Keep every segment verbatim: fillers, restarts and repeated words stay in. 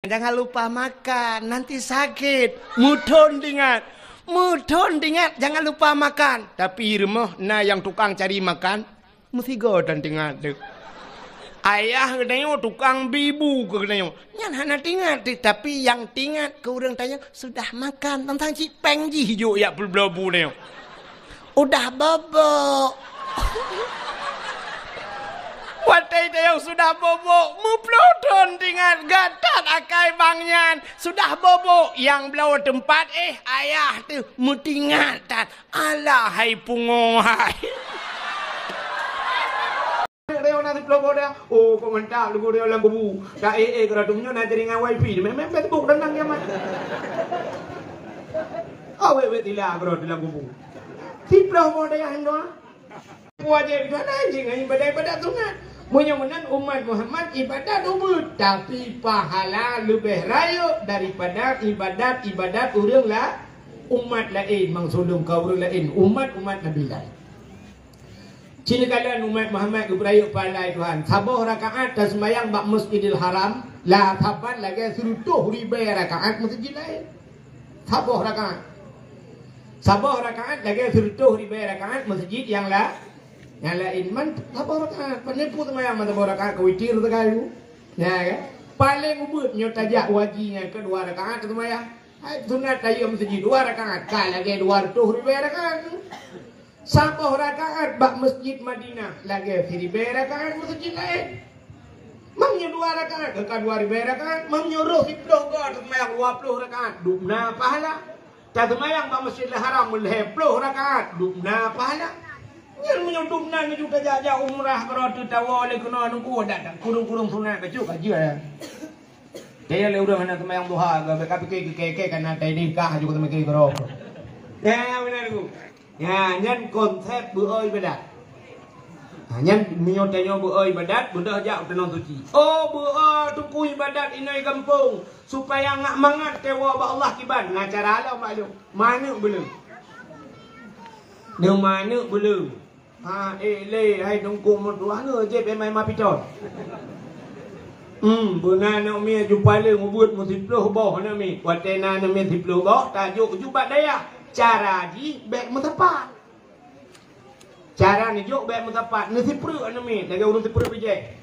Jangan lupa makan, nanti sakit. Meuthon teuingat. Meuthon teuingat, jangan lupa makan. Tapi rumoh na nyang tukang cari makan, meusigoe tan teuingat teuh. Ayah geutanyoe tukang bi bu keu geutanyoe. Nyan hana teuingat teuh, tapi nyang teuingat keu ureuëng tanyoe sudah makan. Tang-tang cit péng jih jok jak peubloe bu tanyoe. Udah bobok. Watée tanyoe sudah bobok, meuploh thon teuingat, gatat akai bang nyan. Sudah bobok, nyang bloe teumpat, eh, ayah teuh meuteuingat that. Alah hai pungo hai. Reuna siploh boh dayah. Oh, kok mantap lagu dia lam kubu. Tak eh eh keudroe meunyoe na jaringan wifi, memang Facebook dan nang kiamat. Awet-wet tila keudroe dalam kubu. Siploh boh dayah nyan doang. Wajéb itu ada anjing ibadat-ibadat sunat. Meunyoe meunan umat Muhammad ibadat ubit, tapi pahala leubeh rayeuk daripada ibadat-ibadat ureuëng la-, umat laén, maksud lôn ka ureuëng laén, umat-umat Nabi laén. Cit kalon umat Muhammad geupeurayeuk pahala Tuhan. Saboh rakaat taseumayang bak Masjidil Haram, la saban lagée sireutoh ribée rakaat meuseujid laén. Saboh rakaat. Saboh rakaat lagée sireutoh ribée rakaat meuseujid nyang la-, nyang laén. Man saboh rakaat, pane peue seumayang man saboh rakaat keu witir teugayu. Ya kan? Paleng ubit nyoe tajak waji nyang keu dua rakaat seumayang. Hai sunat tahiya meuseujid dua rakaat, ka lagée dua reutoh ribée rakaat. Saboh rakaat bak Masjid Madinah lagée siribée rakaat meuseujid laén. Meunyoe dua rakaat, ka dua ribée rakaat. Meunyoe roh siploh goe taseumayang dua ploh rakaat, dubna pahala. Taseumayang bak Masjidil Haram meulhée ploh rakaat, dubna pahala. Nyan meunyoe dubna neujak tajak-jak umrah keudroe teuh tawoe lé keunoe nungku, dak, dak, kurung-kurung sunat bacut ka jeuet. Kaya lé ureuëng hana seumayang duha, ka, ka pike keu keke kana tai nikah juga seumayang keudroe. Ya, ya, beuna nungku. Ya, nyan konsep beuo ibadat. Ha, nyan meunyoe tanyoe beuo ibadat, beudôh jak u Tanoh Suci. Oh, beuo tuku ibadat inoi gampông, supaya ngak mangat teuwoe bak Allah kiban. Na cara lom bak lôn. Manuk beuleung. Neu manuk beuleung. Ha, eh, lé, hai Teungku meutuah neu jép émai ma piton. Hmm, beuna neu miet ju paleng ubeuet meusiploh boh neu miet. Watée na neu miet siploh boh, tajok ju bak dayah. Cara jih bék meusapat. Cara neujok bék meusapat, neusipreuk neu miet, lagée ureuëng sipreuk bijéh.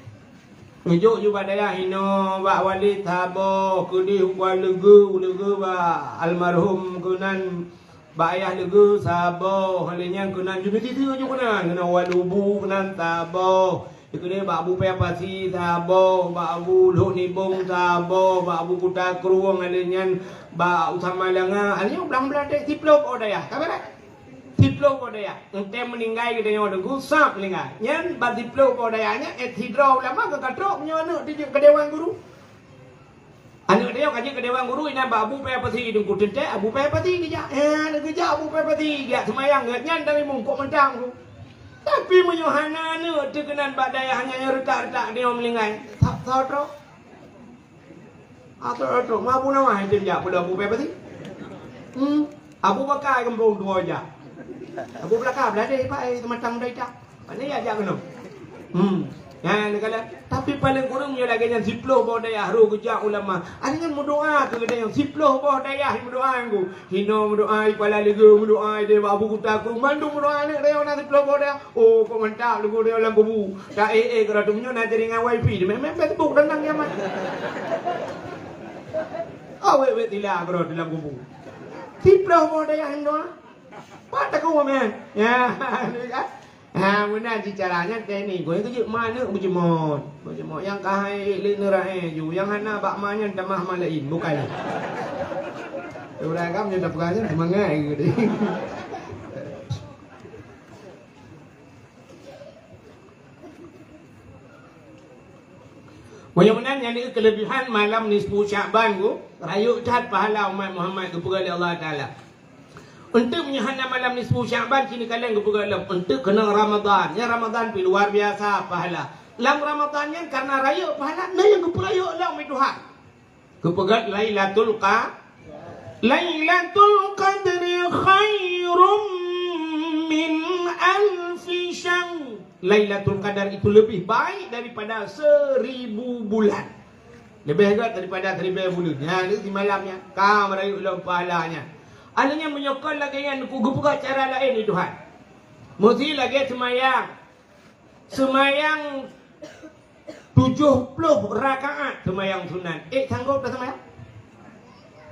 Neujok ju bak dayah inoe, bak Walid saboh, keudeh u Kuala Leugeue, u Leugeue bak almarhum keunan, bak Ayah Leugeue saboh, lheueh nyan keunan ju neutiteue ju keunan, keunan Walubu keunan saboh. Dikeudeh bak Abu Paya Pasi saboh, bak Abu Lhok Nibong saboh, bak Abu Kuta Krueng, lheueh nyan bak Usama Langa, lheueh nyan blang-blang deh siploh boh dayah. Ka beureh? Siploh boh dayah. Entée meuninggai geutanyoe teungku, sab meuninggai. Nyan bak siploh boh dayah nyan, eh, sidroe ulama ka katrok meunyoe aneuëk tijeuet keu dewan guru. Aneuëk tanyoe ka jeuet keu dewan guru inan bak Abu Paya Pasi teungku, teuntée Abu Paya Pasi geujak. Eh, geujak Abu Paya Pasi, geujak seumayang geuh nyan dari mungkok mantang tu. Tapi meunyoe hana aneuëk teuh keunan bak dayah nyan nyang reutak-reutak tanyoe meuninggai, sab-sab trok. Atrok-atrok, ma Abu Nawas teuh jak peulom Abu Paya Pasi. Hmm, Abu Bakar gampông tuwoe jak. Abu Bakar beladeh ipak, eh, teumatang dai tak. Pane ya jak keunoe. Hmm. Nah, neukalon. Tapi paleng kureueng nyoe lagée nyan siploh boh dayah roh geujak ulama. Ada nyan meudoa keu geutanyoe siploh boh dayah meudoa ngon. Hinoe meudoa, i Kuala Leugeue meudoa, i Debak Abu Kuta Krueng mandum meudoa aneuëk tanyoe na siploh boh dayah. Oh, kok mantap lagu dia lam kubu. Tak eh eh keudroe meunyoe na jaringan wifi, memang Facebook dan nang kiamat. Awet-wet tila keudroe dalam kubu. Siploh boh dayah nyan doang. Pat takue meh. Ya. Ha, meunan cit cara nyan teknik. Keu nyan keuh jeuet ma aneuëk beujeuet. Beujeuet nyang ka hai lé neurae ju. Nyang hana bak ma nyan tamah ma laén, bukai. Ureuëng agam nyan tapeugah nyan seumangat geuh deh. Meunyoe meunan nyan keuh keuleubehan malam nisfu Sya'ban, Bu, rayeuk that pahala umat Muhammad geupeugah lé Allah Taala. Eunteuk meunyoe hana malam nisfu Sya'ban, cit neukalon geupeugah lom, eunteuk keunong Ramadhan. Nyan Ramadhan pih luar biasa pahala. Lam Ramadhan nyan karena rayeuk pahala, na nyang geupeurayeuk lom lé Tuhan. Geupeugah Lailatul Qa-, Lailatul Qadri khairum min alfi syahr. Lailatul Qadar itu lebih baik daripada seribu bulan. Leubeh gét daripada siribée buleuen. Nyan, lheueh simalam nyan, ka meurayeuk lom pahala nyan. Akhirnya meunyoe kon lagée nyan, geupeugah cara laén di Tuhan. Meusi lagée seumayang. Seumayang tujoh ploh rakaat seumayang sunat. Ék sanggob dah seumayang?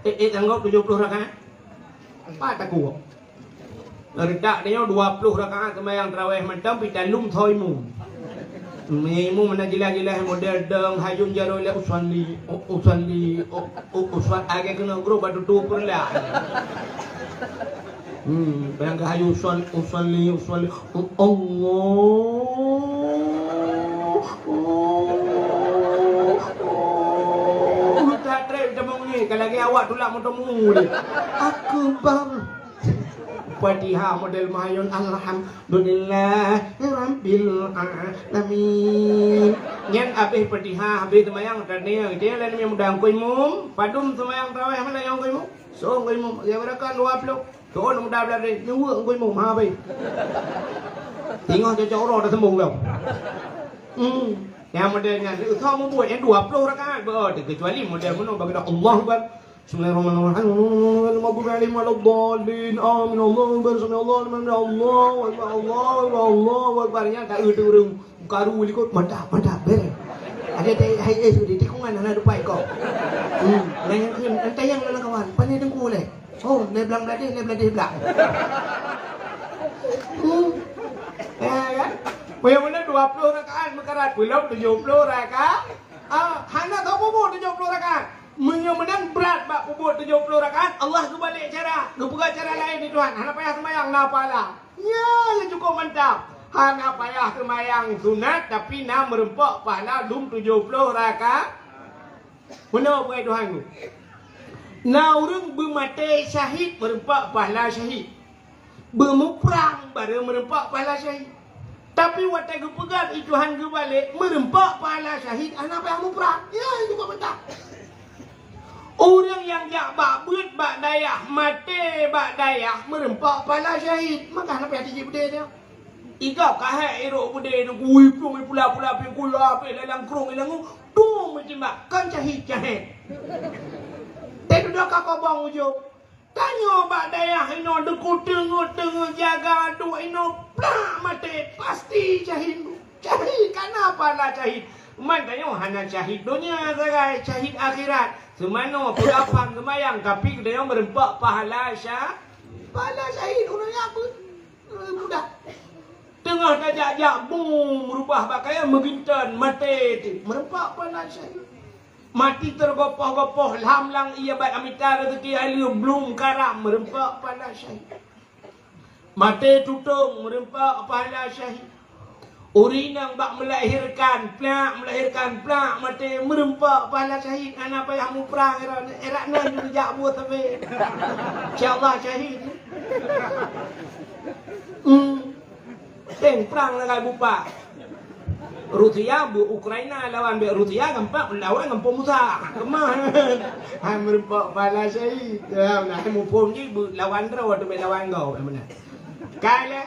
Ék, ék sanggob tujoh ploh rakaat? Pat takue. Reutak tanyoe dua ploh rakaat seumayang tarawih mantong, pih talum soe imum. Imum na jeulaih-jeulaih model dong hayun jaroe lé usalli, u-, usalli, u-, u-, usal-, agak keunoe grob bak tutoe peureulak. Hmm, barang ka hayun usalli, usalli, usalli. Allah. Utak trép teumong ni, ka lagée awak tulak moto mu ni. Akbar. Fatihah model mayun, alhamdulillahirabbil alamin. Nyan habéh Fatihah, habéh seumayang, teunia, teunia laén nyang muda, Teungku Imum, padum seumayang tarawih mana nyang Teungku Imum? Soe Teungku Imum, ya barakan dua puluh. Soe nyang muda blaih, neuweuk Teungku Imum, ha, habéh. Teungoh cocok uroe dah sambung tau. Hmm. Nyang model nyan, soe mubuet nyang dua puluh rakaat, beu, teukecuali model meunoe bagi dah Allahu Akbar. Bismillahirrahmanirrahim. Ghairil maghdubi alaihim waladdallin. Amin. Allahu Akbar. Sami'allahu liman hamidah. Allahu Akbar. Allahu Akbar. Allahu Akbar. Nyan taeu teu ureueng karu likot, mantap, mantap, beres. Ada tai hai es di tikungan hana dupai kok. Hmm, layan kheun, tayang lawan kawan. Pane Teungku lé. Oh, lé blang bladeh, lé bladeh blang. Hmm. Ya kan? Meunan dua puluh rakaat meukarat, peulom tujoh puluh rakaat. Ah, hana teupubuet tujoh puluh rakaat. Meunyoe meunan brat bak pubuet tujoh puluh rakaat, Allah geubalek cara, geupeugah cara laén di Tuhan. Hana payah seumayang, na pahala. Nyan nyang cukup mantap. Hana payah seumayang sunat, tapi na meureumpok pahala dum tujoh puluh rakaat. Meunoe peue Tuhan. Na ureuëng beumaté syahid meureumpok pahala syahid. Beumuprang barô meureumpok pahala syahid. Tapi watée geupeugah lé Tuhan geubalek, meureumpok pahala syahid hana payah muprang. Ya, itu kok mantap. Ureuëng nyang jak bak beuet bak dayah, maté bak dayah, meureumpok pahala syahid. Maka hana payah tijik beudé dia. Igab kahé irok beudé tu, gui plueng pula-pula pih gula pih lalang krong ilang tu meujimbak kan syahid-syahid. Teududoe ka kobong ujong. Tanyoe bak dayah inoe deungon teungeut-teungeut jaga duek inoe plak maté, pasti syahid. Syahid kana pahala syahid. Man tanyoe hana syahid donya sagai, syahid akhirat. Seumanoe peugapang seumayang, tapi tanyoe meureumpok pahala sya-, pahala syahid. Ureuëng nyan beu-, mudah. Teungoh tajak-jak bum, meurubah pakaian, meuginton, maté, meureumpok pahala syahid. Mati teugopoh-gopoh lam lang ie bat amita rezeki hai leuem blum karam meureumpok pahala syahid. Maté tutong meureumpok pahala syahid. Ureuëng inong bak meulahirkan plak, meulahirkan plak maté meureumpok pahala syahid. Hana payah muprang, erat nan jak buet sabe. Insya Allah syahid. Hmm. Teng prang lagée bupa. Rusia beu Ukraina lawan bek Rusia gampang lawan gampông Musa. Keumah. Hai meureumpok pahala syahid. Ya, nah, hai muphom jih beu lawan droe tu bek lawan gob, ya, meunan. Kai lé.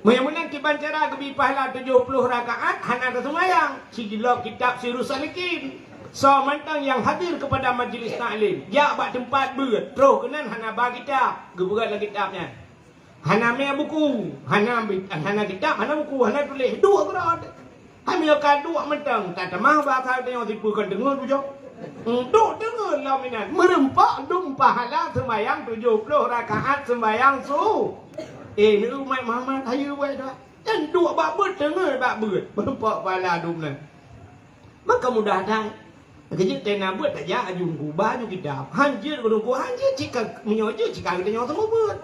Meunyoe meunan kiban cara geubi pahala tujoh ploh rakaat hana teuseumayang. Sijulo kitab Sirus Salikin. Soe mantong nyang hadir keupada majlis taklim, jak bak teumpat beuet, troh keunan hana ba kitab, geupeugah lam kitab nyan. Hana mé buku, hana bi-, hana kitab, hana buku, hana tuléh, duek keudroe. Hai meunyoe ka duek mantong, tatamah basa tanyoe sipeue kon deungon bujok. Duek deungon lom inan, meureumpok dum pahala seumayang tujoh ploh rakaat seumayang su-, eh, ni umat Muhammad, hayeue buet dah. Nyan duek bak beuet, deungon bak beuet, meureumpok pahala dum nyan. Maka mudah that. Keujeuet tena buet tajak aju Teungku, ba aju kitab. Han jeuet keu Teungku, han jeuet cit ka, meunyoe jeuet cit ka geutanyoe teumeubuet.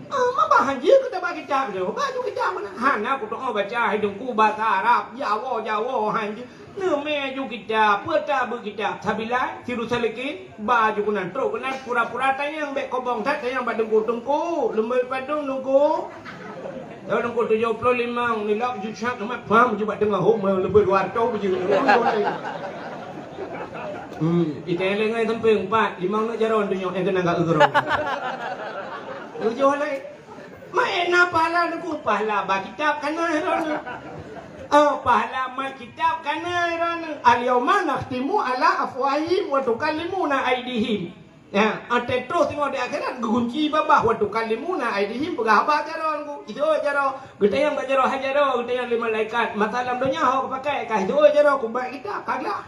Ah, ma ba han jeuet keu taba kitab nyoe, ba aju kitab meunan. Hana kutu'oh baca hai Teungku basa Arab, Jawoe, Jawoe, han jeuet. Neumé aju kitab, peue tabeuet kitab, Sabilai, Sirus Salikin, ba aju keunan, trok keunan, pura-pura tanyong bék kobong that, tanyong bak Teungku, Teungku, leumbeue padum Teungku. Tahun Teungku tujoh puluh lima, nilai jujak, amat paham, cuba tengah hom, leubeh dua ratus biji. Hmm, kita yang lengai samping empat, lima nak jaron tu nyok, yang kena gak gerong. Tujuh lai. Mai na pahala Teungku, pahala ba kitab kana heran. Oh, pahala mat kitab ka na droeneuh. "Al-yauma nakhtimu ala afwahihim wa tukallimuna aidihim." Ya, watèe troh singoh di akhirat geugunci babah, "Wa tukallimuna aidihim," peugah haba jaroe ngon ku. Itu jaroe, geutanyong bak jaroe, hai jaroe, geutanyong lé malaikat, "Masa lam donya ho kapakai?" "Ka." "Itu jaroe, kumat kitab." "Ka glah."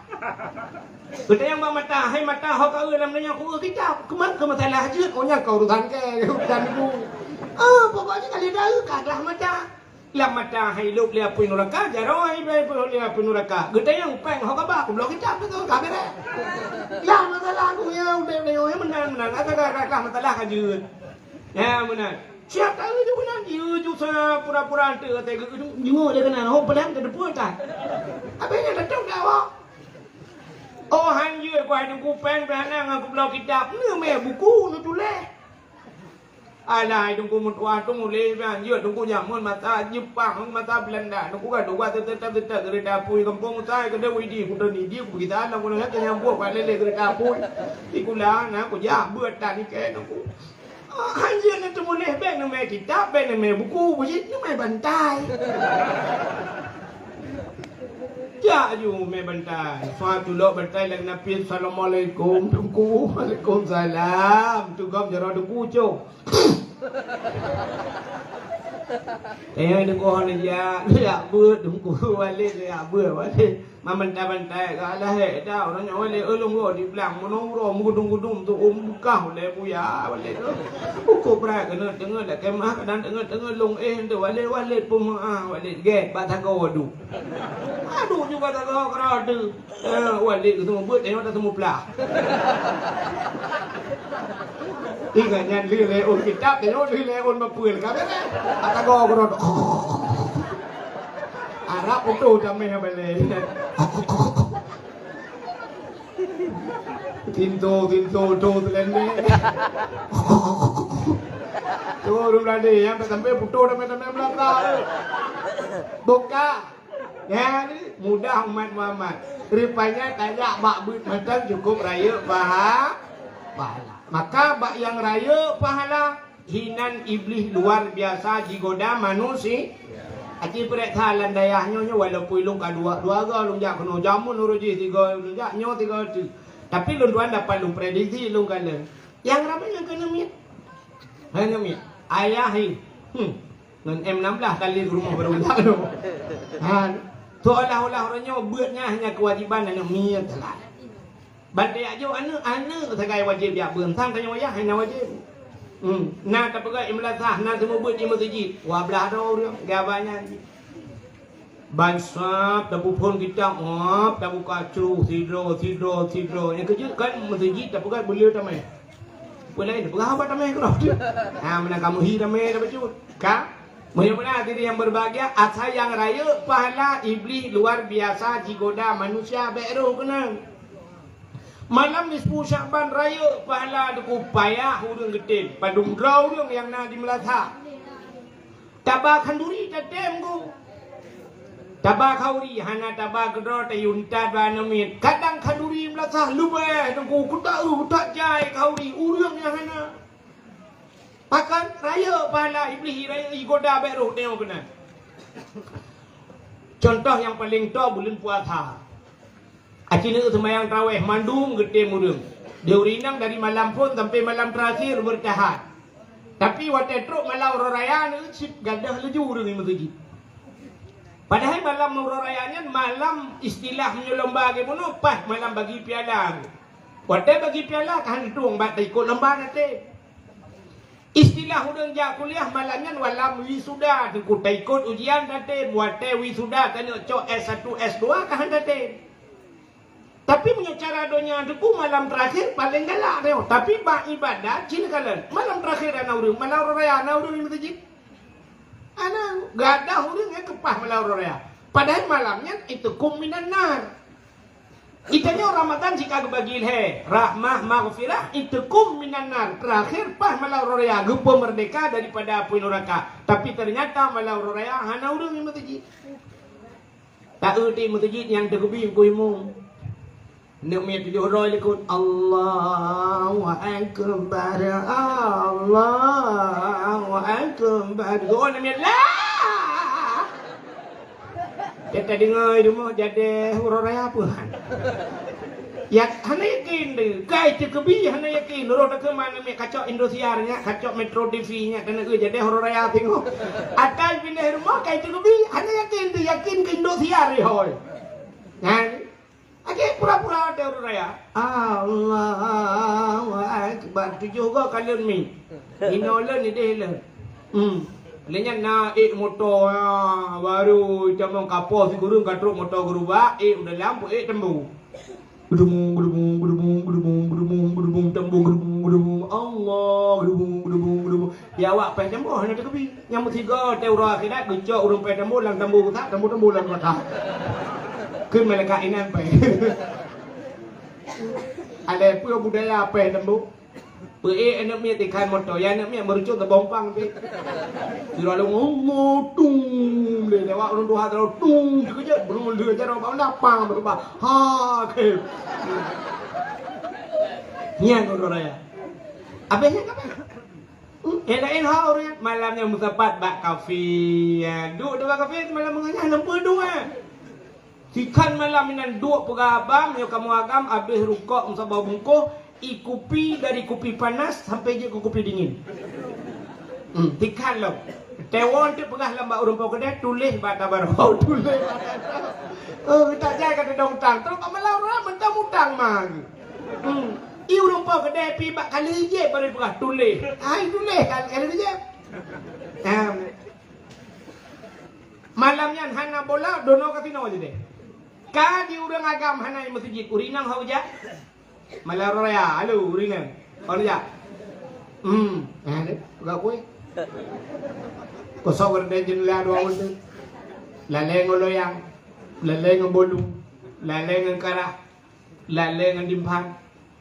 Geutanyong bak mata, "Hai mata, ho ka eu lam donya?" "Ku eu kitab." "Kumat keu masalah jeuet?" "Oh, nyan ka urusan kèe, urusan ku." Ah, pokoknya ka lheueh ka eu, ka glah mata. Lam mata hai lôb lé apui nuraka, jaroe hai lôb lé apui nuraka. Geutanyong péng ho kaba, kubloe kitab tu, ka beureh. Lah masalah ku nyoe udép nyoe meunan-meunan, ata ka, ka, ka masalah ka jeuet. Ya meunan. Siap tahu ju meunan, jieu ju sa pura-pura ante kata geu, jingok lé keunan, ho peudang teudeupeu tan. Abéh nyan teutap dak awak. Oh han jeuet ku hai teungku péng beuhana ngon kubloe kitab, neumè buku neutuléh. Alah, hai teungku meutuah tu mulai bang, jeuet teungku jameun masa Jepang, masa Belanda. Teungku ka dua teuteutek-teutek keureta apui gampông sai keudeh Widi, kuteun Idi, kupeugisa lam gunong nyan teunyambut bak lé-lé keureta apui. Sikula na kujak beuet tan ikèe teungku. Ah, han jeuet na teumuléh, bèk neumè kitab, bèk neumè buku, beusit neumè bantai. Jak aju mè bantai. Suatu lok bantai lagèe Nabi, "Assalamualaikum, Teungku." "Waalaikumsalam." Teugom jaroe teungku cok. Eh, teungku hana jak, jak beuet teungku, walét jak beuet, walét. Mè bantai-bantai ka lahé dah, ureueng nyoe walét, eh, lôn goe di blang, meunoe uroe meugudum-gudum tu, um, beukah ulèe buya, walét. Buku brat keuneuk teungeut lam kemah, kadang teungeut-teungeut lôn, eh, enteuk walét, walét peumeu'ah, walét gèt, bak sagoe duek. Aduh, juga tak tahu kerana ada. Eh, wah, dek, ketemu buet, tengok tak temu pelah. Ingat nyan, lé leon kitab, tengok lé leon bapul. Kami kan, kata gua, gua, Arab utuh damai yang balik. Tinto, tinto, utuh telendek. Tu, belum ada. Yang tak sampai putus damai-damai belakang. Buka. Ya, mudah umat Muhammad. Rupanya tajak bak beuet mantong cukup rayeuk paha-, pahala. Maka bak nyang rayeuk pahala, hinan Iblih luar biasa jigoda manusia. Aci peurek thalan dayah nyoe, nyoe walaupun lôn ka dua, dua ga lôn jak keunoe, jameun uroe jih tiga lôn jak, nyoe tiga tu. Tapi lôn tuan dapat lôn prediksi lôn kalon. Nyang ramé nyang keuneuk miet. Hai neuk miet. Ayah hi. Hmm. Ngon M enam belas kali ke rumah baru dak tu. Ha. Seolah-olah orang nyoe beuet nyan hanya kewajiban aneuk miet salah. Ban tajak jok aneuk, aneuk sagai wajib jak beuet. Sang tanyoe yah hana wajib. Hmm. Na tapeugah imlasah, na seumeubeuet di meuseujid. Wah blah droe ureueng, gaba nyan. Ban sab tapeuphon kitab, hop, tabuka cruh, sidroe, sidroe, sidroe. Nyang keujeuet kan meuseujid tapeugah beu le tamèh. Peue laén tapeugah haba tamèh keudroe. Ha, meunan ka meuhi tamèh tabacut. Ka? Meunyoe meunan hadirin yang berbahagia, asai nyang rayeuk pahala Iblih luar biasa jigoda manusia bèk roh keunan. Malam nisfu Syakban rayeuk pahala teungku payah ureueng geutem, padum droe ureueng nyang na di meulasah. Taba khanduri tatem, Gung. Taba khanduri hana taba keudroe tayue that bak aneuk miet. Kadang khanduri meulasah leubeh teungku, kuta-eu, kuta jai khanduri ureueng nyang hana. Pakon rayeuk pahala Iblih, rayeuk jigoda bèk roh teuh keunan. Contoh nyang paleng toe buleuen puasa. Aci neuk seumayang tarawèh mandum geutem ureueng. Di ureueng inong dari malam phôn sampai malam terakhir bertahan. Tapi watèe trok malam uroe raya neuk cit gadôh laju ureueng di meuseujid. Padahai malam uroe raya nyan malam istilah meunyoe lomba geubunoe paih malam bagi piala. Watèe bagi piala ka han tueng bak taikot lomba naté. Istilah ureueng jak kuliah malam nyan malam wisuda, teungku taikot ujian tatem, watèe wisuda tanyoe cok S satu, S dua ka han tatem. Tapi meunyoe cara donya teungku malam terakhir paleng galak teuh. Tapi bak ibadat cit kalon, malam terakhir hana ureueng, malam uroe raya hana ureueng di meuseujid. Hana, gadôh ureueng nyang keupah malam uroe raya. Padahai malam nyan itqun minan nar. Geutanyoe Ramadan jika geubagi lhèe, rahmah, maghfirah, itqun minan nar. Terakhir paih malam uroe raya, geupeumerdeka daripada apui nuraka. Tapi ternyata malam uroe raya hana ureueng di meuseujid. Taeu di meuseujid nyang teugeubi Teungku Imum. Neuk miet tujoh droe likot, "Allahu Akbar, Allahu Akbar." Geuh neuk miet, "Lah!" Teuka deungoe di rumoh jadeh uroe raya peue han. Ya, hana yakin deh. Kai teukeubie hana yakin. Uroe takheun mana miet kacok Indosiar nyan, kacok Metro T V nyan, keuneuk jadeh uroe raya singoh. Akai pindah rumoh kai teukeubie hana yakin deh, yakin keu Indosiar deh hôi. Nyan. Akhé pura-pura watèe uroe raya. Allahu Akbar. Tujoh goe kalon mi. Inoe lôn idéh lôn. Hmm. Lheueh nyan na ék moto, ah, baru tamong kapoh sikureueng ka trok moto geurubak, ék u dalam peuék tambu. Geudubung, geudubung, geudubung, geudubung, geudubung, geudubung, tambu geudubung, geudubung. Allah, geudubung, geudubung, geudubung. Ya awak péh tambu hana teukeubie. Nyang meusigoe teuh uroe akhirat geucok ureuëng péh tambu lam tambu rusak, tambu-tambu lam rusak. Kheun malaikat inan péh. Ada peue budaya péh tambu? Peuék aneuk miet tikhan moto, ya aneuk miet meurucok teubompang pih. Sira lôn ngomong tung lé lewat ureuëng tuha terus tung dikeujot beureugueng lheueh jaroe bak lapang beurubah. Ha, khem. Nyan uroe raya. Abéh nyan ka péh. Hmm, nyang laén ha ureuëng malam nyan meusapat bak kafe. Ya, duek di bak kafe malam meungaji hana peue duek. Sikhan malam inan duek peugah abang, nyoe kamoe agam abéh rukok meusaboh bungkôh, i kupi dari kupi panas sampai jeuet keu kupi dingin. Hmm, sikhan lom. Teuwon teuk peugah lam bak ureuëng po keudè, tuléh bak tabaroe, tuléh bak tabaroe. Oh, tak jai ka teudong utang. Terus bak malam ureuëng mantong utang ma. Hmm. I ureuëng po keudè pi bak kali ijép baru peugah tuléh. Hai tuléh kali, kali ijép. Nah, malam nyan hana bola, dono kasino jadeh. Ka di ureuëng agam hana i meuseujid, ureuëng inong hok jak. Malam raya, halo ureuëng inong. Hok jak. Hmm, nah deh, peugah kueh. Kosong gorden jeundela dua ureuëng. Lalée ngon loyang, lalée ngon bolu, lalée ngon karah. Lalée ngon Dimphan,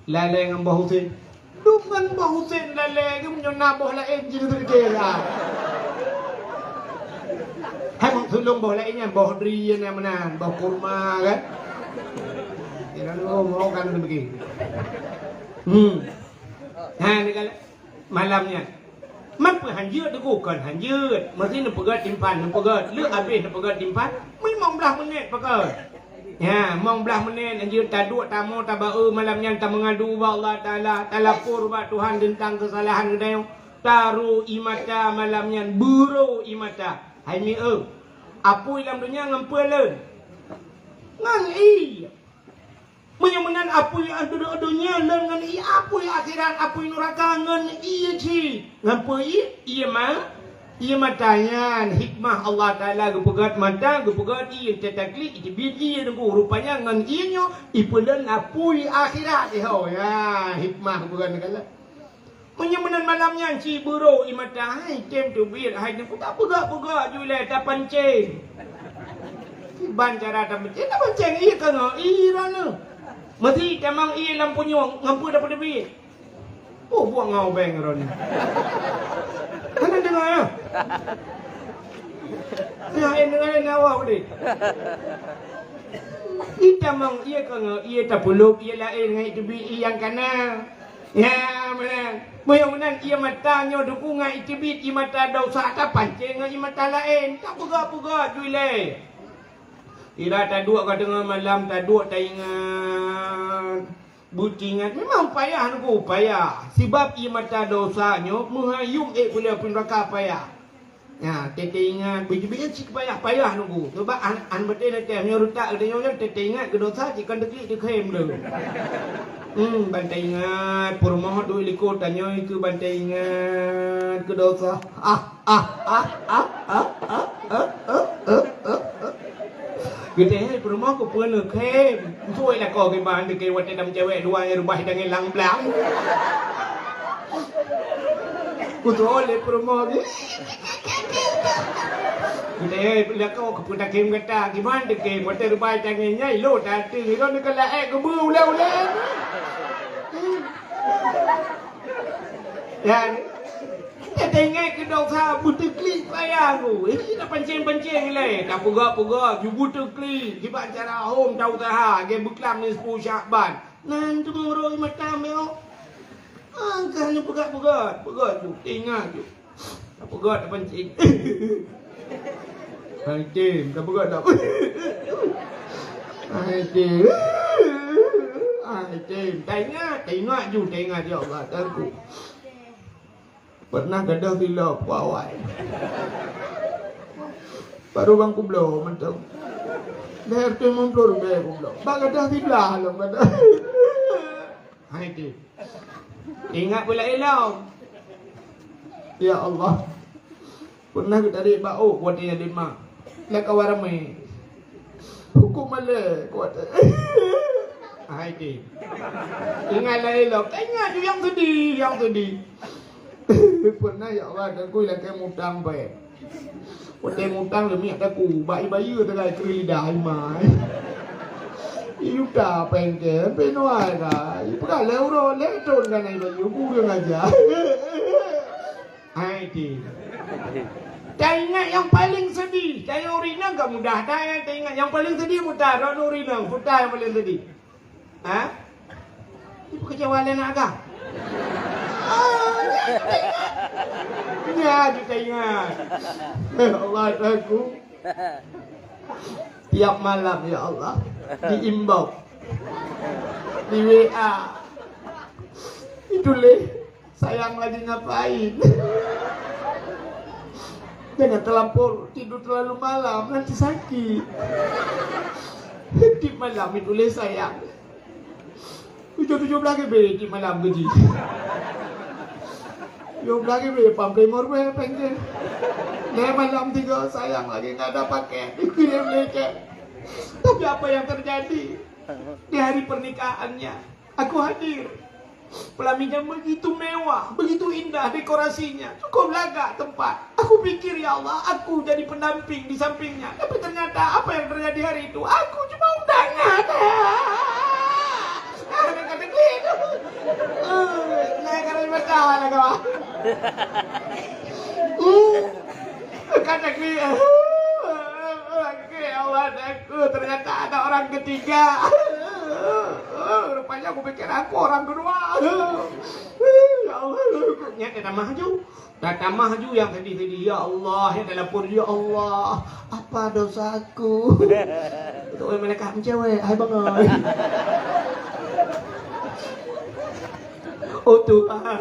lalée ngon Boh Husen. Dum ngon Boh Husen lalée geuh meunyoe na boh laén jih teukeudeh lah. Hai meusulong boh laén nyan, boh dri nyan meunan, boh kurma kan. Ya kan, oh, mau kan begitu. Hmm. Ha, ni kalau Malam nyan. Man peue han jeuet teungku? Kon han jeuet. Meusi neupeugét Dimphan, neupeugét. Lheueh abéh neupeugét Dimphan, meulimong blaih meunét peugét. Ya, limong blaih meunét han jeuet taduek tamoe tabaeu malam nyan tameungadu bak Allah Taala, talapor bak Tuhan teuntang keusalahan geutanyoe. Taru ie mata malam nyan, beuro ie mata. Hai mieu, apui lam donya ngon peue lôn? Ngon ie. Meunyoe meunan apui donya lôn ngon ie, apui akhirat, apui nuraka ngon ie cit. Ngon peue ie? Ie ma-, ie mata nyan. Hikmah Allah Taala geupeugét mata, geupeugét ie, teutaklik, iteubiet ie teungku. Rupanya ngon ie nyoe ipeulon apui akhirat. Iho, ya, hikmah geupeugét nyan. Meunyoe meunan malam nyan ci beuro ie mata, hai tem teubiet, hai tem, tapeugah-peugah ju ilée tapancéng. Kiban cara tapancéng, tapancéng ie keu ngon ie droeneuh. Meusi tamong ie lam punyueng, ngon peue tapeuteubiet? Oh, buet ngon ubeng droeneuh. Hana deungoe, ya? Nyan, nyan, nyan, awak udeh. Ie tamong ie keu ngon ie tapeulop, ie laén ngon iteubiet ie nyang kana. Ya, meunan. Meunyoe meunan ie mata nyoe teungku ngon iteubiet ie mata desya tapancéng ngon ie mata laén, tapeugah-peugah ju ilée. Sira taduek ka teungoh malam, taduek taingat. Beuteuingat memang payah teungku, payah. Sibab ie mata desya nyoe meuhayum ék peuleueh apui nuraka payah. Nyan, teuingat, beujeuet cit payah-payah teungku. Coba an, an beutôi neuteh, meunyoe rutak geutanyoe nyan teuingat keu desya, cit kon teuklik teukhém lom. Hmm, ban teuingat, peurumoh duek likot tanyoe keu ban teuingat keu desya. Ah, ah, ah. Geutanyoe peurumoh keu peue neukhém. Beutôi lakoe kiban teukhém watée dam cewek dua nyang rubah tangieng lang blang. Kutoe lé peurumoh geuh. Geutanyoe lakoe keupeue takhém gata, kiban teukhém watée rubah tangieng nyan, lo tateung, lo neukalak ék geubeue ulée-ulée. Ya. Teuingat keu desya, beuteuklik payah ku. Ih, tapancéng-pancéng ilée, tapeugah-peugah, ju beuteuklik, kiban cara hom ta-useuha, lagée beuklam nisfu Syakban. Nan teungoh rhoi mata meuh. Angkah nyoe peugah-peugah, peugah ju, teuingat ju. Tapeugah tapancéng. Hai tem, tak peugah tak. Hai tem. Hai tem, taingat, taingat ju, taingat ya Allah, takut. Pernah gadoh silop ku awai. Baru bang kubloe mantong. Dah R T meuplôh ribèe kubloe. Bak gadoh siblah lom gadoh. Hai tem. Ingat pula ilong. Ya Allah. Pernah geutarek bak ôk watèe lima. Lam kawan ramè. Huköm malèe kuat. Hai tem. Ingat lah ilong. Ingat ju nyang seudeh, nyang seudeh. Pernah ya Allah, takui lakèe mutang bèe. Watèe mutang leumiek takue, bak ibayeue teugai keu lidah imai. Ijuta pèng kèe, pèng nuai ka. Ipeugah lhèe uroe, lhèe thôn ka na ibayeue, kureueng aja. Hai tem. Taingat nyang paleng seudeh, tanyoe ureueng inong ka mudah that, taingat nyang paleng seudeh mudah, droeneuh ureueng inong, peue nyang paleng seudeh. Ha? Ibu kecewa lé nak agam. Ah, ya, kita ingat. Ya Allah, aku. Tiap malam, ya Allah, diimbau. Di W A. Ditulis, "Sayang lagi ngapain?" Jangan terlampau tidur terlalu malam, nanti sakit. Tiap malam ditulis sayang. Tujoh, tujoh blah ribèe di malam keuji. Tujoh blah ribèe pam keu lima ribèe pèng kèe. Lhèe malam tiga, sayang lagi nggak ada paket. Dikirim lecet. Tapi apa yang terjadi? Di hari pernikahannya, aku hadir. Pelaminan begitu mewah, begitu indah dekorasinya. Cukup lagak tempat. Aku pikir, "Ya Allah, aku jadi pendamping di sampingnya." Tapi ternyata apa yang terjadi hari itu? Aku cuma undangan. Ah, nak kata klik. Eh, nak kata mata lah kau. Uh, kata klik. Oke, ya Allah, aku ternyata ada orang ketiga. Rupanya aku pikir aku orang kedua. Ya Allah, nyan dah tamah ju. Dah tamah ju nyang sedih-sedih. Ya Allah, nyang dah lapor, ya Allah, apa dosaku? Untuk malaikat mencewek, hai bangai. Oh Tuhan.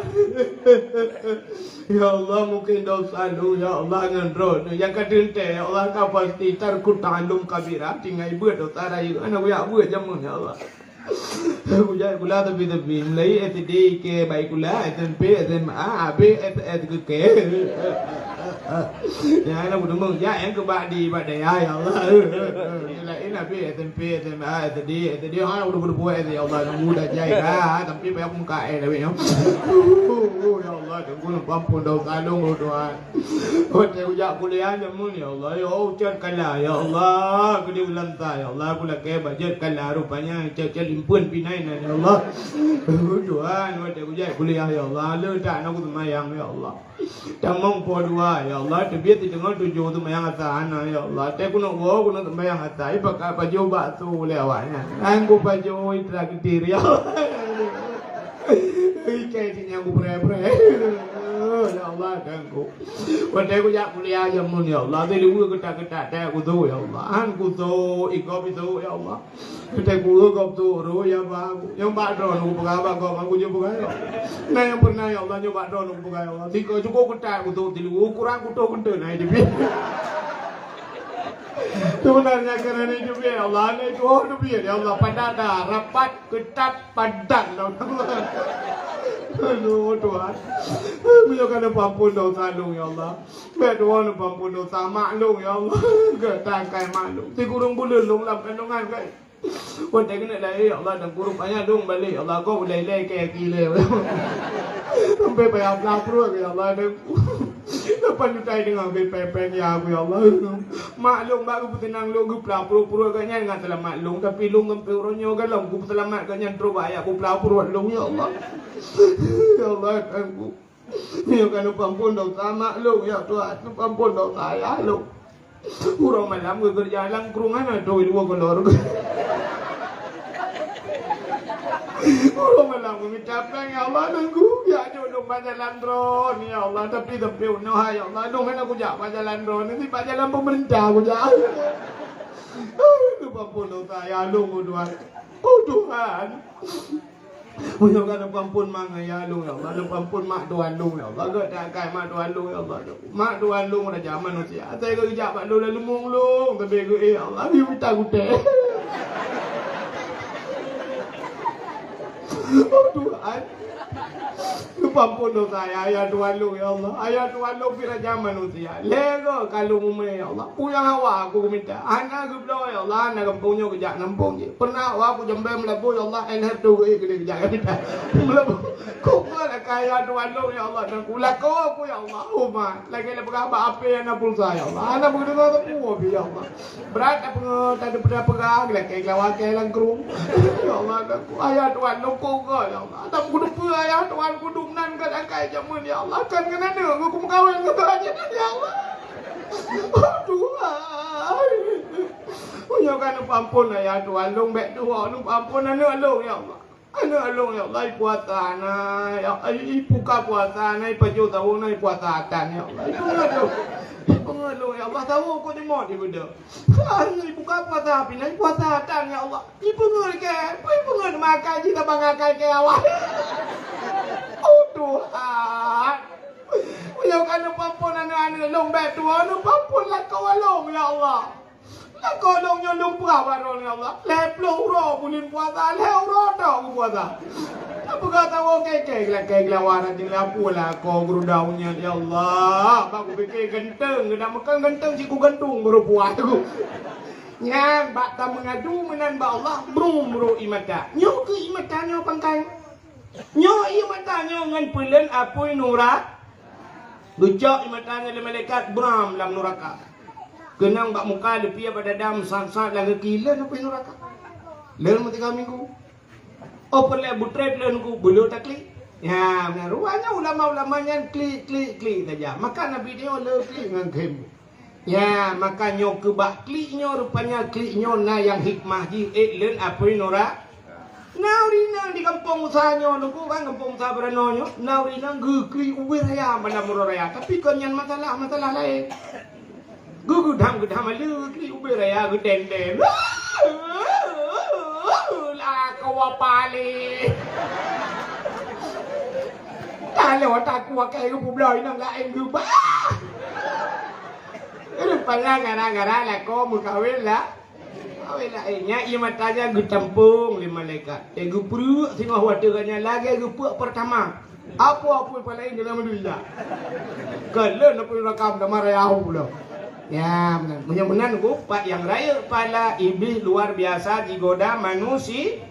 Ya Allah, mungkin dosa lôn, ya Allah, ngon droeneuh. Nyang ka teuntèe, ya Allah, ka pasti tarkut ta'allum kabira, tinggai beuet dosa rayeuk. Hana kuyak beuet jameun, ya Allah. Kujak sikula tepi-tepi, mulai S D ke baik sikula, S M P, S M A, habéh S S ke ke. Nyang hana kudeungoe, jak nyang keubah di bak dayah, ya Allah. Nyang laén habéh S M P, S M A, S D, S D, hana kudeungoe, ya Allah, nunggu dah jai ka, tapi payah muka eh, tapi, ya. Ya Allah, tunggu, ampun dosa lôn, Tuhan. Watèe kujak kuliah jameun, ya Allah, ya Allah, cot kala, ya Allah, keudéh bulan sa, ya Allah, kulakèe bak jeuet kala, rupanya cot-cot limpeuen pinai nan, ya Allah. Tuhan, watèe kujak kuliah, ya Allah, le that na kuseumayang, ya Allah. Tamong po dua, ya Allah, teubiet siteungoh tujoh seumayang asa hana, ya Allah. Teuh keuneuk woe, keuneuk seumayang asa, ipakat pajoh bakso lé awaknyan. Nyan kupajoh, itraktir, ya Allah. Ikai cit nyang kupreh-preh. Ya Allah, ganggu. Watèe kujak kuliah jameun, ya Allah, siluweue keutat-keutat teuh kuso, ya Allah. Han kuso, ikop iso, ya Allah. Teuh kueu gob tu ru, ya ba. Nyang bak droeneuh kupeugah bak gob, aku jeuet peugah, ya Allah. Nah, nyang pernah, ya Allah, nyang bak droeneuh kupeugah, ya Allah. Siko cukup keutat kuso siluweue, kurang kutoh keuntèe na jeuet. Sebenarnya kerana jeuet, ya Allah, na itu, oh, jeuet, ya Allah, pada dah rapat. Keutat padat lom. Aduh, Tuhan. Meunyoe ka neupeuampôn dosa lôn, ya Allah. Bèk Tuhan neupeuampôn dosa mak lôn, ya Allah. Geutankai mak lôn. Sikureueng buleuen lôn lam kandungan, kai. Watèe keuneuk lahé, ya Allah, dan kureueng panyang lôn balek, ya Allah. Kau ulai-ulai kaki lé. Sampai payah blah pruet, ya Allah. Dan Lapan juta deungon bèe pèng-pèng ya aku, ya Allah. Mak lôn bak geupeuseunang lôn geuplah pruet-pruet gobnyan ngon seulamat lôn, tapi lôn ngon peuet uroe nyoe galom geupeuseulamat gobnyan trok bak ayah geuplah pruet lôn, ya Allah. Ya Allah, aku. Nyoe ka neupeuampôn dosa mak lôn, ya Tuhan, neupeuampôn dosa ayah lôn. Uroe malam geukeureuja lam krueng hana trok dua keulor. Uroe malam geumita péng, ya Allah, nunggu, ya, jok lôn bak jalan droeneuh, ya Allah, tapi, tapi unoe hai, ya Allah, lôn hana kujak bak jalan droeneuh, bak jalan pemerintah kujak. Aduh, ampun dosa ayah lôn, oh Tuhan. Oh Tuhan. Meunyoe ka neupampun mak ayah lôn, ya Allah, neupampun mak tuan lôn, ya Allah, geutak kai mak tuan lôn, ya Allah. Mak tuan lôn raja manusia. Asai geujak bak lôn lalu mong lôn, tapi geu, eh, ya Allah, geumita gutèe. Oh Tuhan. Neupampun dosa ayah, ayah tuan lôn, ya Allah. Ayah tuan lôn pih raja manusia. Lé goe ka lôn umé, ya Allah. Peue nyang hawa aku geumita. Hana geubloe, ya Allah. Hana gampông nyoe geujak gampông jih. Pernah hawa aku jambèe meulaboh, ya Allah. Éh lheuh tu geuék geulé geujak geumita. Meulaboh. Kok keu lakèe ayah tuan lôn, ya Allah. Dan ku lakoe aku, ya Allah. Uma. Lagèe le peugah bak apé hana pulsa, ya Allah. Hana beudeungoe teupeu pih, ya Allah. Brat tapeungeut, tapeugah, lakèe geulawa kèe lam krueng. Ya Allah, aku ayah tuan lôn kok goe, ya Allah. Tapi kuteupeu ayah tuan kudum nan ka lakèe jameun, ya Allah. Kan keunan nyoe ku meukawen ngon raja nyan, ya Allah. Oh Tuhan. Meunyoe ka neupampun ayah tuan lôn, bèk tuwoe neupampun aneuk lôn, ya Allah. Aneuk lôn, ya Allah, ipuasa na, ya Allah, ibuka puasa na, ipajoh sahô na, ipuasa atan, ya Allah. Ipeungeut lôn. Ipeungeut lôn, ya Allah, sahô kok jimot ibeudôh. Ibuka puasa pih na, ipuasa atan, ya Allah. Ipeungeut kèe, ipeungeut makai jih tabang akai kèe awai. Oh Tuhan. Meunyoe ka neupampun aneuk-aneuk lôn bèk tuwoe, neupampun lakoe lôn, ya Allah. Lakoe lôn nyoe lôn peugah bak droeneuh, ya Allah. Lhèe ploh uroe buleuen puasa, lhèe uroe tok geupuasa. Tapeugah tawoe kèe-kèe geulakèe geulawa na jeuet lapue lakoe geuruda unyat, ya Allah. Bak kupike ganteng, geudak meukan ganteng cit kugantung baru puas ku. Nyan bak tameungadu meunan bak Allah, brum bro ie mata. Nyoe keuh ie mata nyoe pangkai. Nyoe ie mata nyoe ngon peuleuen apui nura-, geucok ie mata nyoe lé malaikat bram lam nuraka. Keunong bak muka leupie bak dada meusat-sat lam gaki lé apui nuraka. Lé meutika minggu. Oh peureulèe butrep lé nuku beuleu taklik. Ya, meunan rupanya ulama-ulama nyan klik, klik, klik saja. Maka Nabi nyoe le klik ngon khem. Ya, maka nyoe keu bak klik nyoe, rupanya klik nyoe na nyang hikmah jih, ék leuen apui nura-, na ureueng inong di gampông Musa nyoe, nuku kan gampông Musa Berano nyoe, na ureueng inong geuklik ubé raya malam uroe raya. Tapi kon nyan masalah, masalah laén. Geugeudam-geudam aleue geuklik ubé raya geudendeng. Lakoe pale. Taloe takue kèe geupubloe inong laén geubah. Rupanya gara-gara lakoe meukawen la-, kawen laén nyan ie mata nyan geutampong lé malaikat. Teuh geupeureuek singoh watèe gobnyan lagèe geupeureuek peurtama. Apo-apo pih laén dalam dunia. Keuleuen apui rakam dama rayau pula. Ya, meunan. Meunyoe meunan ku, pat nyang rayeuk pala Iblih luar biasa jigoda manusia.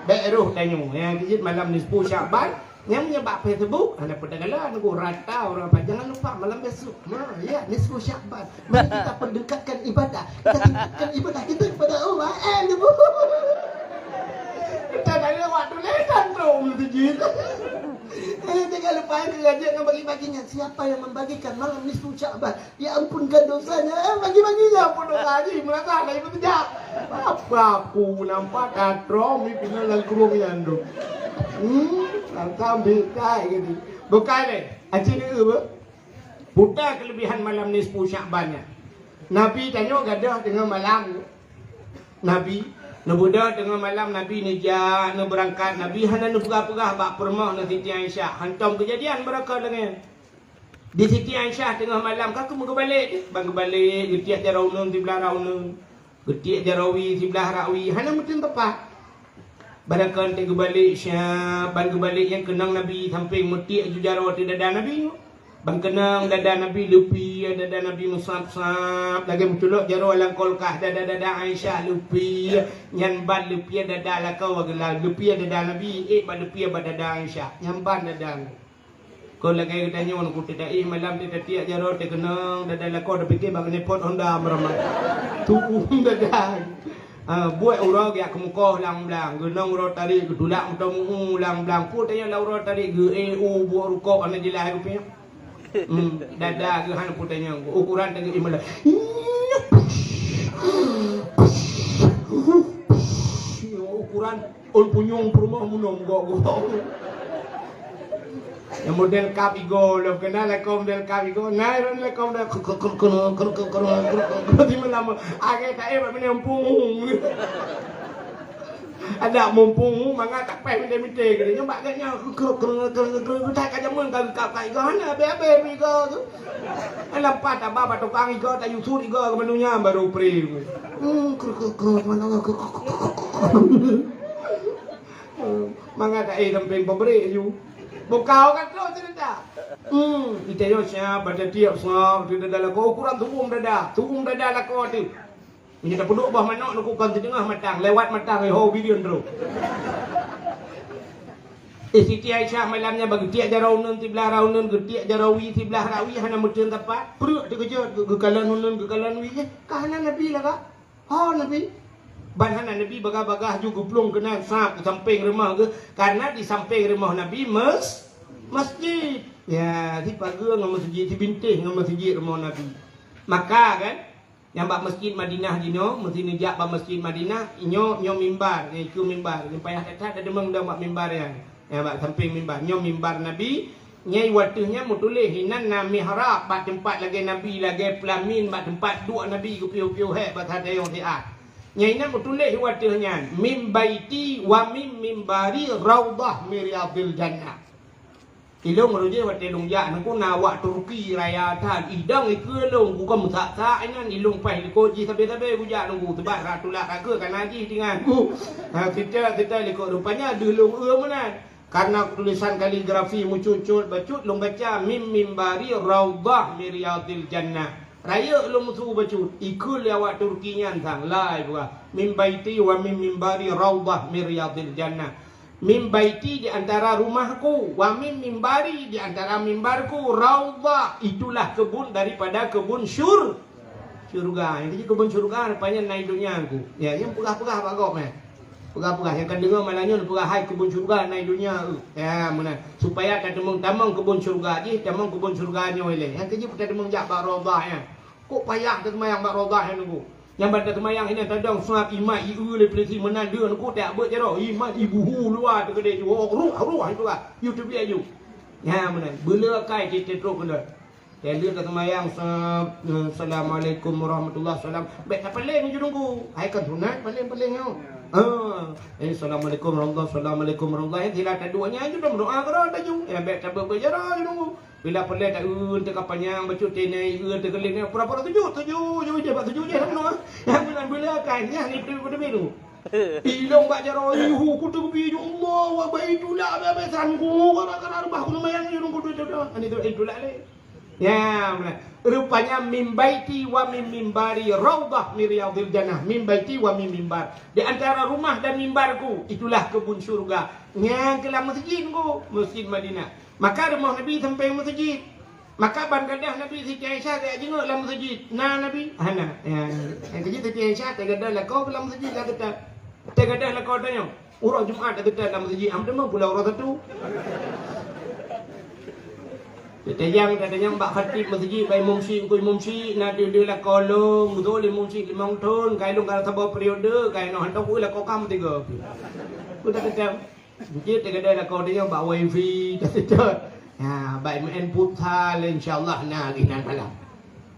Bèk roh tanyoe. Ya, jeuet malam nisfu Syakban. Nyang nyeubab Facebook, hana peuteugalan ku rata orang apa. Jangan lupa malam besok. Nah, ya, nisfu Syakban. Mari kita perdekatkan ibadah. Kita tingkatkan ibadah kita kepada Allah. Eh, dia Kita dah lewat tulisan tu, mesti jin. Eh, jangan lupa yang kerajaan yang bagi-baginya. Siapa yang membagikan malam nisfu Syakban? Ya ampunkan dosanya. Eh, bagi-baginya pun dosa haji. Merasa ada ibu sejak. Apa aku nampak katrom ni kena dalam kurung yang tu. Hmm, sambil tak gitu. Bukan eh. Acil ni apa? Buta kelebihan malam nisfu Syakban nyan. Nabi tanyoe gadôh teungoh malam. Nabi, neubeudôh teungoh malam, Nabi neujak, neubeurangkat. Nabi hana neupeugah-peugah bak peurumoh ngon Siti Aisyah. Hantom keujadian beurangkat lagèe nyan. Di Siti Aisyah teungoh malam ka keumeung geubalek. Ban geubalek, geutiek jaroe uneun siblah rot uneun. Geutiek jaroe wie siblah rot wie. Hana meuteun teumpat. Barangkon teuk geubalek siap, ban geubalek nyang keunong Nabi sampéng meutiek ju jaroe ateueh dada Nabi nyoe. Ban keunong dada Nabi leupie, dada Nabi meusab-sab, lagèe meuculok jaroe lam kulkas, dada-dada Aisyah leupie, nyan ban leupie dada lakoe geula-, leupie dada Nabi, ék ban leupie bak dada Aisyah, nyan ban dada. Kon lagèe geutanyoe ku teudaih malam teuh tatiek jaroe teuh keunong dada lakoe tapike bak knalpot Honda meuramat. Tu'uem dada. Ah, buet uroe geujak keumukoh lam blang, geunong uroe tarék geutulak meutomu'u lam blang. Peue tanyoe lam uroe tarék geu-e u buet rukok hana jeulaih rupiah. Hmm, dada geuh hana peue tanyoe. Ukoran tanyoe imeulak. Ukuran ôn punyueng peurumoh munong gok-gok. Nyang model kap igo lom, keunan lakoe model kap igo. Nah, lom lakoe model di malam. Agak tak eh bak mumpung. Ada mumpung mangat tak payah mite-mite gitu. Nyoba agaknya tak ka jameun ka kap igo. Hana habéh-habéh igo tu. Lampat aba bak tukang igo, tayue sut igo keu manunya baru pri. Hmm, kruk, kruk, kruk, mana, kruk, kruk, kruk, kruk, kruk. Hmm, mangat tak eh samping pabrik aju. Bukau kan tu cerita. Hmm, kita yo siap, pada tiap siap, tu dada lakoe ukuran tubuh dada, tubuh dada lakoe tu. Meunyoe tapeuduek boh manok neukukon siteungoh matang, lewat matang, eh, ho, bideuen trok. Eh, Siti Aisyah malam nyan bak geutiek jaroe uneun siblah rawi uneun, geutiek jaroe wie siblah rawi, hana meuteun sapat. Preuk teukeujot, geu-, geukalon uneun, geukalon wie, eh, ka hana Nabi lagak. Ho Nabi. Ban hana Nabi bagah-bagah ju geuplueng keunan sab di sampéng rumoh geuh, karena di sampéng rumoh Nabi mes-, masjid. Ya, sipageue ngon masjid, sibintéh ngon masjid rumoh Nabi. Maka kan, nyang bak Masjid Madinah jinoe, meusti neujak bak Masjid Madinah, nyoe, nyoe mimbar, nyoe ikeu mimbar. Nyoe payah that-that tadeungoe dong bak mimbar nyan. Nyang bak sampéng mimbar, nyoe mimbar Nabi. Nyang wateueh nyan meutuléh, inan na mihrab bak teumpat lagée Nabi, lagée peulamin bak teumpat duek Nabi geupiôh-piôh hék bak that tayong siat. Nyang inan meutuléh wateueh nyan, "Min baiti wa min mimbari raudhah min riyadhil jannah." Ilôn meurujéh watée lôn jak nangku na awak Turki raya that, idong ikeue lôn, bukon meusak-sak inan, ilôn paih likot jih sabe-sabe kujak nangku, teubat rak tulak rakeue kana jih tingan ku. Ha, sita, sita likot rupanya deuh lôn eu meunan. Karena tulisan kaligrafi meucut-cut bacut, lôn baca, "Min mimbari raudhah min riyadhil jannah." Rayeuk lôn meusu bacut, ikeue lé awak Turki nyan sang, lai peugah, "Min baiti wa min mimbari raudhah min riyadhil jannah." Min baiti di antara rumahku, wa min mimbari di antara mimbarku, raudhah, itulah kebun daripada kebun syur-, syurga. Nyang keuji kebun syurga rupanya na i donya ku. Ya, nyang peugah-peugah bak gob, eh. Peugah-peugah, nyang ka deungoe malam nyoe peugah hai kebun syurga na i donya, eh. Ya, meunan. Supaya tateumeung tamong kebun syurga jih, tamong kebun syurga nyoe ilée. Nyang keuji tateumeung jak bak raudhah, ya. Kok payah taseumayang bak raudhah nyan nunggu? Nyang ban taseumayang inan tadong seuab imat ieu lé peulisi meunan deuh nunggu, tak beuet jaroe imat ibuhu luwa teukeudeh ju, ruh, ruh, itu lah. Yu teubiet aju. Nyan meunan. Beuleu akai cit trok keudeh. Lheueh taseumayang, sa-, Assalamualaikum warahmatullahi wabarakatuh. Bèk tapaleng ju nunggu. Hai kan sunat paleng-paleng nyoe. Ah, eh, Assalamualaikum warahmatullahi, Assalamualaikum warahmatullahi. Sila taduek nyan ju dong doa keudroe taju. Ya, bèk tabeuet-beuet jaroe ju nunggu. Bila peureulèe ta-, eun teuka panyang, bacut teuneuk, eun teuka lé, pura-pura sujud, sujud, sujud, sujud, bak sujud jih, alhamdulillah. Yang bulan bela kan, yang itu, itu, itu. Ilong bak jaroe, ihu, kutu bi, ya Allah, wa baitu la, ba, ba, sangku, kana, kana, reubah, kutu mayang, ilong, kutu, itu, itu. Kan itu, itu lah, lé. Ya, bulan. Rupanya min baiti wa min mimbari raudhah min riyadhil jannah. Min baiti wa min mimbar. Di antara rumah dan mimbarku, itulah kebun syurga. Nyang keulah masjid ku, Masjid Madinah. Maka rumoh Nabi sampéng meuseujid. Maka ban gadôh Nabi Siti Aisyah tajak jingok lam meuseujid. Na Nabi? Hana. Ya. Nyang keujeuet Siti Aisyah tagadoh lakoe lam meuseujid lah teutap. Tagadoh lakoe tanyoe. Uroe Jumat lah teutap lam meuseujid. Am teuma pula uroe Sabtu. Tajang, tajang bak khatib meuseujid, bak imum syik, engko imum syik, na deuh-deuh lakoe lôn, beutôi lé imum syik limong thon, kai lôn ka saboh periode, kai noh hantom lakoe kam tiga. Udah teutap. Jeuet tagadoh lakoe tanyoe bak wifi, taseutôt. Ha, bak main futsal, insya Allah na lagi nan malam.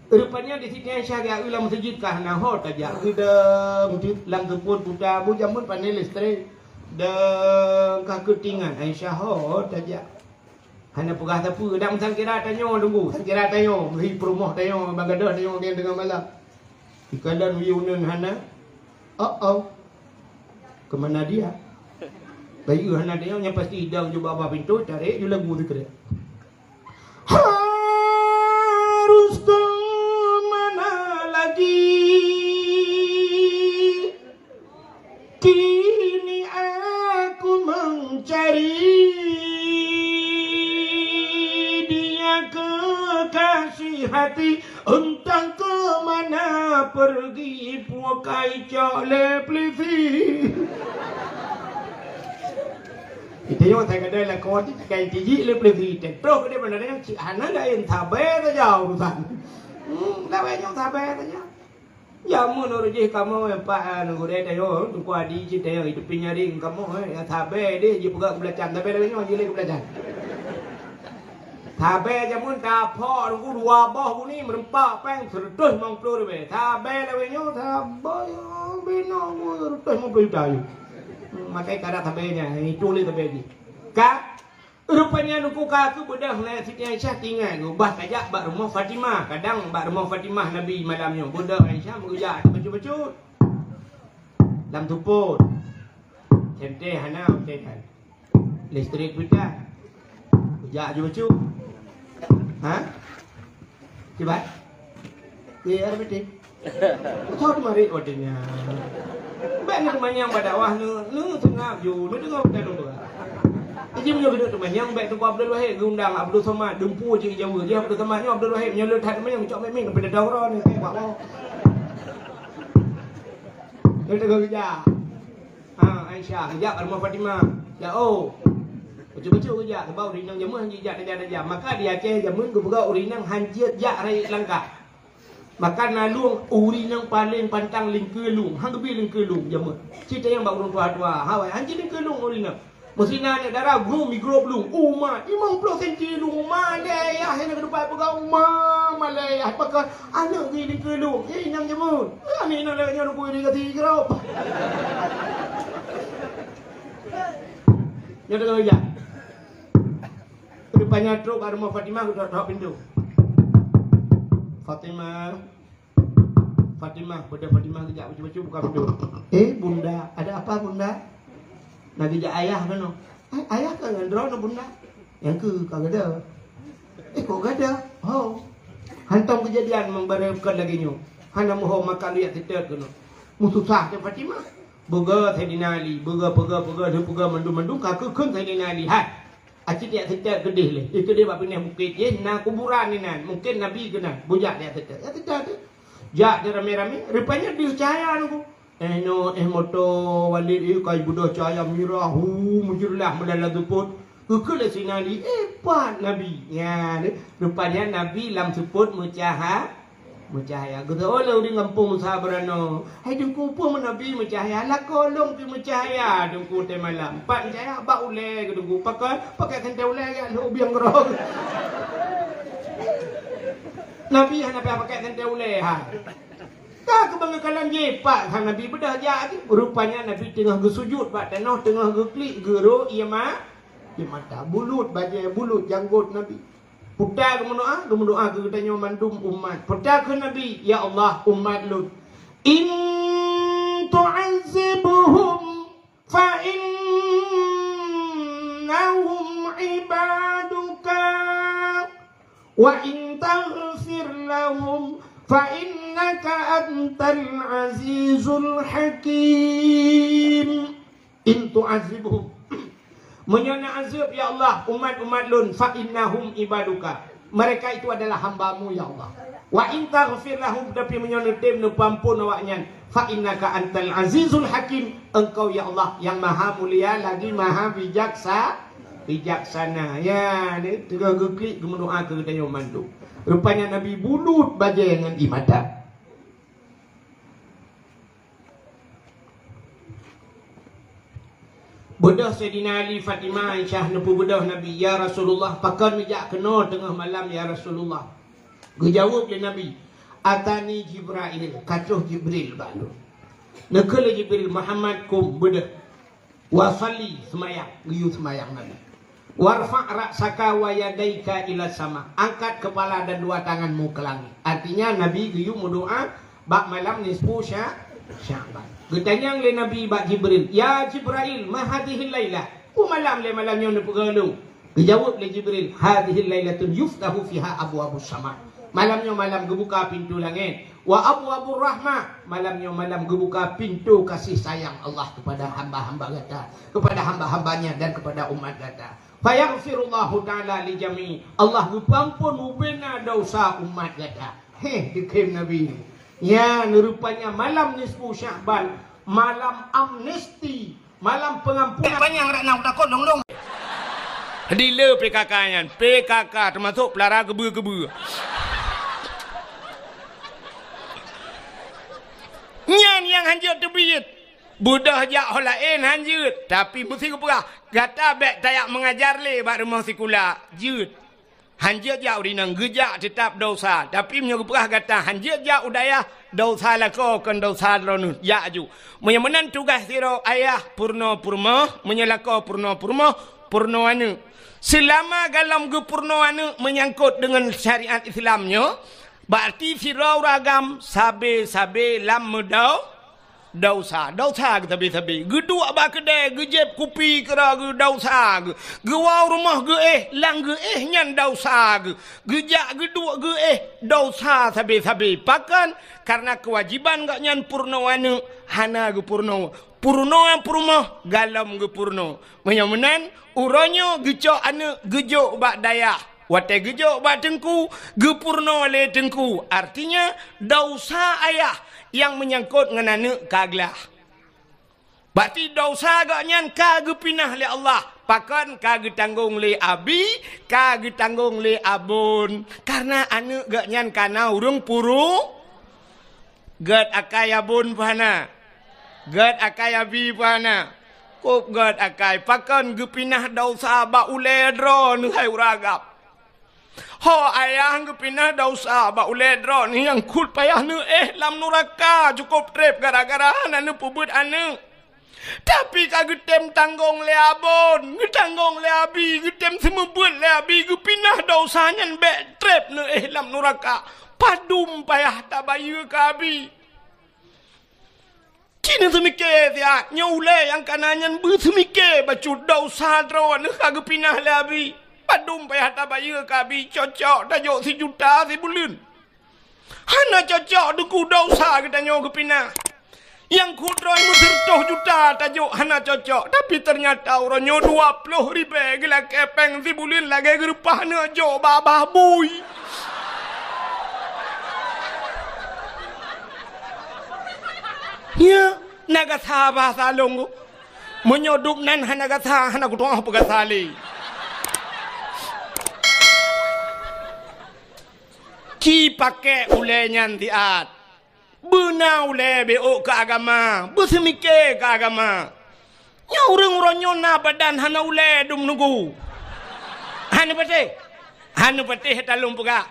Rupanya di Siti Aisyah geujak eu lam meuseujid ka hana ho tajak. Geudong lam seupôt puta, bu jameun pane listrik. Dong ka keutingan, Aisyah ho tajak. Hana peugah sapeue, dan sangkira tanyoe tunggu, sangkira tanyoe, meuhi peurumoh tanyoe, bagadoh tanyoe ngon teungoh malam. Dikala nuyue uneun hana, oh, oh. Ke mana dia? Bayeue hana dia, nyang pasti idang ju bak pintoe, tarék ju lagu sikrek. Harus ke mana lagi? Kini aku mencari dia kekasih hati, entah ke mana pergi, pukai cok lé pelisi. Itu yang saya kata lakoe, kai tijik lé pelisi. Terus ke dia benar dengan cik hana lain, sabar saja urusan. Hmm, sabar saja. Jameun ureueng jih kamoe empat, ah, gurèe tanyoe, Teungku Adi cit tanyoe, itu pih nyaring kamoe, eh, ya, sabe deh, jipeugah keubelacan, sabe lagèe nyoe, jileh keubelacan. Sabe jameun taphok Teungku dua boh bunyi, meureumpok péng seratus lima puluh ribèe. Sabe lagèe nyoe, sabe, ya, binoe seratus lima puluh juta ju. Hmm, makai kada sabe nyan, itu lé sabe jih. Ka Rupanya Teungku ka keuh beudôh lé Siti Aisyah tinggai geuh, bah tajak bak rumoh Fatimah. Kadang bak rumoh Fatimah Nabi malam nyoe. Beudôh Aisyah meugeujak bacut-bacut. Lam tupot. Senter hana, senter kan. Listrik pita. Geujak bacut-bacut. Ha? Kiban? Ye, ada betul. Kau tu mari watèe nyan. Bèk na teumanyong bak dakwah, na, na seungab ju, na deungö watèe lôn peugah. Jadi meunyoe geuduek teumanyong, bèk Teungku Abdul Wahid geuundang Abdul Somad, dumpeue cit jaweueb. Jadi Abdul Somad nyoe Abdul Wahid, meunyoe le that teumanyong, cok mik-mik, na peudatang uroe ni, eh, bak mo. Lôn teugah geujak. Ha, Aisyah, geujak bak rumoh Fatimah. Jak, oh. Bacut-bacut geujak, sabab ureueng inong jameun han jijak tajam-tajam. Maka di Aceh jameun geupeugah ureueng inong han jeuet jak rayeuk langkah. Maka na lueng ureueng inong paleng pantang lingkeue lueng, han geubi lingkeue lueng jameun. Cit tanyong bak ureueng tuha-tuha, hawai, han jeuet lingkeue lueng ureueng inong. Meusina aneuk dara, grum, migrop lueng. Uma, limong ploh senti lueng, uma, lé yah, hana keudeupai peugah, uma, malèe yah. Pakon aneuk geubi lingkeue lueng, eh, inong jameun. Eh, aneuk inong lagèe nyoe, geubi lingkeue lueng. Nyoe deungoe jak. Rupanya trok bak rumoh Fatimah, geutok-tok pintoe. Fatimah, Fatimah, beudôh Fatimah geujak bacut-bacut buka pintoe. "Eh, Bunda, ada apa, Bunda?" "Na geujak ayah keunoe." "Eh, ayah ka ngon droeneuh, Bunda." "Nyang keu ka gada." "Eh, kok gada?" "Ho." Hantom keujadian meubara bukon lagèe nyoe. Hana meuho maka lôn jak seutôt keunoe. Meususah teuh Fatimah. Beuga Saidina Ali, beuga, beuga, beuga, lheuh beuga mandum-mandum, ka keuh kheun Saidina Ali, "Hai, aci jak seutôt keudeh lé." Eh, keudeh bak binéh bukét, eh, na kuburan inan, mungken Nabi keunan. Bujak jak seutôt. Jak seutôt teuh. Jak teuh ramé-ramé, rupanya deuh cahya Teungku. Eh, nyoe, eh, moto Walid, eh, ka beudôh cahya mirah, hu, meujeulaih meulalu seupôt. Geukheun lé Saidina Ali, eh, pat Nabi. Nyan, rupanya Nabi lam seupôt meucaha-, meucahya. Geuteu'oh lé ureueng gampông Musa Barano, "Hai Teungku, peue meunabi meucahya? Lakoe lôn pih meucahya, Teungku, watèe malam." Pat meucahya bak ulèe geuh Teungku. Pakon? Pakèk senter ulèe, jak lhok biang keudroe. Nabi hana payah pakèk senter ulèe, ha. Ka keubeue geukalon jih, pat sang Nabi beudôh jak jih. Rupanya Nabi teungoh geusujut bak tanoh, teungoh geuklik geuro ié ma-, ié mata. Bulut bajèe, bulut janggot Nabi. Peue ta geumeudoa, geumeudoa keu geutanyoe mandum umat. Peue ta kheun Nabi, "Ya Allah, umat lôn, in tu'azzibhum fa innahum ibaduka, wa in taghfir lahum fa innaka antal azizul hakim." In tu'azzibhum. Meunyoe neuazeueb, ya Allah, umat-umat lôn, fa innahum ibaduka. Mereka itu adalah hamba-Mu, ya Allah. Wa in taghfir lahum, tapi meunyoe neutem neupeuamphon awaknyan, fa innaka antal azizul hakim, Engkau, ya Allah, yang maha mulia lagi maha bijaksa-, bijaksana. Ya, ni teungoh geuklik geumeudoa keu geutanyoe mandum. Rupanya Nabi bulut bajèe ngon ié mata. Beudôh Saidina Ali, Fatimah, Aisyah neupeubeudôh Nabi, "Ya Rasulullah, pakon neujak keunoe teungoh malam, ya Rasulullah?" Geujaweueb lé Nabi, "Atani Jibrail, ka troh Jibril bak lôn." Neukheun lé Jibril, "Muhammad, kum, beudôh. Wa shalli, seumayang." Geuyue seumayang Nabi. "Warfa' ra'saka wa yadaika ila sama." Angkat kepala dan dua tanganmu ke langit. Artinya, Nabi geuyue meudoa bak malam nisfu Sya-, Sya'ban. Geutanyong lé Nabi bak Jibril, "Ya Jibrail, ma hadhihil lailah? Peue malam lé malam nyoe neupeugah lôn?" Geujaweueb lé Jibril, "Hadhihil lailatun yuftahu fiha abwabus sama." Malam nyoe malam geubuka pintoe langét. "Wa abwabur rahmah." Malam nyoe malam geubuka pintoe kasih sayang Allah kepada hamba-hamba gata, kepada hamba-hamba-Nya dan kepada umat gata. "Fayaghfirullahu ta'ala li jami'." Allah geupeuamphon bubena desya umat gata. Heh, dikhém Nabi. Nyan rupanya malam nisfu Sya'ban, malam amnesti, malam pengampunan. Panjang rak nang takot dong-dong. Di le P K K nyan, P K K teumasok pelara geubeu-geubeu. nyang hanjeuet teubiet. Beudôh jak ho laén hanjeuet, tapi meusi geupeugah, gata bék tajak meungajar lé bak rumoh sikula. Jeuet. Hanjeuet jak u inong, geujak teutab desya. Tapi meunyoe geupeugah gata hanjeuet jak u dayah, desya lakoe kon desya droeneuh, jak aju. Meunyoe meunan tugaih sidroe ayah peurunoe peurumoh, meunyoe lakoe peurunoe peurumoh, peurunoe aneuëk. Seulama golom geupeurunoe aneuëk meunyangkot deungon syariat Islam nyoe, berarti sidroe ureuëng agam sabe-sabe lam meudau- Desya, desya geuh sabe-sabe. Geuduek bak keudè, geujieb kupi keudroe geuh desya geuh. Geuwoe rumoh geuéh, lam geuéh nyan desya geuh. Geujak geuduek geuéh, desya sabe-sabe. Pakon? Kareuna keuwajéban gobnyan peurunoe aneuëk hana geupeurunoe. Peurunoe peurumoh golom geupeurunoe. Meunyoe meunan, uroe nyoe geucok aneuëk geujok bak dayah. Watée geujok bak teungku, geupeurunoe lé teungku. Artinya, desya ayah nyang meunyangkot ngon aneuëk ka glah. Berarti desya gobnyan ka geupinah lé Allah. Pakon? Ka geutanggong lé abi, ka geutanggong lé abon. Kareuna aneuëk gobnyan ka na ureuëng puru-, Gét akai abon peue hana? Gét akai abi peue hana? Kop gét akai, pakon geupinah desya bak ulée droeneuh hai ureuëng agam? Ho ayah geupinah desya bak ulée droeneuh nyang kheueh payah neuéh lam nuraka cukop treb gara-gara hana neupeubeuet aneuëk. Tapi ka geutem tanggong lé abon, geutanggong lé abi, geutem seumeubeuet lé abi, geupinah desya nyan bék treb neuéh lam nuraka. Padum payah tabayeue keu abi. Ci neuseumiké siat, nyoe ulée nyang kana nyan beuseumike bacut desya droeneuh ka geupinah lé abi. Padum payah tabayeue keu abi, cocok tajok sijuta sibuleuen. Hana cocok teungku desya geutanyoe geupinah. Nyang kheueh droe meuseureutoh juta tajok hana cocok, tapi teunyata uroe nyoe dua ploh ribée geulakée péng sibuleuen lagée geureupah neuh jok bak babah bui. Nya, na gasa bahasa lôn ku. Meunyoe dub nan hana gasa, hana kutu'oh peugasa lé. Ci pakék ulée nyan siat. Beuna ulée bék keu agama, beuseumike keu agama. Nyoe ureuëng uroe nyoe na badan hana ulée dum nugu. Hana patéh. Hana patéh talôn peugah.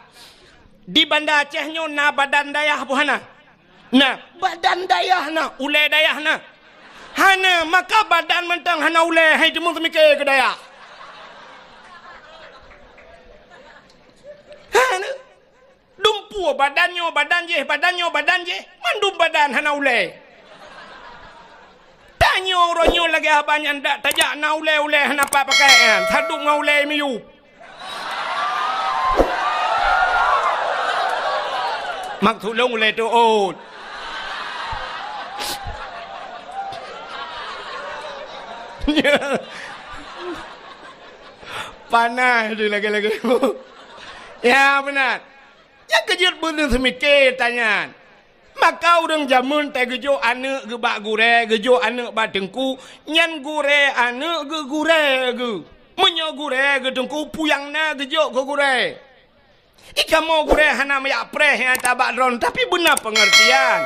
Di Banda Aceh nyoe na badan dayah peue hana? Na, badan dayah na, ulée dayah na. Hana, maka badan mantong hana ulée, hai teumeuh seumike keu dayah. Hana. Dumpeue badan nyoe badan jih, badan nyoe badan jih, mandum badan hana ulée. Tanyoe uroe nyoe lagée haba nyan dak tajak na ulée-ulée hana pat pakai nyan, sadub ngon ulée miyueb. Maksud lôn ulée teuôt. Panas tu lagée-lagée. Ya, beuna. Nyang keujeuet beuneuh seumike tanyan. Maka ureuëng jameun teugeujok aneuëk geuh bak gurée, geujok aneuëk bak teungku, nyan gurée aneuëk geuh gurée geuh. Meunyoe gurée geuh teungku, peue nyang na geujok keu gurée. Ikamoe gurée hana meuyak preh nyang ata bak droen, tapi beuna peungeurtian.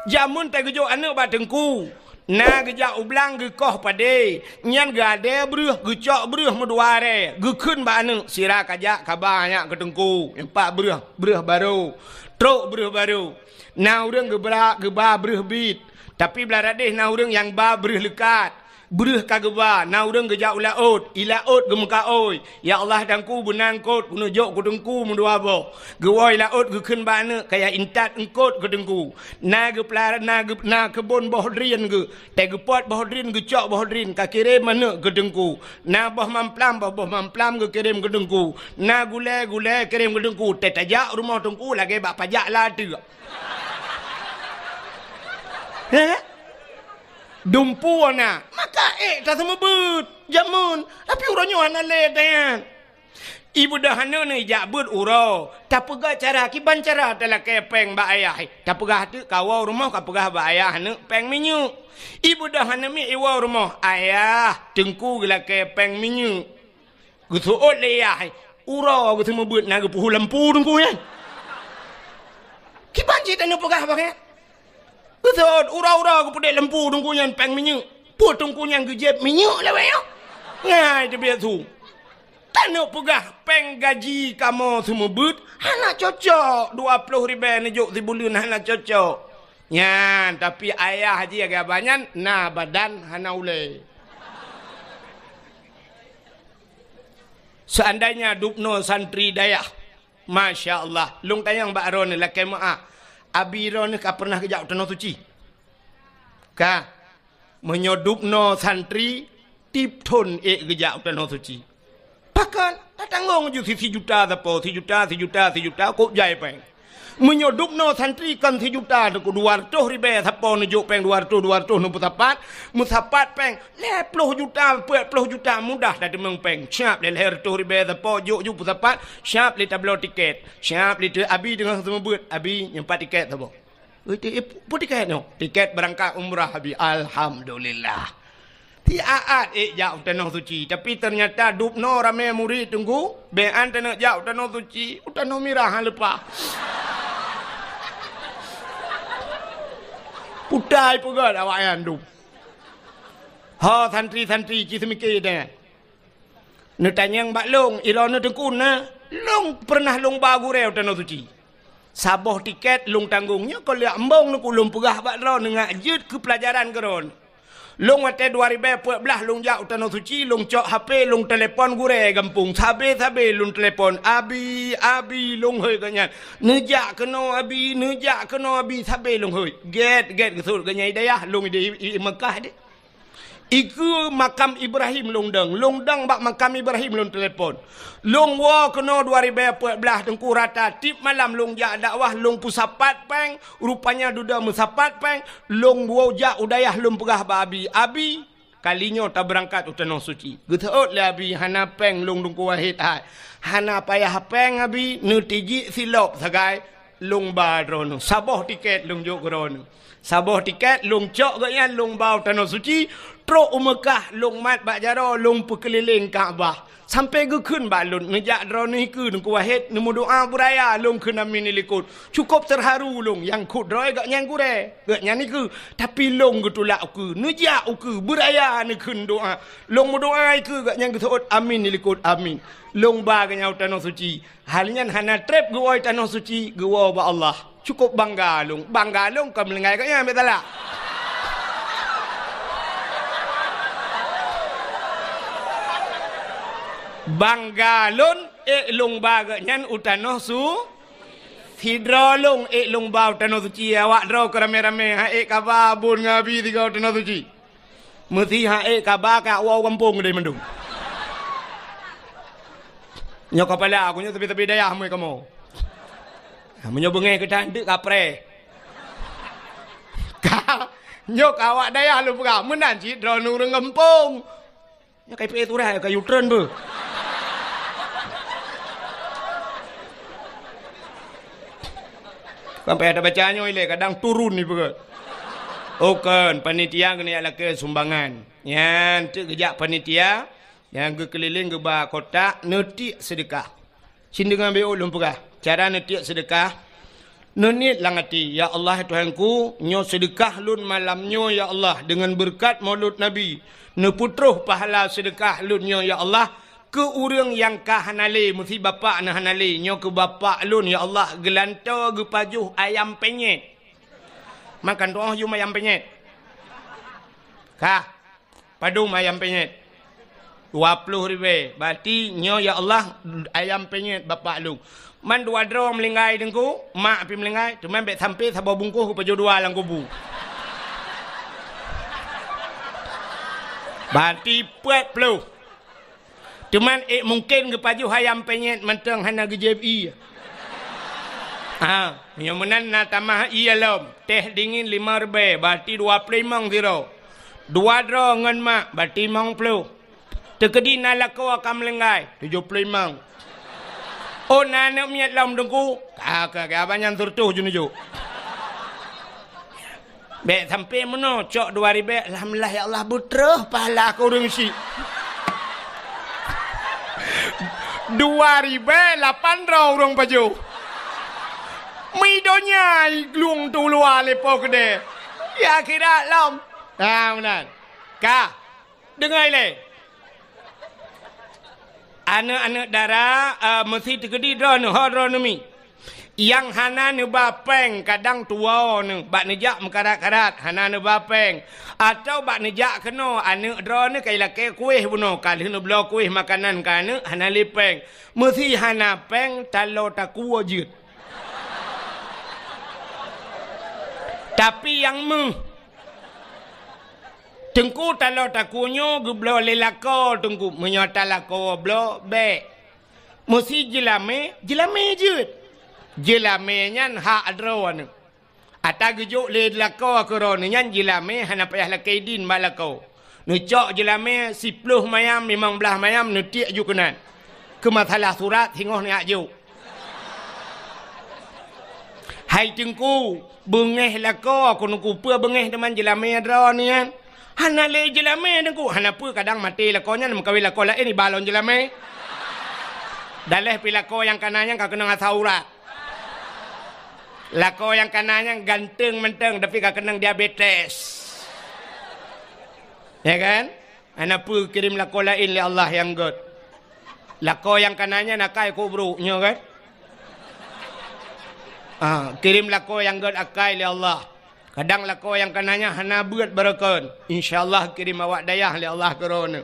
Jameun teugeujok aneuëk bak teungku. Na geujak u blang geukoh padé, nyan geuadée breueh, geucok breueh meudua arée, geukheun bak aneuëk, sira kajak kaba nyak keu teungku, empat breueh, breueh barô, trok breueh barô. Na ureuëng geubra-, geuba breueh bit, tapi blah radeh na ureuëng nyang ba breueh leukat. Breueh ka geuba, na ureuëng geujak u laôt, i laôt geumeukaôi, "Ya Allah, teungku beuna eungkôt keuneuk jok keu teungku meudua boh." Geuwoe i laôt geukheun bak aneuëk, "Kaya intat eungkôt keu teungku." Na geupeulara-, na geu-, na keubon boh drien geuh, teugeupot boh drien, geucok boh drien, ka kirém aneuëk keu teungku. Na boh mamplam, boh, boh mamplam geukirém keu teungku. Na gulée, gulée kirém keu teungku. Teutajak rumoh teungku lagée bak pajak lateuek. Heh? Dumpeue na, maka ék taseumeubeuet jameun, tapi uroe nyoe hana lé tanyan. Ibeudôh aneuëk nyoe ijak beuet uroe, tapeugah cara kiban cara talakée péng bak ayah. Tapeugah teuk kawoe rumoh kapeugah bak ayah aneuëk péng minyeuk. Ibeudôh aneuëk miet iwoe rumoh, "Ayah, teungku geulakée péng minyeuk." Geuseuôt lé ayah, uroe geuseumeubeuet na geupeuhu lampu teungku nyan. Kiban cit aneuëk peugah bak ayah. Beutôi, uroe-uroe geupeudeh lampu teungku nyan péng minyeuk. Peue teungku nyan geujieb minyeuk lawét nyoe? Ngai teubiet su. Taneuk peugah péng gaji kamoe seumeubeuet hana cocok, dua ploh ribèe neujok sibuleuen hana cocok. Nyan, tapi ayah jih agak banyan na badan hana ulèe. Seandainya dubnoe santri dayah, masya Allah, lôn tanyong bak droeneuh lakèe meu'ah, abi droeneuh ka peureunah geujak u Tanoh Suci? Ka. Meunyoe dubnoe santri, tiep thon ék geujak u Tanoh Suci. Pakon? Tatanggong ju si, sijuta sapo, sijuta, sijuta, sijuta, kok jai péng. Meunyoe dubnoe santri kon sijuta, teungku, dua reutôh ribèe sapo neujok péng dua reutôh, dua reutôh neupeusapat, meusapat péng lhèe ploh juta, peuet ploh juta, mudah tateumeung péng. Siap lé lhèe reutôh ribèe sapo jok ju peusapat, siap lé tabloe tikét, siap lé teu abi deungon seumeubeuet, abi nyoe pat tikét saboh. Ui, ti-, ih, peue tikét nyoe? Tikét beurangkat umrah, abi. Alhamdulillah. Siat-at ék jak u Tanoh Suci, tapi teunyata dubnoe ramé murit teungku, bèk an taneuk jak u Tanoh Suci, u Tanoh Mirah han leupah. Putai peugöt awaknyan dum. Ho santri-santri ci seumike deh. Neutanyong bak lôn, ilôn neuteukun na, lôn peureunah lôn ba gurèe u Tanoh Suci. Saboh tikét lôn tanggong, nyoe kon lheueh embong neukeu lôn peugah bak droeneuh ngat jeuet keu peulajaran keu droeneuh. Lôn watèe dua ribèe peuet blah lôn jak u Tanoh Suci, lôn cok H P, lôn telepon gurèe gampông. Sabe-sabe lôn telepon, "Abi, abi," lôn hôi gobnyan. "Neujak keunoe, abi, neujak keunoe, abi," sabe lôn hôi. Gèt-gèt geusut gobnyan i dayah, lôn i, i, i Meukah deh. Ikeue makam Ibrahim lôn dong. Lôn dong bak makam Ibrahim lôn telepon. Lôn woe keunoe dua ribèe peuet blah teungku rata tiep malam lôn jak dakwah lôn peusapat péng, rupanya dudoe meusapat péng, lôn woe jak u dayah lôn peugah bak abi, "Abi, kali nyoe tabeurangkat u Tanoh Suci." Geuseuôt lé abi, "Hana péng lôn Teungku Wahid hai." "Hana payah péng abi, neutijik silop sagai." Lôn ba droeneuh, saboh tikét lôn jok keu droeneuh. Saboh tikét lôn cok gobnyan lôn ba u Tanoh Suci, trok u Meukah lôn mat bak jaroe lôn peukeulileng Ka'bah. Sampoe geukheun bak lôn, "Neujak droeneuh ikeue Teungku Wahid, neumeudoa beuraya," lôn kheun, "Amin," di likot. Cukôp teuharu lôn, nyang kheun droe gobnyan gurèe. Gobnyan ikeue, tapi lôn geutulak ukeue, neujak ukeue, beuraya neukheun doa. Lôn meudoa ikeue gobnyan geuseuôt, "Amin," di likot, "Amin." Lôn ba gobnyan u Tanoh Suci. Hal nyan hana trép geuwoe Tanoh Suci, geuwoe bak Allah. Cukôp bangga lôn. Bangga lôn kon meulinggai gobnyan, bèk salah. Bangga lôn, ék lôn ba gobnyan u Tanoh Su-, sidroe lôn ék lôn ba u Tanoh Suci, awak droe keu ramé-ramé, han ék kaba bun ngon abi sigoe u Tanoh Suci. Meusi han ék kaba ka woe gampông deh mandum. Nyoe kapala aku nyoe sabe-sabe dayah mui kamoe. Meunyoe beungéh keu tan deuk kapreh. Ka, nyoe ka awak dayah lôn peugah, meunan cit droeneuh ureueng gampông. Nyoe ka ipeuék turah, ka U-turn beuh. Sampai ada baca nyoe ilée kadang turun ni peugah. Oh kon, panitia keuneuk lakée sumbangan. Nyan teuk geujak panitia, nyang geukeulileng geuba kotak, neutiek seudeukah. Sindeungan beuôt lôn peugah, cara neutiek seudeukah, neuniet lam até, "Ya Allah, Tuhanku, nyoe seudeukah lôn malam nyoe, ya Allah, deungon beureukat Maulud Nabi, neupeutroh pahala seudeukah lôn nyoe, ya Allah, keu ureueng nyang ka hana lé, meusi bapak na hana lé, nyoe keu bapak lôn, ya Allah, geulantoe geupajoh ayam penyet." Makan tuoh jum ayam penyet. Kah. Padum ayam penyet? Dua ploh ribèe. Berarti nyoe, ya Allah, ayam penyet bapak lôn. Man dua droe meulinggai teungku, mak pih meulinggai, teuma bèk sampai saboh bungkôh geupajoh dua lam kubu. Berarti peuet ploh. Teuma ék mungken geupajoh ayam penyet mantong hana geujieb ie. Ha, nyoe meunan na tamah ie lom. Teh dingin lima ribèe, berarti dua ploh limong sidroe. Dua droe ngon mak, berarti limong ploh. Teukeudi na lakoe ka meulinggai, tujoh ploh limong. Oh, na aneuk miet lom teungku, ka, ka, ka, abang nyan seureutôh jeuneujok. Bèk sampai meunoe, cok dua ribèe, alhamdulillah ya Allah, beutroh pahala keu ureueng syiek. Dua ribèe lapan droe ureueng pajoh. Meudonya i glung tu luwa lé po keudè. di akhirat lom. Ha, meunan. Ka. Deungoe lé. Aneuk-aneuk dara, eh, meusi teukeudi droeneuh, ho droeneuh mi. Nyang hana neuba péng kadang tuwoe neuh, bak neujak meukarat-karat, hana neuba péng. Atawa bak neujak keunoe, aneuk droeneuh ka ilakée kuéh bunoe, ka lheueh neubloe kuéh makanan keu aneuk, hana lé péng. Meusi hana péng, taloe takue jeuet. Tapi nyang meuh, Teungku, taloe takue nyoe geubloe lé lakoe, Teungku. Meunyoe ata lakoe bloe, bék. Meusi jeulamé, jeulamé jeuet. Jeulamé nyan hak droeneuh. Ata geujok lé lakoe keu droeneuh nyan, jeulamé hana payah lakée idin bak lakoe. Neucok jeulamé siploh mayam, limong blaih mayam, neutiek ju keunan. Keu masalah surat, singoh neujak jok. Hai Teungku, beungéh lakoe, keu Teungku peue beungéh teuma jeulamé droeneuh nyan? Hana lé jeulamé Teungku, hana peue kadang maté lakoe nyan meukawen lakoe laén iba lom jeulamé. Daleh pi lakoe nyang kana nyan ka keunong asam urat. Lakoe nyang kana nyan ganteng mantong tapi ka keunong diabetes. Ya kan? Hana peue kirém lakoe laén lé Allah nyang gét. Lakoe nyang kana nyan akai keu brok nyoe kan? Ah, kirém lakoe nyang gét akai lé Allah. Kadang lakoe nyang kana nyan hana beuet barokon. Insya Allah kirém awak dayah lé Allah keu droeneuh.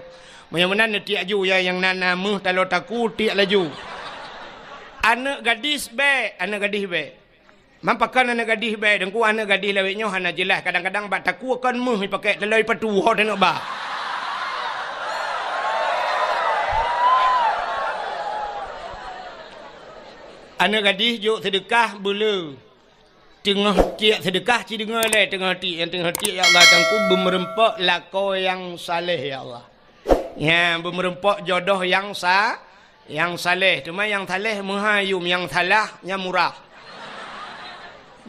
Meunyoe meunan neutiek ju ya nyang na, na meuh taloe takue tiek laju. Aneuk gadis bék, aneuk gadis bék. Man pakon aneuk gadih bék, Teungku, aneuk gadih lawét nyoe hana jeulaih, kadang-kadang bak takue kon meuh ipakék taloe ipatu ho teuneuk ba. Aneuk gadih jok seudeukah beuleu. Teungoh tiek seudeukah ci deungoe lé, teungoh tiek, nyang teungoh tiek, ya Allah, Teungku, beumeureumpok lakoe nyang saleh, ya Allah. Nyan, beumeureumpok jodoh nyang sa-, nyang saleh. Teuma nyang saleh meuhai yum, nyang salah nyan murah.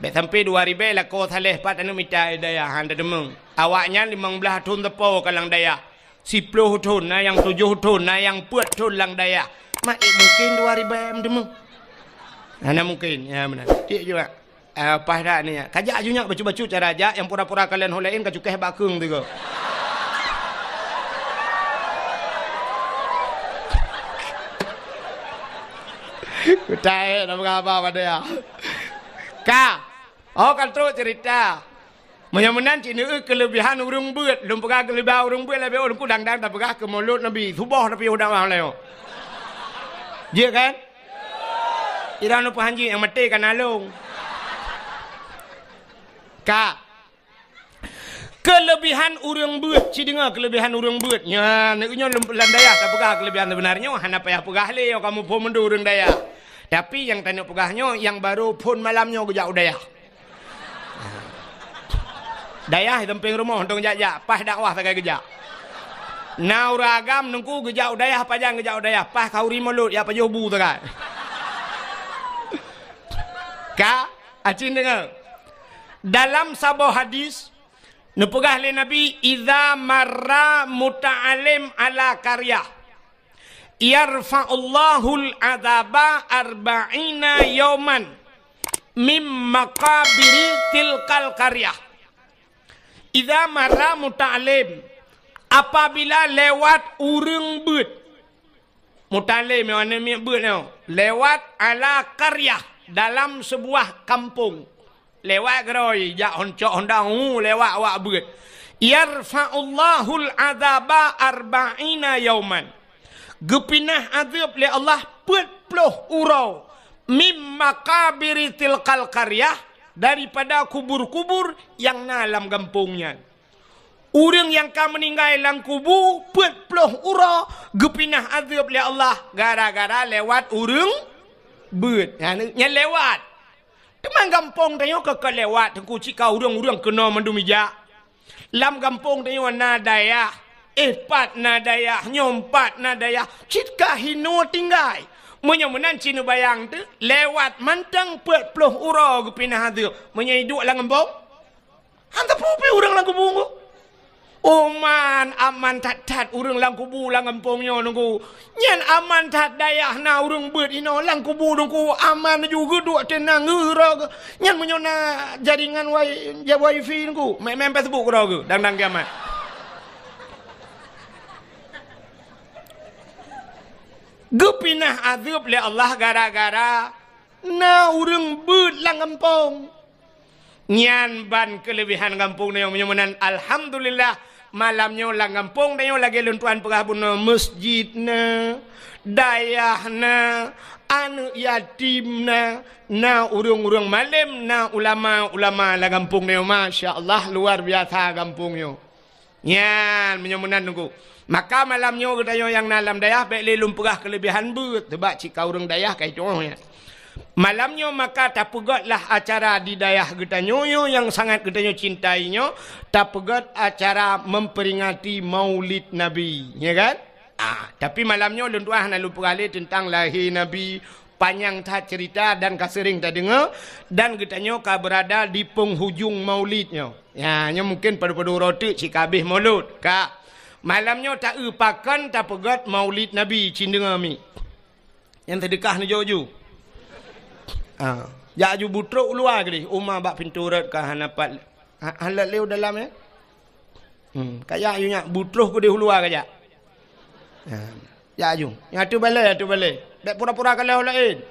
Bék sampai dua ribée lakoe saleh pat aneuk mita dayah, han teudeungoe. Awaknyan limong blaih thon teupo ka lam dayah. Siploh thon, na nyang tujoh thon, na nyang peuet thon lam dayah. Mak, eh, mungken dua ribée meudeungoe? Hana mungken. Ya, meunan. Tiek juga. Ah, paih that ni, ya. Kajak aju nyak bacut-bacut cara jak, nyang pura-pura kalon ho laén ka cukéh bak keueng tiga. Kutai, nak peugah apa pada ya? Ka. Oh, ka trok cerita. Meunyoe meunan cit neueu keuleubihan ureuëng beuet. Lôn peugah keuleubihan ureuëng beuet, leubeh ulôn kudang-dang tapeugah keu mulod Nabi. Suboh tapi udang malam. Jeuet kan? Irang lôn peuhanji nyang maté ka na lôn. Ka. Keuleubihan ureuëng beuet, ci deungoe keuleubihan ureuëng beuet. Nyan, nyoe lam, lam dayah tapeugah keuleubihan seubeuna nyoe, hana payah peugah lé, nyoe kamoe phon meundu ureuëng dayah. Tapi nyang taneuk peugah nyoe, nyang barô phon malam nyoe geujak u dayah. Dayah di sampéng rumoh, untông jak-jak, paih dakwah sagai geujak. Na ureuëng agam Teungku geujak u dayah, pajan geujak u dayah, paih khanduri mulod, jak pajoh bu sagai. Ka, aci deungoe. Dalam saboh hadis, neupeugah lé Nabi, "Idza marra muta'allim ala qaryah, yarfa'ullahul adzaba arba'ina yauman mim maqabiri tilkal qaryah." Idza marra muta'allim, apabila lewat ureuëng beuet. Muta'allim nyoe aneuk miet beuet nyoe, lewat ala qaryah, dalam sebuah kampung. Lewat keudroe, jak hon-, cok honda, hu, lewat awak beuet. Yarfa'ullahul adzaba arba'ina yauman. Geupinah azeueb lé Allah peuet ploh uroe. Mim maqabiri tilkal qaryah, daripada kubur-kubur nyang na lam gampông nyan. Ureuëng nyang ka meuninggai lam kubu peuet ploh uroe geupinah azeueb lé Allah gara-gara lewat ureuëng beuet. Nyan, nyan lewat. Teuma gampông tanyoe ka, ka lewat, Teungku, cit ka ureuëng-ureuëng keunoe mandum ijak. Lam gampông tanyoe na dayah, éh pat na dayah, nyoe pat na dayah, cit ka hinoe tinggai. Meunyoe meunan ci neubayang teuk, lewat mantong peuet ploh uroe geupinah azeueb. Meunyoe iduek lam gampông, han teupeu pih ureuëng lam kubu. Oman aman that-that ureuëng lam kubu lam gampông nyoe nunggu. Nyan aman that dayah na ureuëng beuet inoe lam kubu nunggu aman ju geuduek teunang geurok. Nyan meunyoe na jaringan wai-, ja wifi nunggu. Main-main Facebook keudroe geu dang-dang kiamat. Geupinah azeueb lé Allah gara-gara na ureuëng beuet lam gampông. Nyan ban keuleubehan gampông nyoe meunyoe meunan. Alhamdulillah, malam nyoe lam gampông tanyoe lagée lôn tuan peugah bunoe, meuseujid na, dayah na, aneuëk yatim na, na ureuëng-ureuëng malem, na ulama-ulama lam gampông nyoe. Masya Allah, luar biasa gampông nyoe. Nyan meunyoe meunan nunggu. Maka malam nyoe geutanyoe nyang na lam dayah bék lé lôn peugah keuleubehan beuet, teubak cit ka ureuëng dayah ka ituoh nyan. Malam nyoe maka tapeugét lah acara di dayah geutanyoe nyoe nyang sangat geutanyoe cintai nyoe, tapeugét acara memperingati Maulid Nabi, ya kan? Ah, tapi malam nyoe lôn tuan hana lôn peugah lé teuntang lahé Nabi, panyang that cerita dan ka seuring tadeungoe, dan geutanyoe ka beurada di penghujung Maulid nyoe. Ya, nyoe mungken padub-padub uroe teuk cit ka abéh Maulud. Ka. Malam nyoe ta-eu pakon tapeugét Maulid Nabi, cit deungoe mi. Nyang seudeukah neujok ju. Ha. Jak ju butrok u luwa keudeh, uma bak pintoe rot ka hana pat. Ha, hana lé u dalam, ya? Hmm, kajak ju nyak butroh keudeh u luwa kajak. Ha. Jak ju. Nyang ateueh balée, ateueh balée. Bék pura-pura kalon laén.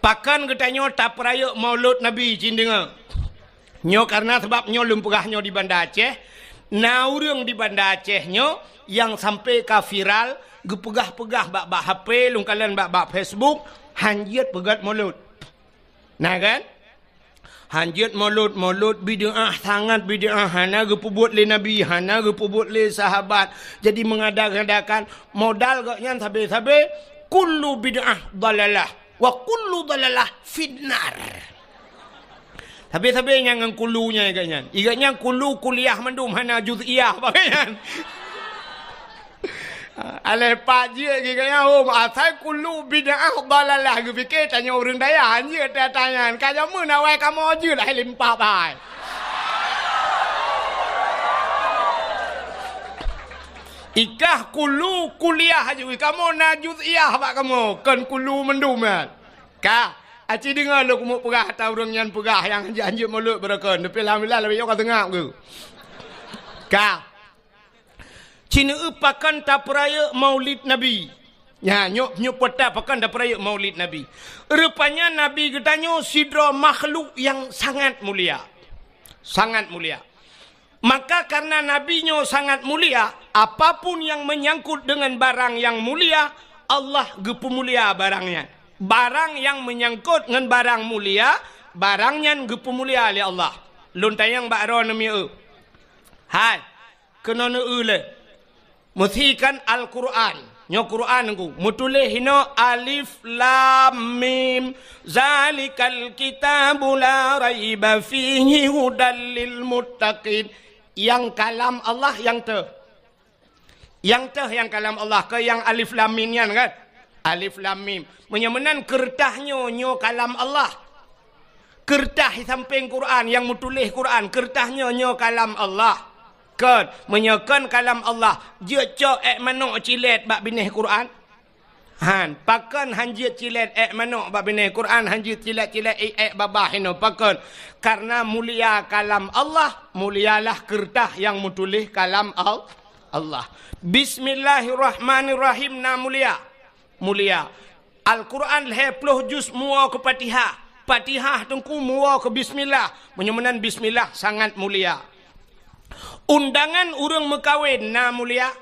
Pakon geutanyoe tapeurayeuk Maulud Nabi, cit deungoe. Nyoe kareuna sabab nyoe lôn peugah nyoe di Banda Aceh, na ureuëng di Banda Aceh nyoe nyang sampai ka viral, geupeugah-peugah bak-bak H P, lôn kalon bak-bak Facebook, hanjeuet peugét Maulud. Na kan? Hanjeuet Maulud, Maulud bid'ah, sangat bid'ah, hana geupeubuet lé Nabi, hana geupeubuet lé sahabat. Jadi mengada-ngadakan modal gobnyan sabe-sabe, kullu bid'ah dalalah, wa kullu dalalah finnar. Sabe-sabe nyang ngon kulu nyan igat nyan. Igat nyan kulu kuliah mandum hana juz'iyah bak nyan. Aleh pat jeuet geuh nyan, oh, asai kulu bid'ah dalalah geupike tanyoe ureuëng dayah, anjeuet tanya. Ka jameun awai kamoe jeuet hai limpah bai. Ikah kulu kuliah aju kamoe na juz'iyah bak kamoe, kon kulu mandum nyan. Ka, aci deungoe lôn keumeung peugah ata ureuëng nyan peugah nyang hanjeuet-hanjeuet Maulud beureukan, tapi alhamdulillah lagée nyoe ka teungab geuh. Ka. Cit neueu pakon tapeurayeuk Maulid Nabi. Nya, nyoe, nyoe peuta pakon tapeurayeuk Maulid Nabi. Rupanya Nabi geutanyoe sidroe makhluk nyang sangat mulia. Sangat mulia. Maka karena Nabi nyoe sangat mulia, apapun yang menyangkut dengan barang yang mulia, Allah geupeumulia barang nyan. Barang yang menyangkut ngon barang mulia, barang nyan geupeumulia lé Allah. Lôn tanyong bak droeneuh mieu. Hai, keunoe neueu lé. Meusikan Al-Quran. Nyoe Quran nunggu. Meutuléh hinoe alif lam mim. Zalikal kitabu la raiba fihi hudal lil muttaqin. Nyang kalam Allah nyang teuh. Nyang teuh nyang kalam Allah, keu nyang alif lam mim nyan kan? Alif lam mim. Meunyoe meunan keureutah nyoe, nyoe kalam Allah. Keureutah di sampéng Quran, nyang meutuléh Quran, keureutah nyoe, nyoe kalam Allah. Kon, meunyoe kon kalam Allah, jeuet cok ék manok cilét bak binéh Quran? Han, pakon han jeuet cilét ék manok bak binéh Quran, han jeuet cilét-cilét ék, ék babah inoe, pakon? Karena mulia kalam Allah, mulialah keureutah nyang meutuléh kalam Al-, Allah. Bismillahirrahmanirrahim na mulia. Mulia. Al-Quran lhée ploh juz muwoe keu Fatihah. Fatihah teungku muwoe keu bismillah. Meunyoe meunan bismillah sangat mulia. Undangan ureuëng meukawen na mulia.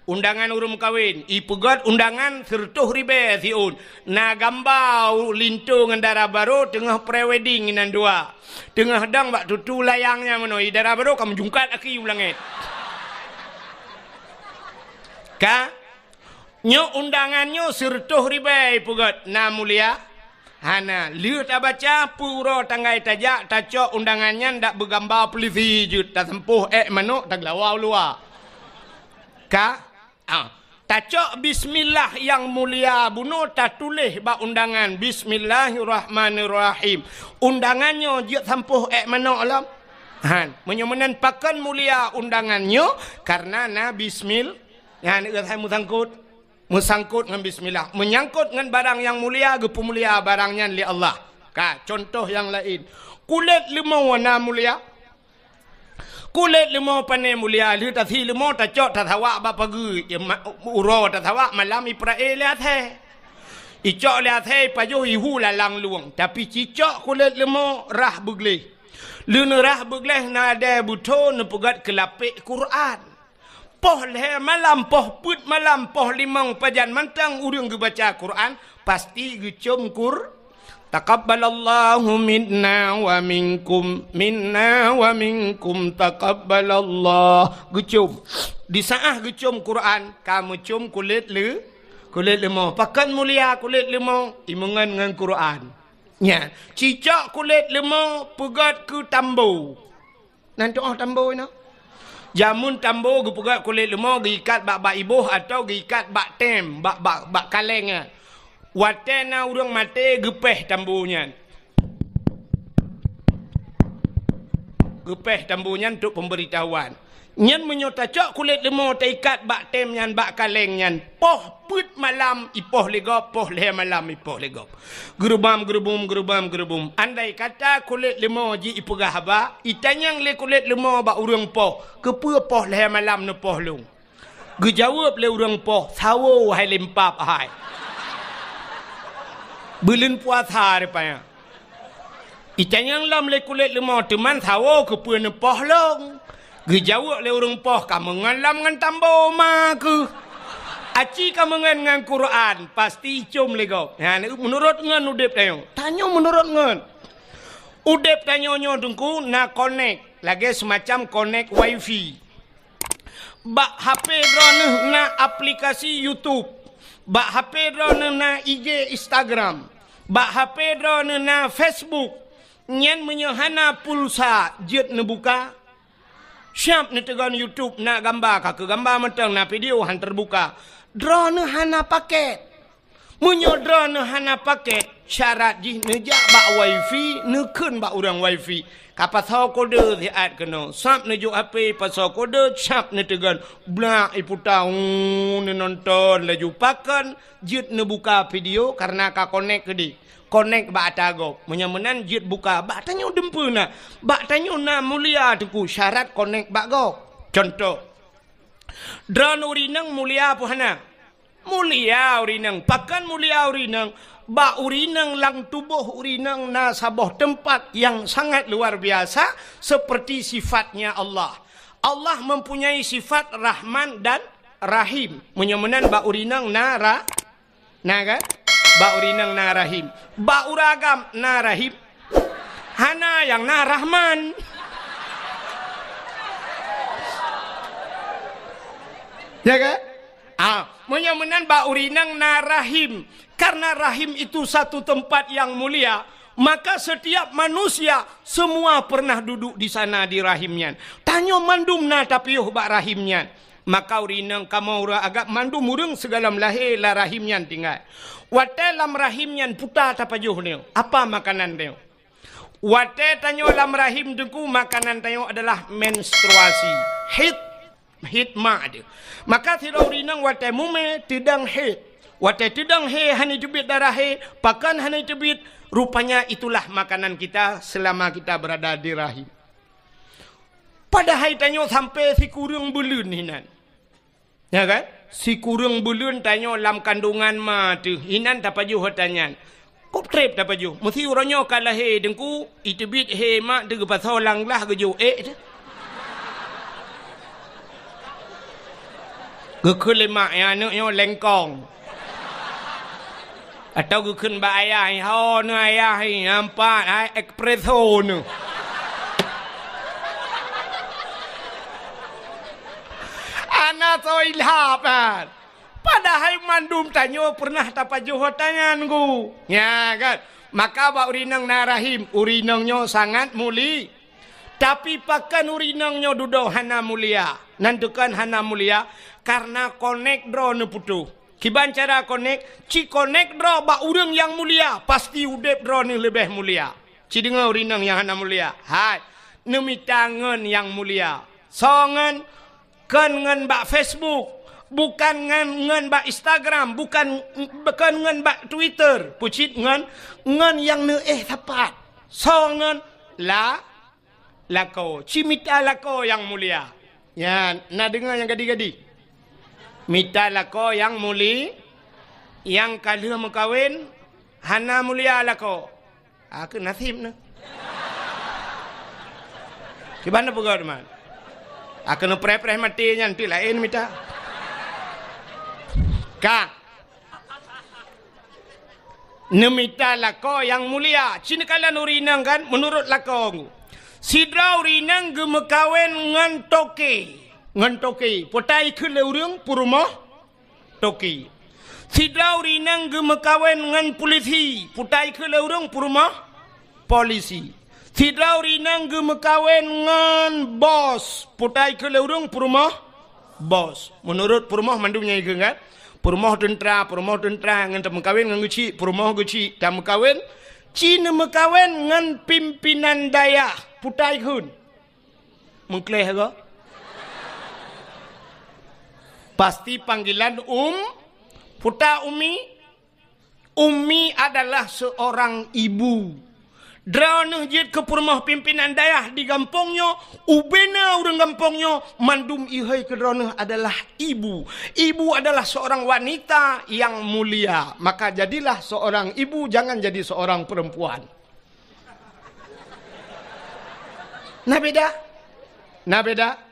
Undangan ureuëng meukawen, ipeugét undangan seureutôh ribée siôn. Na gamba linto ngon dara barô teungoh pre-wedding inan dua. Teungoh dong bak tutu layang nyan meunoe, i dara barô ka meujungkat aki u langét. Ka? Nyoe undangan nyoe seureutôh ribée ipeugét, na mulia? Hana. Lheueh tabaca, peue uroe tanggai tajak, tacok undangan nyan dak beugamba peulisi jeuet, taseumpôh ék manok, tageulawa u luwa. Ka? Ah. Tacok bismillah nyang mulia bunoe tatuléh bak undangan, "Bismillahirrahmanirrahim." Undangan nyoe jeuet sampôh ék manok lom? Han. Meunyoe meunan pakon mulia undangan nyoe, kareuna na bismil-, nyan, eh, hai meusangkot. Meusangkot ngon bismillah. Meunyangkot ngon barang nyang mulia, geupeumulia barang nyan lé Allah. Ka, cuntoh nyang laén. Kulét leumô na mulia? Kulét leumô pane mulia, lheueh tasi leumô tacok tasawak bak pageue, ya, ma-, uroe tasawak malam ipeurae lé asèe. Icok lé asèe ipajoh ihu lalang lueng, tapi cicok kulét leumô rhah beugleh. Lheueh rhah beugleh na dèe beutho neupeugöt keu lapék Quran. Poh lhèe malam, poh peuet malam, poh limong pajan mantong ureueng geubaca Quran, pasti geucôm Qur-, "Taqabbalallahu minna wa minkum, minna wa minkum, taqabbalallah." Geucôm. Di saat geucôm Quran, ka meucôm kulét leu-, kulét leumô. Pakon mulia kulét leumô? Imeungon ngon Quran. Nyan, cicok kulét leumô peugöt keu tambo. Nan tu'oh tambo inoe. Jameun tambo geupeugöt kulét leumô geuikat bak, bak iboh atawa geuikat bak tem, bak, bak, bak kaleng nyan. Watèe na ureueng maté geupéh tambo nyan. Geupéh tambo nyan untuk pemberitahuan. Nyan meunyoe tacok kulét leumô taikat bak tem nyan, bak kaleng nyan, poh peuet malam ipoh lé gob, poh lhèe malam ipoh lé gob. Geurubam, geurubum, geurubam, geurubum. Andai kata kulét leumô jih ipeugah haba, itanyong lé kulét leumô bak ureueng poh, "Keupeue poh lhèe malam neupoh lôn?" Geujaweueb lé ureueng poh, "Sawo hai lempap hai. Buleuen puasa rupanya." Itanyong lom lé kulét leumô, "Teuma sawo keupeue neupoh lôn?" Geujaweueb lé ureueng poh, "Kameungon lom ngon tambo ma keuh. Aci kameungon ngon Quran, pasti icôm lé gob." Nyan, meunurot ngon udép tanyoe. Tanyoe meunurot ngon. Udép tanyoe nyoe Teungku na konek, lagèe seumacam konek wifi. Bak H P droeneuh na aplikasi YouTube. Bak H P droeneuh na I G, Instagram. Bak H P droeneuh na Facebook. Nyan meunyoe hana pulsa, jeuet neubuka? Siap neuteugon YouTube, na gamba, ka keu gamba mantong, na video, han teubuka. Droeneuh hana paket. Meunyoe droeneuh hana paket, syarat jih neujak bak wifi, neukheun bak ureueng wifi, "Ka pasoe kode siat keunoe." Sab neujok H P, pasoe kode, sab neuteugon. Blak iputa, uu, neunonton laju. Pakon? Jeuet neubuka video kareuna ka konek keudeh. Konek bak ata gob. Meunyoe meunan jeuet buka, bak tanyoe dumpeue na. Bak tanyoe na mulia Teungku, syarat konek bak gob. Cuntoh, droeneuh ureueng inong mulia peue hana? Mulia ureueng inong. Pakon mulia ureueng inong? Bak ureueng inong lam tuboh ureueng inong na saboh teumpat nyang sangat luar biasa, seperti sifatnya Allah. Allah mempunyai sifat Rahman dan Rahim. Meunyoe meunan bak ureueng inong na ra-, na kan? Bak ureueng inong na Rahim. Bak ureueng agam na Rahim. Hana, nyang na Rahman. Ya kan? Ah, meunyoe meunan bak ureueng inong na Rahim. Karena Rahim itu satu tempat yang mulia, maka setiap manusia semua pernah duduk di sana di Rahim nyan. Tanyoe mandum na tapiôh bak Rahim nyan. Maka ureueng inong kamoe ureueng agam mandum ureueng sigohlom lahé lam Rahim nyan tinggai. Watèe lam Rahim nyan puta tapajoh nyoe. Apa makanan nyoe? Watèe tanyoe lam Rahim Teungku, makanan tanyoe adalah menstruasi. Haid, haid mak teuh. Maka sidroe ureueng inong watèe mumè teudong haid. Watèe teudong haid hana teubiet darah haid, pakon hana teubiet, rupanya itulah makanan kita selama kita berada di rahim. Padahai tanyoe sampai sikureueng buleuen hinan. Ya kan? Sikureueng buleuen tanyoe lam kandungan ma teuh, hinan tapajoh ata nyan. Kok trép tapajoh? Meusi uroe nyoe ka lahé Teungku, iteubiet hé mak teuh geupasoe lam glah geujok ék teuh. Geukheun lé mak, "Ya, aneuk nyoe lengkong." Atau geukheun bak ayah, "Ho neuh ayah, nyan pat, hai, espresso neuh." Hana soe ilham, kan? Padahai mandum tanyoe pernah tapajoh ata nyan, Teungku. Ya, kan? Maka bak ureueng inong na rahim, ureueng inong nyoe sangat muli-, Tapi pakon ureueng inong nyoe dudoe hana mulia? Nan tukon hana mulia, kareuna konek droe neuputôh. Kiban cara konek? Ci konek droe bak ureueng nyang mulia, pasti udeb droeneuh leubeh mulia. Ci deungoe ureueng inong nyang hana mulia. Hai, neumita ngon nyang mulia. Soe ngon? Kon ngon bak Facebook, bukan ngon, ngon bak Instagram, bukan, kon ngon bak Twitter, peucit ngon, ngon nyang neuéh sapat. Soe ngon? La, lakoe. Ci mita lakoe nyang mulia. Nyan, na deungoe nyang gadi-gadi? Mita lakoe nyang muli-, nyang ka lheueh meukawen, hana mulia lakoe. Ah, keu naseb neuh. Kiban neupeugah teuma. Ah, keu neupreh-preh maté nyan, teuk laén mita. Ka. Neumita lakoe nyang mulia. Ci neukalon ureueng inong kan, meunurot lakoe. Sidroe ureueng inong geumeukawen ngon toke. Ngon toke. Peutai kheun lé ureueng peurumoh toke. Sidroe ureueng inong geumeukawen ngon pulisi, peutai kheun lé ureueng peurumoh polisi. Sidroe ureueng inong geumeukawen ngon bos, peutai kheun lé ureueng peurumoh bos. Meunurot peurumoh mandum nyang ikheun kan? Peurumoh teuntra, peurumoh teuntra ngon tameukawen ngon geuchik, peurumoh geuchik tameukawen, ci neumeukawen ngon pimpinan dayah, peutai kheun. Meukleh goe. Pasti panggilan um, puta umi. Umi adalah seorang ibu. Droeneuh jeuet keu peurumoh pimpinan dayah di gampông nyoe, ubena ureueng gampông nyoe, mandum ihôi keu droeneuh adalah ibu. Ibu adalah seorang wanita yang mulia. Maka jadilah seorang ibu, jangan jadi seorang perempuan. Na beda? Na beda?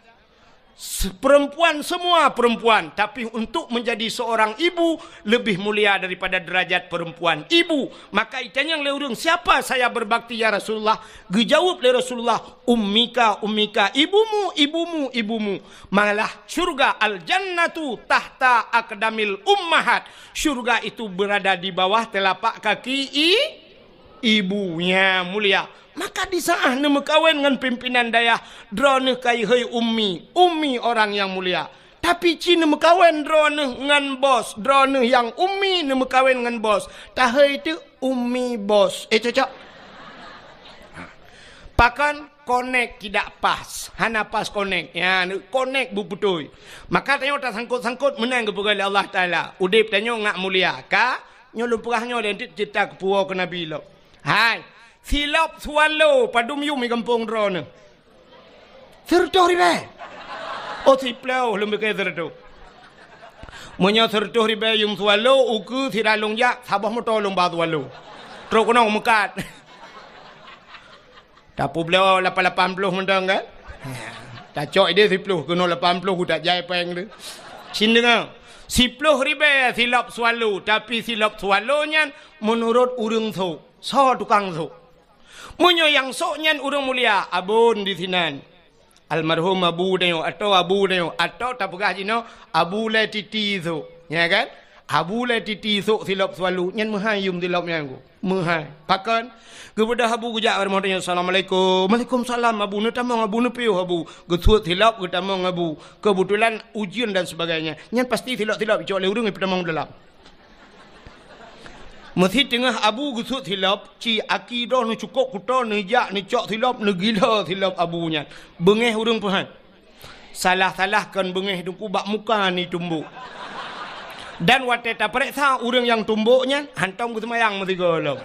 Se-, perempuan, semua perempuan, tapi untuk menjadi seorang ibu lebih mulia daripada derajat perempuan. Ibu, maka itanyong lé ureueng, "Siapa saya berbakti, ya Rasulullah?" Geujaweueb lé Rasulullah, "Ummika, ummika, ibumu, ibumu, ibumu." Malah syurga, al-jannatu tahta aqdamil ummahat. Syurga itu berada di bawah telapak kaki i-, ibu. Nyan mulia. Maka di saat neumeukawen ngon pimpinan dayah, droeneuh ka ihôi ummi. Ummi orang yang mulia. Tapi ci neumeukawen droeneuh ngon bos, droeneuh nyang ummi neumeukawen ngon bos. Tahôi teuk ummi bos. Eh, cocok? Pakon konek tidak pas. Hana pas konek. Ya, konek beubeutôi. Maka tanyoe tasangkot-sangkot meunan geupeugah lé Allah Taala. Udeb tanyoe ngat mulia. Ka? Nyoe lôn peugah nyoe lé, enteuk ceurita keu puwoe keu Nabi lom. Hai, silop swallow padum yum di gampông droeneuh? Sireutôh ribèe. Oh, siploh lôn piké sireutôh. Meunyoe sireutôh ribèe yum swallow, ukeue sira lôn jak, saboh moto lôn ba swallow. Trok keunoe meukat. Tapeubloe lapan lapan ploh mantong kan? Tacok idéh siploh, keunoe lapan ploh, utak jai péng tu. Cit deungoe. Siploh ribèe silop swallow, tapi silop swallow nyan meunurot ureueng sôk. Soe tukang sôk? Meunyoe nyang sôk nyan ureueng mulia, abon di sinan. Almarhum Abu tanyoe, atau Abu tanyoe, atau tapeugah jinoe, Abu Lé Titi sôk. Ya kan? Abu Lé Titi sôk silop swallow, nyan meuhai yum silop nyan ku. Meuhai. Pakon? Geubeudôh Abu geujak bak rumoh tanyoe, "Assalamualaikum." "Waalaikumsalam, Abu." Neutamong Abu, neupiôh Abu. Geusuet silop, geutamong Abu. Keubeutulan ujeuen dan sebagainya. Nyan pasti silop-silop icok lé ureueng ipeutamong dalam. Meusi teungoh Abu geusuet silop, ci aki droe neucukôp kuto, neujak neucok silop, neugila silop Abu nyan. Beungéh ureueng peuhan. Salah-salah kon beungéh Teungku, bak muka neutumbok. Dan watée tapareksa ureueng nyang tumbok nyan, hantom geuseumayang meusigoe lom.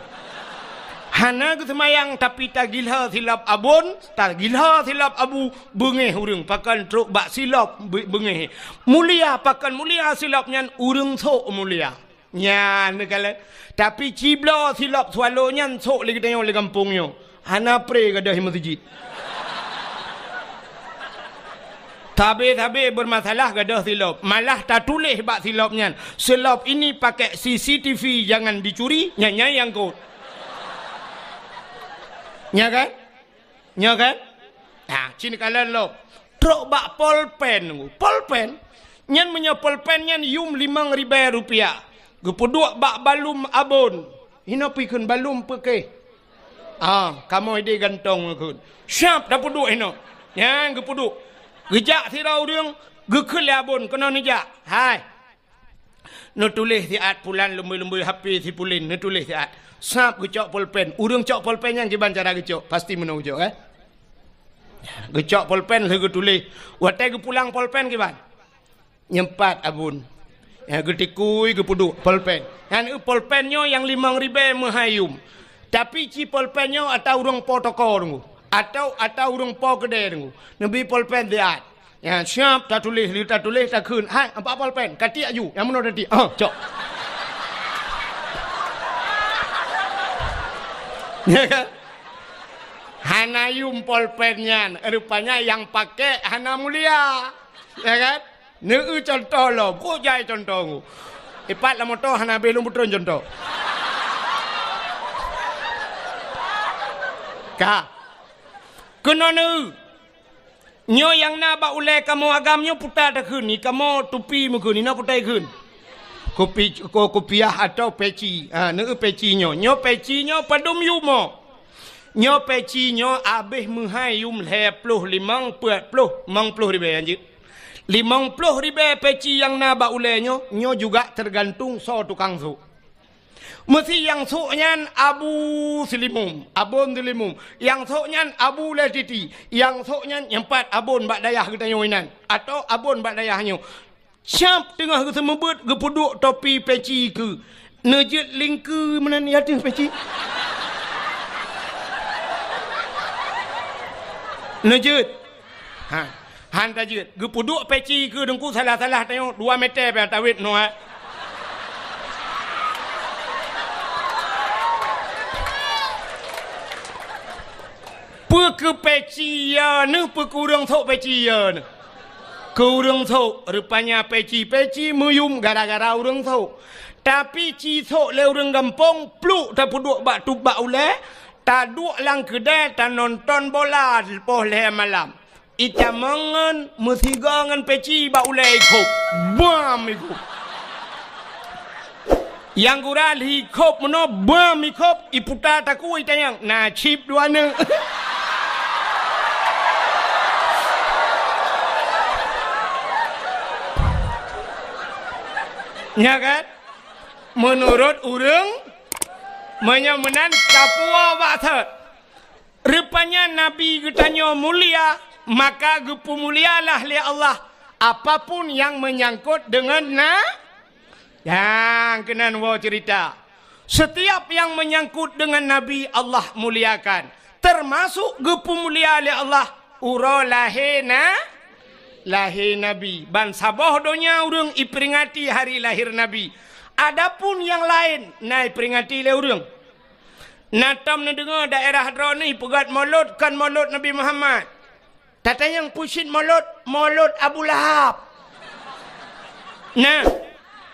Hana geuseumayang, tapi tagila silop abon, tagila silop Abu, beungéh ureueng, pakon trok bak silop be-, beungéh. Mulia, pakon mulia silop nyan, ureueng sôk mulia. Nyan neukalon. Tapi cibloe silop swallow nyan sôk lé geutanyoe lé gampông nyoe. Hana pré gadôh meuseujid. Sabe-sabe beumasalah gadôh silop. Malah tatuléh bak silop nyan, "Silop ini pakai C C T V, jangan dicuri," nyan, nyan nyang kot. Nya kan? Nyoe kan? Nah, cit neukalon lom. Trok bak polpen. Polpen? Nyan meunyoe polpen nyan yum limong ribèe rupiah. Geupeuduek bak balum abon. Hinoe pih kheun balum peukéh. Ah, kamoe ideh gantong ngon kheun. Siap tapeuduek inoe. Nyan geupeuduek. Geujak sidroe ureuëng, geukheun lé Abon keunoe neujak. Hai. Neutuléh siat pulan lumbôi-lumbôi H P si Pulin, neutuléh siat. Sab geucok polpen. Ureuëng cok polpen nyan kiban cara geucok, pasti meunoe geucok, eh. Geucok polpen lheueh geutuléh. Watée geupulang polpen kiban. Nyempat Abon. Ya, geutikui geupeuduek polpen. Nyan eu polpen nyoe nyang limong ribée meuhai yum. Tapi ci polpen nyoe ata ureuëng po toko deungoe. Atau ata ureuëng po keudée deungoe. Neubi polpen siat. Ya, siap tatuléh, lheueh tatuléh takheun. Hai, ampat polpen, katiek aju. Nyang meunoe tatiek. Ah, cok. Ya kan? Hana yum polpen nyan, rupanya nyang pakék hana mulia. Ya kan? Neu cuntoh lom, kok jai cuntoh ngu. Ipat lam moto hana habéh lôn peutron cuntoh. Ka. Keunoe neu. Nyoe nyang na bak ulée kamoe agam nyoe puta takheun, ni kamoe tupi meukheun, ni na puta ikheun. Kupi, ko-, kupiah atau peci. Ha, neu peci nyoe. Nyoe peci nyoe padum yumoe. Nyoe peci nyoe abéh meuhai yum lhée ploh limong peuet ploh, limong ploh ribée anjeut. Limong ploh ribée peci nyang na bak ulée nyoe, nyoe juga teugantung soe tukang sôk. Meusi nyang sôk nyan Abu Silimum, Abon Silimum. Nyang sôk nyan Abu Lé Titi. Nyang sôk nyan nyempat Abon bak dayah geutanyoe inan. Atau Abon bak dayah nyoe. Siap teungoh geuseumeubeuet geupeuduek topi peci keu. Neujeuet lingkeu meunan di ateueh peci. Neujeuet. Ha. Han tajeuet. Geupeuduek peci keu deungku salah-salah tanyoe dua meter pih tawét noe. Peu keu peci ya neuh, peu keu ureuëng sôk peci ya neuh. Keu ureuëng sôk, rupanya peci-peci meuyum gara-gara ureuëng sôk. Tapi ci sôk lé ureuëng gampông, pluk tapeuduek bak tub bak ulée, taduek lam keudée tanonton bola poh lhée malam. Itamong ngon meusigoe ngon peci bak ulée ikhôb. Bam ikhôb. Nyang gura lhi khôb meunoe bam ikhôb, iputa takue itanyong, na cit dua neuk. Nya kan? Meunurot ureuëng, meunyoe meunan kapuwoe bak sot. Rupanya Nabi geutanyoe mulia, maka geupeumulialah lé Allah apapun nyang meunyangkot deungon na-, nyang keunan woe ceurita. Setiap nyang meunyangkot deungon Nabi, Allah muliakan, teumasok geupeumulia lé Allah uroe lahé na-, lahé Nabi. Ban saboh donya ureuëng iperingati hari lahé Nabi. Adapun nyang laén na iperingati lé ureuëng. Na tom neudeungoe daerah droeneuh peugét molot kon molot Nabi Muhammad. Tatanyong peue cit molot, molot Abu Lahab. Nah,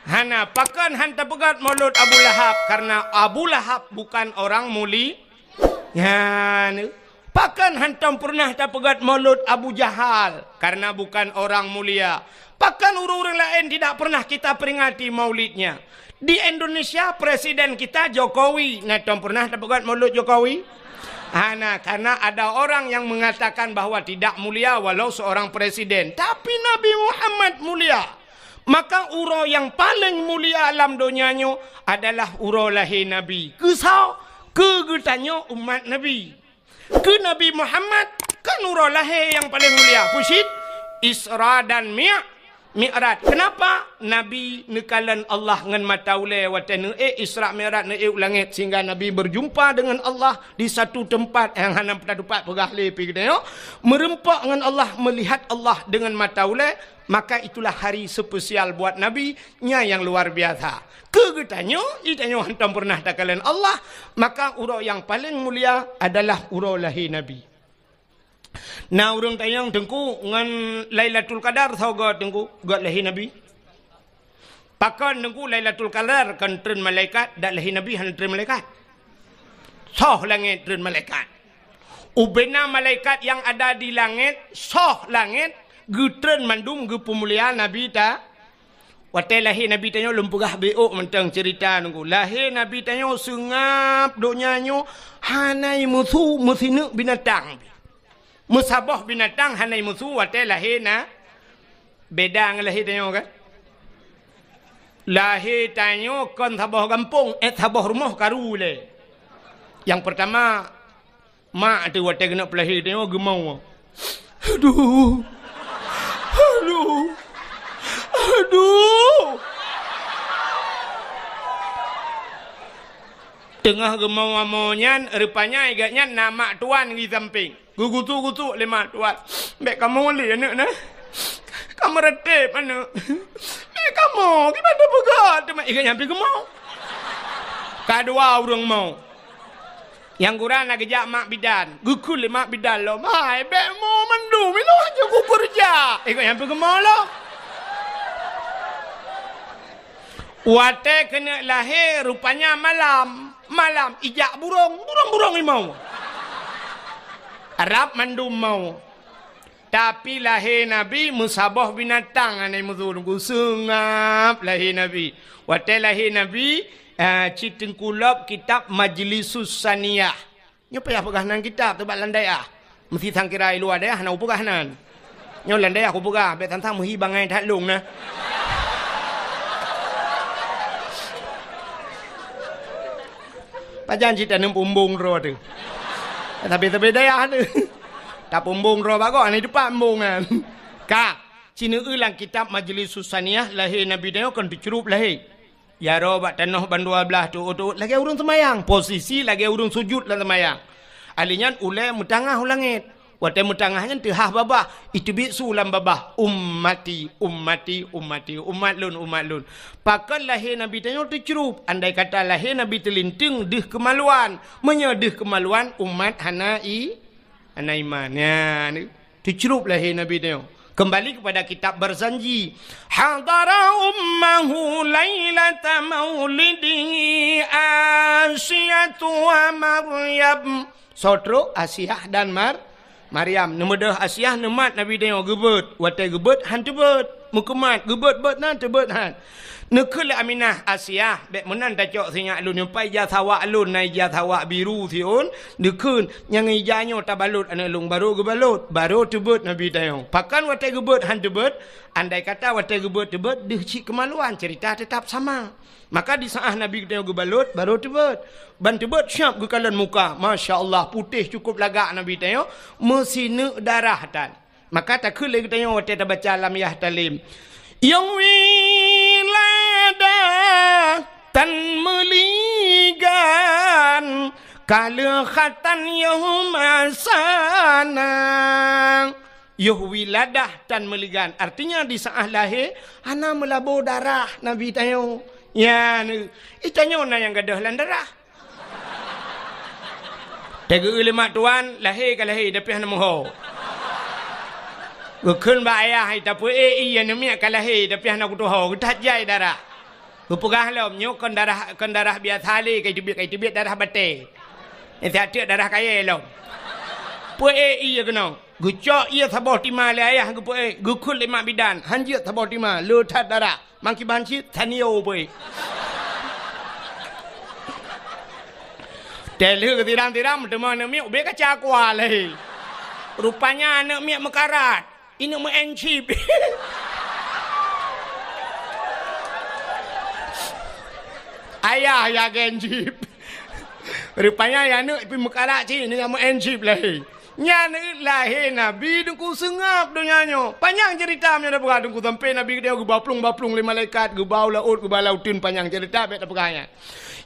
hana, pakon han tapeugét molot Abu Lahab, karena Abu Lahab bukan orang muli-, nyan. Pakon hantom pernah tapeugét molot Abu Jahal, karena bukan orang mulia. Pakon ureuëng-ureuëng laén tidak pernah kita peringati maulidnya? Di Indonesia, presiden kita Jokowi. Na tom pernah tapeugét molot Jokowi? Hana, karena ada orang yang mengatakan bahwa tidak mulia walau seorang presiden. Tapi Nabi Muhammad mulia. Maka uroe nyang paleng mulia lam donya nyoe adalah uroe lahé Nabi. Keu soe? Keu geutanyoe umat Nabi. Keu Nabi Muhammad kan uroe lahé nyang paleng mulia. Peue cit? Isra dan Mi-, Mi'raj. Kenapa? Nabi neukalon Allah ngon mata ulée watée neuék Isra Mi'raj, neuék u langét, sehingga Nabi berjumpa dengan Allah di satu tempat nyang hana meuteumpat peugah lé pih geutanyoe. Meureumpok ngon Allah, melihat Allah dengan mata ulée, maka itulah hari spesial buat Nabi, nyan nyang luar biasa. Keu geutanyoe, geutanyoe hantom pernah takalon Allah, maka uroe nyang paleng mulia adalah uroe lahé Nabi. Na ureuëng tanyong, "Teungku, ngon Lailatul Qadar soe göt, Teungku, göt lahé Nabi?" Pakon, Teungku, Lailatul Qadar kon treun malaikat, dak lahé Nabi hana treun malaikat? Soh langét treun malaikat. Ubena malaikat nyang ada di langét, soh langét, geutreun mandum geupeumulia Nabi ta-, Watée lahé Nabi tanyoe lôn peugah beuôk mantong ceurita nunggu. Lahé Nabi tanyoe seungab donya nyoe hana meusu meusineuk binatang. Meusaboh binatang hana meusu watée lahé na beda ngon lahé tanyoe kan? Lahé tanyoe kon saboh gampông, eh, saboh rumoh karu lé. Nyang peurtama, mak teuh watée keuneuk peulahé tanyoe geumoe. Aduh. Aduh. Aduh. Teungoh geumoe-moe nyan, rupanya gobnyan na mak tuan di sampéng. Geugutuk-gutuk lé mak tuan. "Bék kamoe lé aneuk na. Kamoe reuteb aneuk. Bék kamoe, kiban tapeugah teuma ikat nyang pih geumoe." Ka dua ureuëng moe. Nyang gura na geujak mak bidan. Geukheun lé mak bidan lom, "Hai, bék moe mandum, inoe hana kukeureuja." Ikat nyang pih geumoe lom. Watée keuneuk lahé, rupanya malam. Malam ijak burông, burông-burông imoe. Rab mandum moe. Tapi lahé Nabi meusaboh binatang hana meusu, seungab lahé Nabi. Watée lahé Nabi, eh, cit teungku lom kitab Majlisus Saniyah. Nyoe payah peugah nan kitab teuh bak lam dayah. Meusti sangkira i luwa dayah hana kupeugah nan. Nyoe lam dayah kupeugah, bék sang-sang meuhi bangai that lôn na. Pajan cit taneum pumbong droe teuh. Tapi-tapi dayah teuh. Tapumbong droe bak gob, hana teumpat pumbong nyan. Ka, sineuk lam kitab Majlisus Saniyah lahé Nabi tanyoe kon teucrueb lahé. Jaroe bak tanoh bandua blaih teuôt-teuôt lagée ureuëng seumayang, posisi lagée ureuëng sujut lam seumayang. Ahli nyan ulée meutangah u langét. Watée meutangah nyan teuhah babah, iteubiet su lam babah, "Ummati, ummati, ummati, umat lôn, umat lôn." Pakon lahé Nabi tanyoe teucrueb? Andai kata lahé Nabi teulinteung deuh keumaluan, meunyoe deuh keumaluan umat hana i Hana iman. Nyan, teucrueb lahé Nabi nyoe. Kembali kepada kitab Barzanji. Hadara ummahu lailata maulidihi Asiyatu wa Maryam. Soe trok? Asiyah dan Mar-, Maryam. Neumeudeuh Asiyah neumat Nabi nyoe geubeuet. Watée geubeuet, han teubeuet. Meukeumat, geubeuet-beuet nan, teubeuet han. Neukheun lé Aminah, "Asiyah, bék meunan tacok sinyak lôn nyoe, pai ija sawak lôn, na ija sawak biru siôn." Neukheun, "Nyang ija nyoe tabalot aneuk lôn, barô geubalot." Barô teubeuet Nabi tanyoe. Pakon watée geubeuet han teubeuet? Andai kata watée geubeuet teubeuet, deuh cit keumaluan, ceurita teutap sama. Maka di saát Nabi geutanyoe geubalot, barô teubeuet. Ban teubeuet siab geukalon muka. Masya Allah, putéh cukôp lagak Nabi tanyoe, meusineuk darah tan. Maka takheun lé geutanyoe watée tabaca lam Yah Talim, "Yoh wiladah tan meuligan, ka lheueh khatan yoh masana." Yoh wiladah tan meuligan, artinya di saát lahé hana meulabô darah Nabi tanyoe. Nyan, i tanyoe na nyang gadôh lam darah. Tageu lé mak tuan, lahé ka lahé, tapi hana meuho. Geukheun bak ayah, "Hai, tapeuék ié aneuk miet ka lahé, tapi hana kutuho, geuthat jai darah." Geupeugah lom, "Nyoe kon darah, kon darah biasa lé, ka iteubiet, ka iteubiet darah batée. Nyan siat teuk darah kayée lom." Peuék ié keunoe. Geucok ié saboh tima lé ayah geupeuék, geukheun lé mak bidan, han jeuet saboh tima, le that darah. Mangkiban cit, tanio bui. Teuh lheueh geutirang-tirang, meuteumé aneuk miet ubé kaca kuah lé. Rupanya aneuk miet meukarat. Ineuk meu'en chip. Ayah ya gen chip. Rupanya ya aneuk pi meukarat cit, ineuk meu'en chip lé. Nyan lahé Nabi Teungku seungab donya nyoe. Panyang ceurita meunyoe tapeugah Teungku, sampoe Nabi geutanyoe geuba plueng-ba plueng lé malaikat, geuba u laôt, geuba lam uteuen, panyang ceurita bék tapeugah nyan.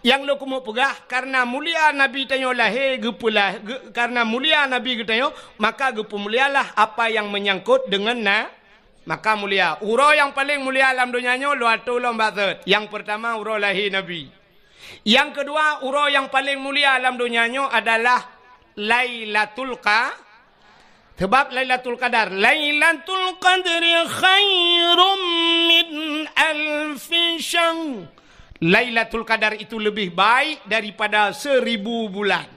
Nyang lôn keumeung peugah, kareuna mulia Nabi tanyoe lahé geupeulah-, geu-, kareuna mulia Nabi geutanyoe, maka geupeumulialah apa nyang meunyangkot deungon na-, maka mulia. Uroe nyang paleng mulia lam donya nyoe lôn atô lom bak sot. Nyang peurtama uroe lahé Nabi. Nyang keudua, uroe nyang paleng mulia lam donya nyoe adalah Lailatul Qa-, sebab Lailatul Qadar, "Lailatul Qadri khairum min alfi syahr." Lailatul Qadar itu lebih baik daripada seribu bulan.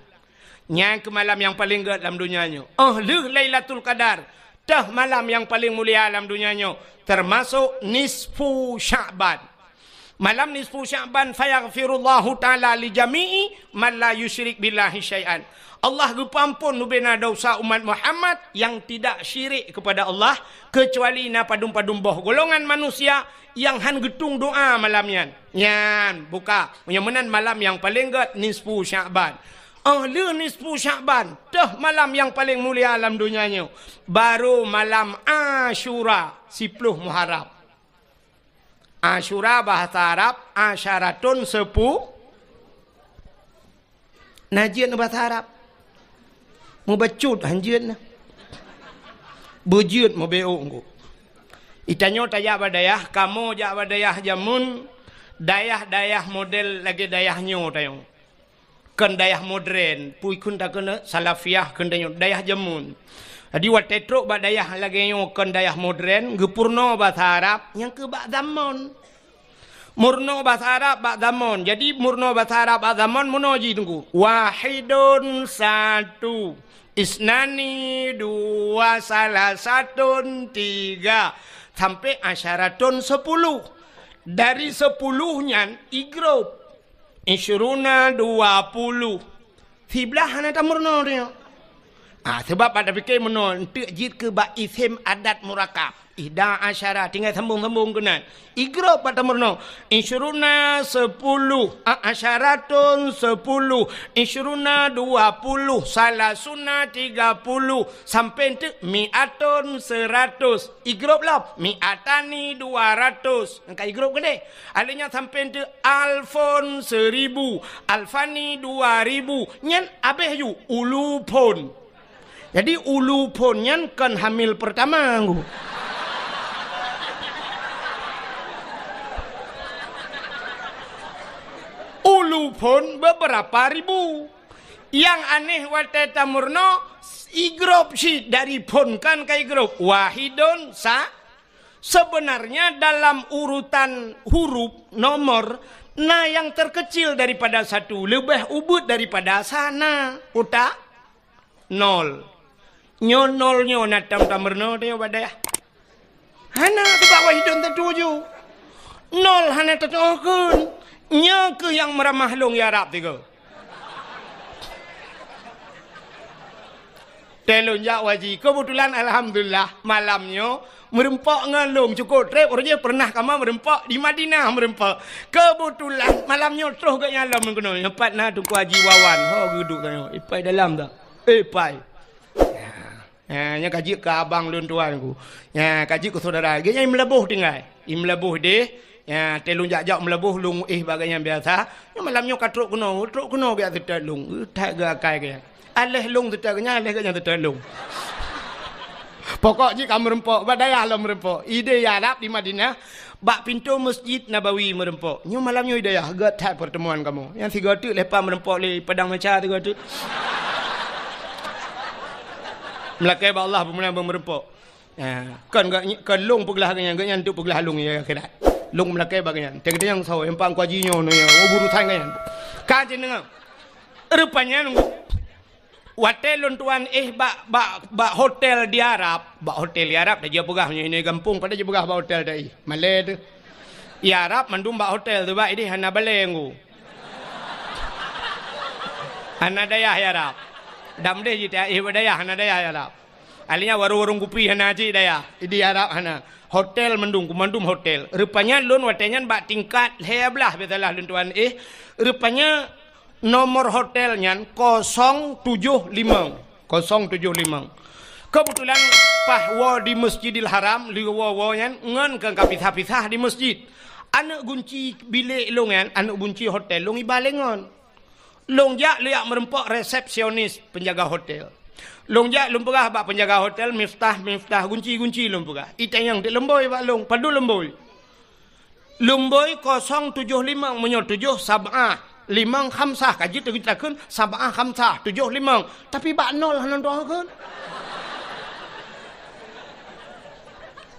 Nyan keuh malam nyang paleng gét lam donya nyoe. Óh lheueh Lailatul Qadar, Teuh malam nyang paleng mulia lam donya nyoe, teumasok nisfu Sya'ban. Malam nisfu Sya'ban, fayaghfirullahu ta'ala li jami'i man la yusyrik billahi syai'an. Allah geupeuamphon bubena desya umat Muhammad nyang tidak syirik kepada Allah, keucuali na padum-padum boh golongan manusia nyang han geutueng doa malam nyan. Nyan, buka. Nyang meunan malam nyang paleng gét, nisfu Sya'ban. Óh lheueh nisfu Sya'ban, teuh malam nyang paleng mulia lam donya nyoe, barô malam Asyura, siploh Muharram. Asyura bahasa Arab, asyaratun sepu-, na jeuet bahasa Arab. Mubacut han jeuet na. Beujeuet meubeuk ngku. Itanyoe tajak bak dayah, kamoe jak bak dayah jameun, dayah-dayah model lagée dayah nyoe tanyoe. Kon dayah modern, pui kheun takheun salafiyah kheun tanyoe, dayah jameun. Jadi watée trok bak dayah lagée nyoe kon dayah modern, geupeurunoe basa Arab, nyang keu bak zamon. Meurunoe basa Arab bak zamon. Jadi meurunoe basa Arab bak zamon meunoe jih teungku. Wahidun satu, isnani dua, salasatun tiga, sampai asyaratun sepuluh. Dari sepuluh nyan igrop. Isyruna dua puluh. Siblaih hana tameurunoe tanyoe. Ah, sebab bak tapike meunoe, enteuk jeuet keu bak isem adat murakab. Ihda asyara, tinggai sambong-sambong keunan. Igrop bak tameurunoe. Isyruna sepuluh, a, asyaratun sepuluh, isyruna dua puluh, salasuna tiga puluh, sampai enteuk mi'atun seratus. Igrop lom, mi'atani dua ratus. Nyang ka igrop keudeh. Aleuh nyan sampai enteuk alfun seribu, alfani dua ribu. Nyan abéh ju ulufun. Jadi ulufun nyan kon hamil pertama ngku. Ulufun beberapa ribu. Nyang aneh watée tameurunoe, igrop cit dari phon kan ka igrop. Wahidun sa-, sebenarnya dalam urutan huruf nomor, na nyang terkecil daripada satu, leubeh ubit daripada sana. Utak? Nol. Nyoe nol nyoe na tam tameurunoe tanyoe bak dayah. Hana, teubak wahidun tatuju. Nol hana tatuju kheun. Nyoe keuh nyang meuramah lôn ya Rab tiga. Tée lôn jak haji, keubeutulan alhamdulillah malam nyoe meureumpok ngon lôn cukôp treb, uroe jih pernah kamoe meureumpok di Madinah meureumpok. Keubeutulan malam nyoe troh geuhnyan lom keunoe. Nyoe pat na Teungku Haji Wawan, ho geuduek tanyoe. Ipai dalam dah. Eh, pai. Ya, nyan ka jeuet keu abang lôn tuan ku. Ya, ka jeuet keu syedara. Geuhnyan i Meulaboh tinggai. I Meulaboh deh. Ya, tée lôn jak-jak Meulaboh lôn éh bak geuhnyan biasa. Nyoe malam nyoe ka trok keunoe, trok keunoe geuh seutôt lôn. Eh, that geuh akai geuhnyan. Aléh lôn seutôt geuhnyan, aléh geuhnyan seutôt lôn. Pokok jih ka meureumpok, bak dayah lom meureumpok. Ideh ya Rab di Madinah, bak pintoe Masjid Nabawi meureumpok. Nyoe malam nyoe i dayah, gét that pertemuan kamoe. Nyang sigoe teuk leupah meureumpok lé padang macha sigoe teuk. Meulakée bak Allah peue meunan meureumpok. Ha, kon gét, kon lôn peuglah geuhnyan, geuhnyan teuk peuglah lôn ya akhirat. Lôn meulakée bak geuhnyan. Teukeudeh nyang soe, nyang pang kuaji nyoe, nyoe, nyoe, urusan geuhnyan. Ka jeuet deungoe. Rupanya nunggu. Watée lôn tuan éh bak, bak, bak hotel di Arab, bak hotel di Arab, dah jipeugah nyoe, nyoe gampông, padahai jipeugah bak hotel tadi. Malée teuh. Di Arab mandum bak hotel teuh, bak ideh hana balée nggu. Hana dayah di Arab. Dam deh jita éh bak dayah, hana dayah di Arab. Akhirnya warong-warong kupi hana cit dayah. Di Arab hana. Hotel mandum, mandum hotel. Rupanya lôn watée nyan bak tingkat lhée blaih biasalah lôn tuan éh. Rupanya nomor hotel nyan kosong tujoh limong. Kosong tujoh limong. Keubeutulan paih woe di Masjidil Haram, lheueh woe-woe nyan ngon keu ka pisah-pisah di masjid. Aneuëk gunci bilék lôn nyan, aneuëk gunci hotel lôn iba lé ngon. Lôn jak lôn jak meureumpok resepsionis penjaga hotel. Lôn jak lôn peugah bak penjaga hotel, "Miftah, miftah, gunci, gunci," lôn peugah. Itanyong teuk leumbôi bak lôn, padub leumbôi. Leumbôi kosong tujoh limong, meunyoe tujoh sab'ah, limong khamsah, ka jeuet takheun sab'ah khamsah, tujoh limong. Tapi bak nol hana tu'oh kheun.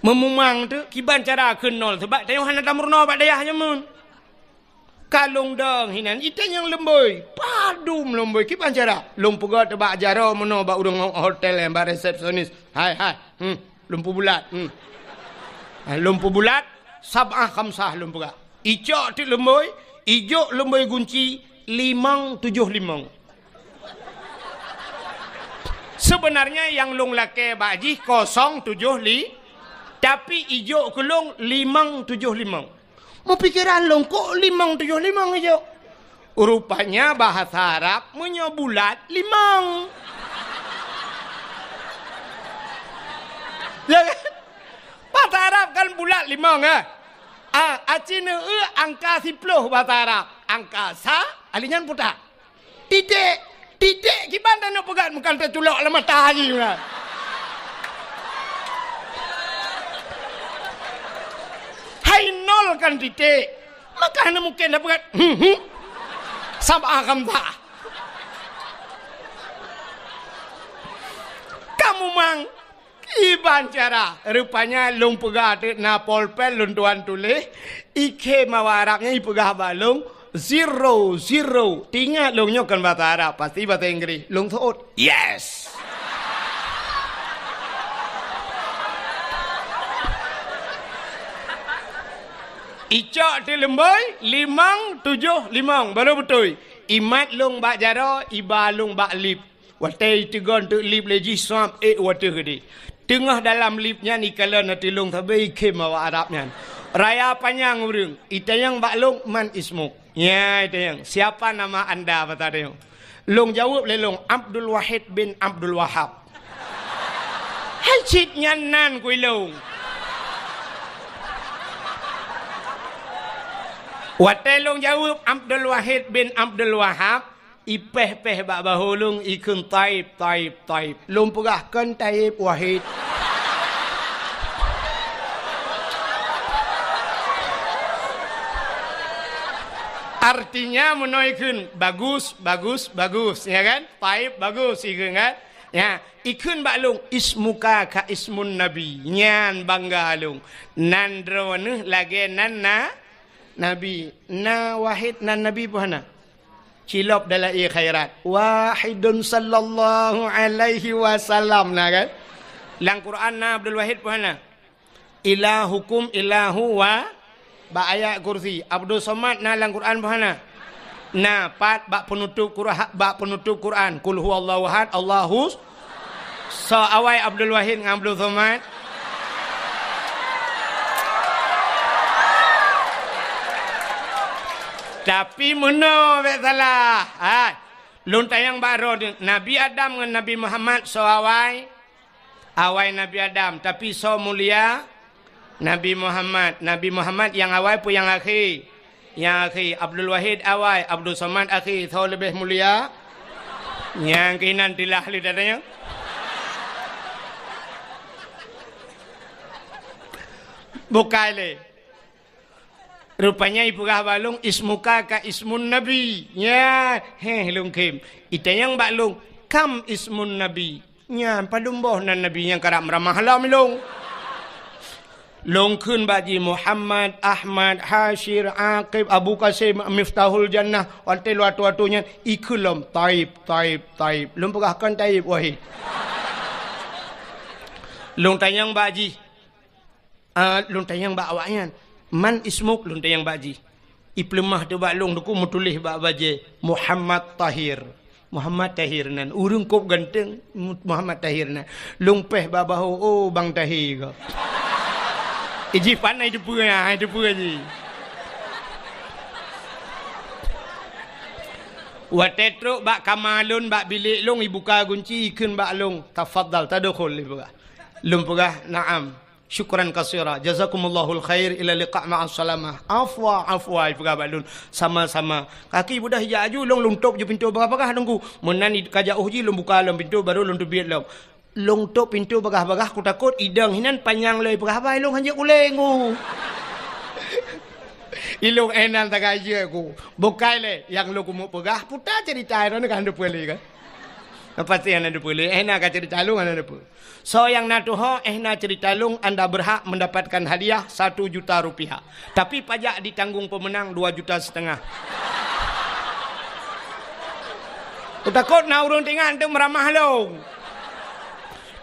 Meumumang teuk, kiban cara kheun nol, sabab tanyoe hana tameurunoe bak dayah jameun. Ka lôn dong hinan, itanyong leumbôi. Pat Dum lôn bôi, kiban cara? Lôn peugah teubak jaroe meunoe bak ureuëng hotel nyan, bak resepsionis. Hai, hai. Hmm. Lôn peubulat. Hmm. Ha, lôn peubulat, sab'ah khamsah lôn peugah. Icok teuk lôn bôi, ijok lôn bôi gunci, limong tujoh limong. Sebenarnya nyang lôn lakée bak jih kosong tujoh li-, tapi ijok keu lôn limong tujoh limong. Meupikeran lôn, kok limong tujoh limong ijok? Rupanya bahasa Arab meunyoe bulat, limong. Ya kan? Bahasa Arab kan bulat, limong, eh? Ah, aci neueu angka siploh bahasa Arab. Angka sa, ali nyan puta. Titek. Titek kiban taneuk peugah, meukan taculok lam mata jih meunan. Hai nol kan titek. Maka hana mungken tapeugah, hmm, hmm. Sab'ah khamsah. Kamu mang Kiban cara? Rupanya lôn peugah teuk na polpen lôn tuan tuléh, ikhém awak Arab nyan ipeugah bak lôn, zero, zero. Teuingat lôn nyoe kon bahasa Arab, pasti bahasa Inggris. Lôn seuôt, yes! Icok teuk lôn bôi, limong tujoh limong, baru beutôi. Imat lôn bak jaroe, iba lôn bak lip. Watée iteugon teuk lip lé jih, swab ék u ateueh keudeh. Teungoh dalam lip nyan ikalon ateueh lôn sabe ikhém awak Arab nyan. Raya panyang ureuëng, itanyong bak lôn, "Man ismuk?" Nya itanyong, "Siapa nama anda?" basa tanyong. Lôn jaweueb lé lôn, "Abdul Wahid bin Abdul Wahab." Hai cit nyan nan kui lôn. Watée lôn jaweueb Abdul Wahid bin Abdul Wahab, ipéh-péh bak bahô lôn ikheun, "Taib, Taib, Taib." Lôn peugah, "Kon Taib, Wahid." Artinya meunoe ikheun, "Bagus, bagus, bagus." Ya kan? "Taib, bagus," ikheun kan? Ya, ikheun bak lôn, "Ismuka ka ismun Nabi." Nyan bangga lôn. Nan droeneuh lagée nan na Nabi. Na Wahid nan Nabi peue hana? Cilop dalam ie khairat. Wahidun sallallahu alaihi wasallam, na kan? Lam Quran na Abdul Wahid peue hana? Ilahukum ilahu wa, bak ayat kursi. Abdul Somad na lam Quran peue hana? Na, pat bak penutup Qur'an, bak penutup Quran. Qul huwallahu ahad, Allahus. Soe awai Abdul Wahid ngon Abdul Somad? Tapi meunoe bék salah. Ha, lôn tanyong bak droeneuh, Nabi Adam ngon Nabi Muhammad soe awai? Awai Nabi Adam, tapi soe mulia? Nabi Muhammad. Nabi Muhammad nyang awai peue nyang akhé? Nyang akhé. Abdul Wahid awai, Abdul Somad akhé. Soe leubeh mulia? Nyang keunan tilah lé datanya. Bukai lé. Rupanya ipeugah bak lôn, "Ismuka ka ismun Nabi." Nya, héh, lôn khém. Itanyong bak lôn, "Kam ismun Nabi?" Nyan, padum boh nan Nabi nyang karab meuramah lom lôn. Lôn kheun bak jih, "Muhammad, Ahmad, Hasyir, Aqib, Abu Qasim, Miftahul Jannah." Watée lôn atoe-atoe nyan, ikheun lom, "Taib, Taib, Taib." Lôn peugah, "Kon Taib, Wahid." Lôn tanyong bak jih, Ah, lôn tanyong bak awaknyan, "Man ismuk?" Lôn tanyong bak jih. Ipeuleumah teuk bak lôn, teuk meutuléh bak bajée, "Muhammad Tahir." Muhammad Tahir nan. Ureuëng kôb ganteng, Mu-, Muhammad Tahir nan. Lôn péh bak bahô, "Oh, Bang Tahir ka." Iji pan ai teupeue, ai teupeue jih. Watée trok bak kama lôn, bak bilék lôn, ibuka gunci, ikheun bak lôn, "Tafadhal, tadkhul," ipeugah. Lôn peugah, "Na'am." "Syukran katsira. Jazakumullahul khair. Ila liqa ma'as salamah." "Afwa, afwa," ipeugah bak lôn. "Sama-sama." Kaki budah ijak aju, lôn, lôn tôp ju pintoe bagah-bagah, Teungku. Meunan i-, ka jauh jih lôn buka lom pintoe, baru lôn teubiet lom. Lôn tôp pintoe bagah-bagah, kutakot idong hinan panyang lé ipeugah haba, lôn hanjeuet ulée ngu. Ilôn éh nan tagajeuet ku. Bukai lé, nyang lôn keumeung peugah, puta cerita droeneuh ka hana peue lé kan? Pasti hana peue lé, éh na ka cerita lôn hana peue. Soe nyang na tuho, éh na cerita lôn, anda berhak mendapatkan hadiah satu juta rupiah. Tapi pajak ditanggung pemenang dua juta setengah. Takot na ureuëng teuingat teuk meuramah lôn.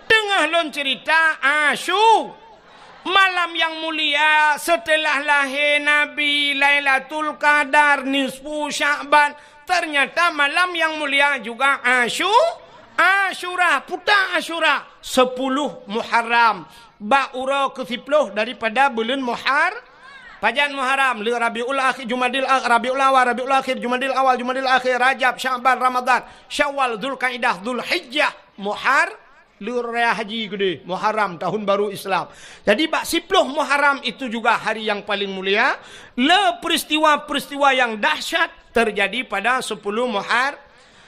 Teungoh lôn ceurita Asyu-, malam nyang mulia seuteulah lahé Nabi, Lailatul Qadar, nisfu Sya'ban. Ternyata malam nyang mulia juga Asyu-, Asyura, puta Asyura, sepuluh Muharram. Bak uroe keusiploh daripada buleuen Muhar-, pajan Muharram, le Rabiul Akhir, Jumadil Ak-, Rabiul Awal, Rabiul Akhir, Jumadil Awal, Jumadil Akhir, Rajab, Sya'ban, Ramadan, Syawal, Zulkaidah, Zulhijjah, Muhar-, le raya haji keudeh, Muharram, tahun baru Islam. Jadi, bak siploh Muharram itu juga hari yang paling mulia. Le peristiwa-peristiwa yang dahsyat terjadi pada sepuluh Muhar-,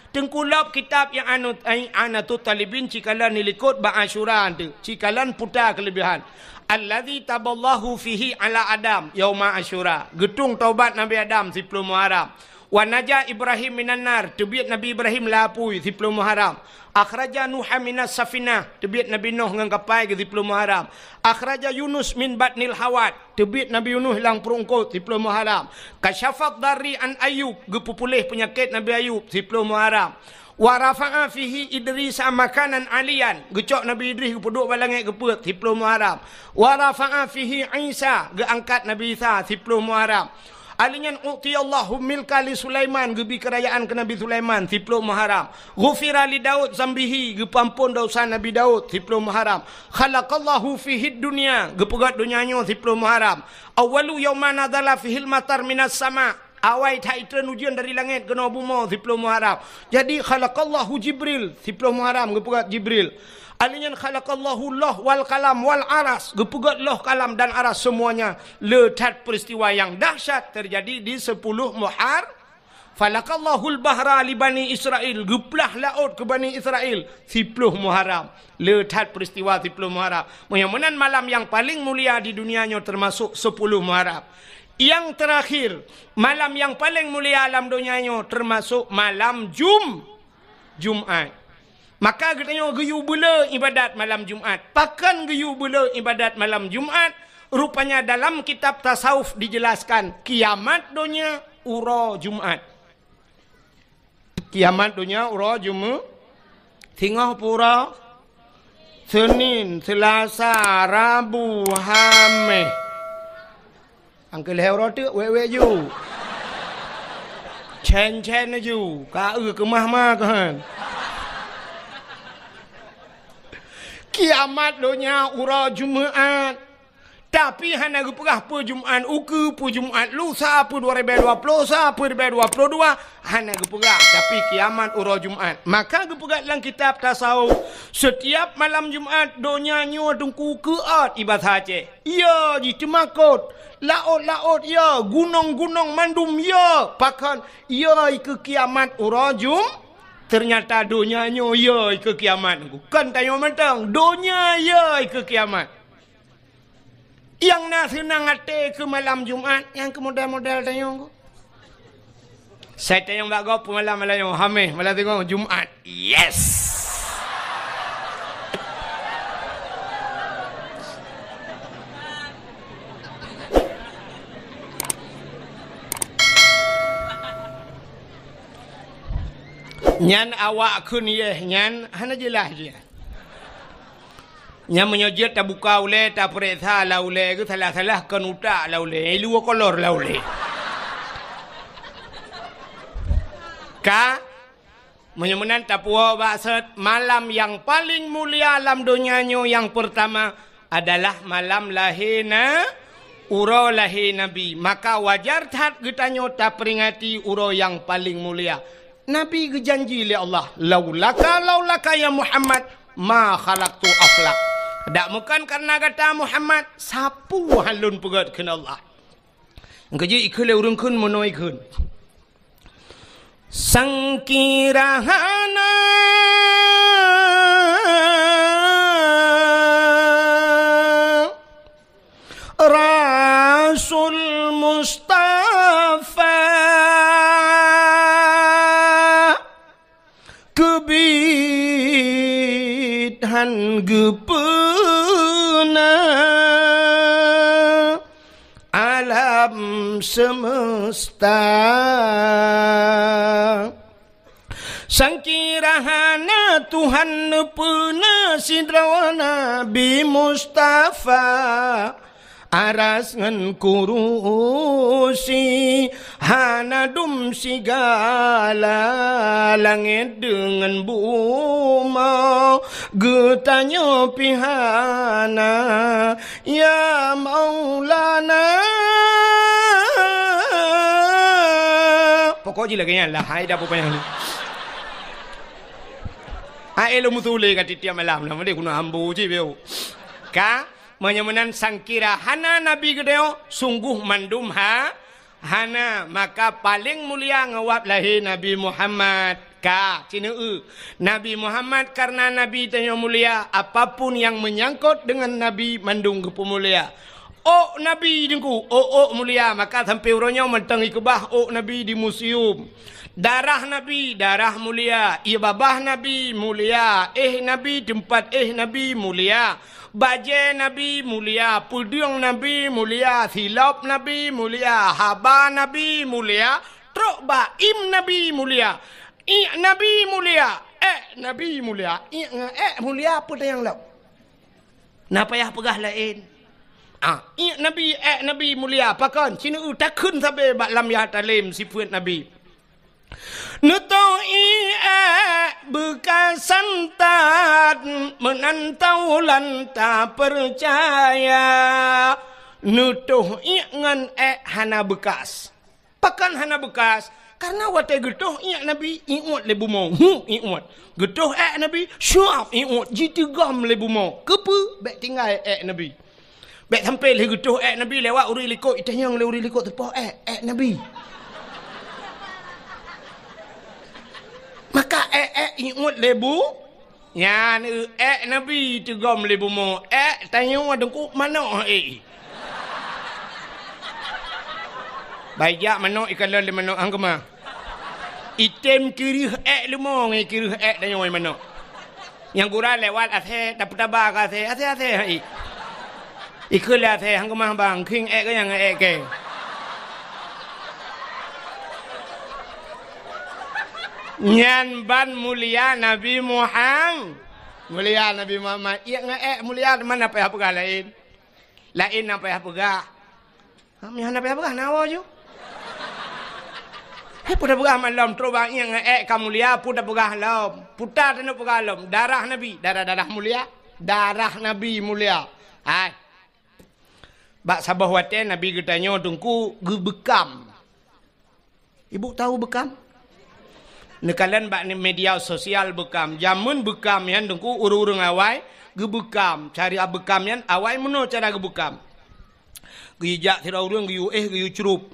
Teungku lop kitab nyang anu, ai, I'anatut Talibin cikalon dilikot bak Asyura tu, cikalon puta keulebihan. Allazi taballahu fihi ala Adam yauma Asyura. Geutung taubat Nabi Adam siploh Muharram. Wa naja Ibrahim minan nar, teubiet Nabi Ibrahim lam apui siploh Muharram. Akhraja Nuha minas safinah, teubiet Nabi Nuh ngon kapai geuh siploh Muharram. Akhraja Yunus min batnil hawat, teubiet Nabi Yunus lam pruet eungkôt siploh Muharram. Kasyafad darri an Ayub, geupeupuléh peunyakét Nabi Ayub siploh Muharram. Wa rafa'a fihi Idrisa makanan aliyan, geucok Nabi Idris geupeuduek bak langét geupeuet siploh Muharram. Wa rafa'a fihi Isa, geuangkat Nabi Isa siploh Muharram. Ali nyan u'tiyallahu milka li Sulaiman, geubi keurajaan keu Nabi Sulaiman siploh Muharram. Ghufira li Daud zambihi, geupeuamphon desya Nabi Daud siploh Muharram. Khalaqallahu fihid dunya, geupeugét donya nyoe siploh Muharram. Awwalu yauma nazala fihil matar minas sama, awai that itreun ujeuen dari langét keunoe bumoe siploh Muharram. Jadi khalaqallahu Jibril siploh Muharram, geupeugét Jibril. Ali nyan khalaqallahu loh wal kalam wal aras, geupeugét loh, kalam dan aras semuanya. Le that peristiwa yang dahsyat terjadi di sepuluh Muhar-, Falakallahul bahra li Bani Israel, geuplah laôt keu Bani Israel siploh Muharram. Le that peristiwa siploh Muharram. Meunyoe meunan malam nyang paleng mulia di dunia nyoe teumasok siploh Muharram. Nyang teurakhir, malam nyang paleng mulia lam donya nyoe teumasok malam Jum-, Jumat. Maka geutanyoe geuyue beule ibadat malam Jumat. Pakon geuyue beule ibadat malam Jumat? Rupanya dalam kitab tasawuf dijelaskan, kiamat donya uroe Jumat. Kiamat donya uroe Jumat. Singoh pura, Senin, Selasa, Rabu, Hameh. Angkeu lhèe uroe teuk wék-wék ju. Cen-cen ju, ka eu keumah ma keuhan. Kiamat donya uroe Jumat. Tapi hana geupeugah peue Jumat ukeue, peue Jumat lusa, peue dua ribèe dua ploh sa, peue ribèe dua ploh dua, hana geupeugah. Tapi kiamat uroe Jumat. Maka geupeugah lam kitab tasawuf, setiap malam Jumat donya nyoe teungku keuôt i basa Aceh. Yo jiteumakot, laôt-laôt yo, gunong-gunong mandum yo. Pakon? Yo ikeue kiamat uroe Jum-, ternyata donya nyoe yo ikeue kiamat. Kon tanyoe mantong, donya yo ikeue kiamat. Nyang na seunang até keu malam Jumat, nyang keu model-model tanyoe. Sai tanyong bak gob peumalam malam nyoe, Hameh, malam teungoh Jumat. Yes! Nyan awak kheun yeh nyan hana jeulaih jih. Nyan meunyoe jeuet tabuka ulèe, tapeuriksa lam ulèe, geusalah-salah kon utak lam ulèe, i luwa kolor lam ulèe. Ka, meunyoe meunan tapuwoe bak sot, malam nyang paleng mulia lam donya nyoe nyang peurtama adalah malam lahé na-, uroe lahé Nabi. Maka wajar that geutanyoe taperingati uroe nyang paleng mulia. Nabi geujanji lé Allah, "Laulaka, laulaka ya Muhammad, ma khalaqtu aflak." Dak meukan kareuna gata Muhammad, sapeue han lôn peugét kheun Allah. Keujeuet ikheun lé ureueng kheun meunoe ikheun. Sangkira hana Rasul Mustafa keubiet han geupeuna alam semesta. Sangki Hana Tuhan neupeuna sidroe Nabi Mustafa, aras ngon kurusi, hana dum sigala langét deungon bumoe, geutanyoe pih hana, ya Maulana. Pokok jih lagée nyan lah, hai dah pokok nyan. Hai lôn meutuléh ka tiep-tiep malam lah, meudeh keunoe ambo cit beu. Ka, meunyoe meunan sangkira hana Nabi geutanyoe, sungguh mandum ha, hana, maka paleng mulia ngon wab lahé Nabi Muhammad. Ka, cineu eu. Nabi Muhammad karena Nabi tanyoe mulia, apapun yang menyangkut dengan Nabi mandum geupeumulia. Ôk Nabi Teungku, ôk-ôk mulia, maka sampai uroe nyoe mantong ikeubah ôk Nabi di museum. Darah Nabi, darah mulia. Ie babah Nabi, mulia. Éh Nabi, teumpat éh Nabi, mulia. Bajée Nabi, mulia. Peudeueng Nabi, mulia. Silop Nabi, mulia. Haba Nabi, mulia. Trok bak im Nabi, mulia. Iék Nabi, mulia. Ék Nabi, mulia. Iék ngon ék mulia, peue nyang lom? Na payah peugah laén. Ah, iék Nabi, ék Nabi mulia, pakon? Cineu eu takheun sabe bak lam Yatalem sifeuet Nabi. Neutoh iék ék beukasan that, meunan taulan tapeucaya. Neutoh iék ngon ék hana beukas. Pakon hana beukas? Karena watée geutoh iék Nabi, iuet lé bumoe. Hu, iuet. Geutoh ék Nabi, syuab iuet, jiteugom lé bumoe. Keupeue? Bék tinggai ék Nabi. Bék sampai lheueh geutoh ék Nabi lewat ureuëng likot, itanyong lé ureuëng likot teupoh ék, ék Nabi. Maka ék-ék iuet lé bu, Nyan eu ék Nabi teugom lé bumoe, ék tanyoe Teungku manok, eh. Baijak manok ikalon lé manok hang keumah. Item kireuh ék leumo ngon kireuh ék tanyoe manok. Nyang gura lewat asée, tapeutaba keu asée, asée-asée hai. Ikheun lé asée hang keumah bang, khieng ék keu nyang ék kée. Nyan ban mulia Nabi Muhammad. Mulia Nabi Muhammad. Iék ngon ék mulia teuma na payah peugah laén. Laén na payah peugah. Ha, meuhan na payah peugah, na woe ju. Hai, peue tapeugah malom, trok bak iék ngon ék ka mulia, peue tapeugah lom. Puta taneuk peugah lom. Darah Nabi, darah-darah mulia. Darah Nabi mulia. Hai. Bak saboh watée Nabi geutanyoe Teungku geubeukam. Ibu tahu beukam? Neukalon bak media sosial beukam. Jameun beukam nyan Teungku ureuëng-ureuëng awai geubeukam. Cara beukam nyan awai meunoe cara geubeukam. Geujak sidroe ureuëng geuyue éh geuyue crup.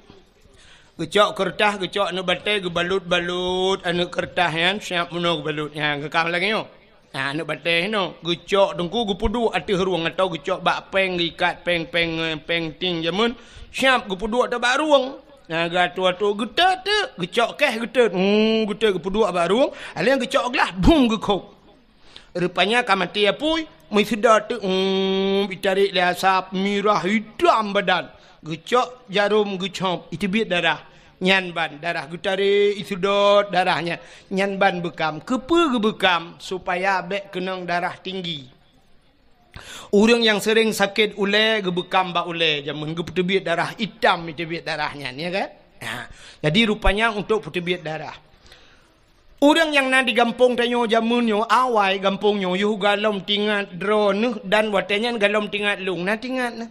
Geucok keureutah, geucok aneuëk batée, geubalot-balot aneuëk keureutah nyan siab meunoe geubalot. Nyan geukam lagée nyoe. Nah, aneuëk batée hinoe geucok Teungku geupeuduek ateueh rueng atau geucok bak péng geuikat péng-péng, eh, péng ting jameun siab geupeuduek ateueh bak rueng. Nah, geuatoe-atoe geutot teuk, geucok keh geutot. Hmm, geutot geupeuduek bak rueng, aleng geucok glah, bum geukhop. Rupanya ka maté apui, meuseudot teuk, hmm, itarek lé asap, mirah, itam badan. Geucok jarom geucop, iteubiet darah. Nyan ban darah geutarek, iseudot darah nyan. Nyan ban beukam. Keupeue geubeukam? Supaya bék keunong darah tinggi. Ureuëng nyang seuréng sakét ulée geubeukam bak ulée, jameun geupeuteubiet darah itam, iteubiet darah nyan, ya kan? Ha. Jadi rupanya untuk peuteubiet darah. Ureuëng nyang na di gampông tanyoe jameun nyoe, awai gampông nyoe yoh galom tingat droeneuh dan watée nyan galom tingat lôn na tingat na.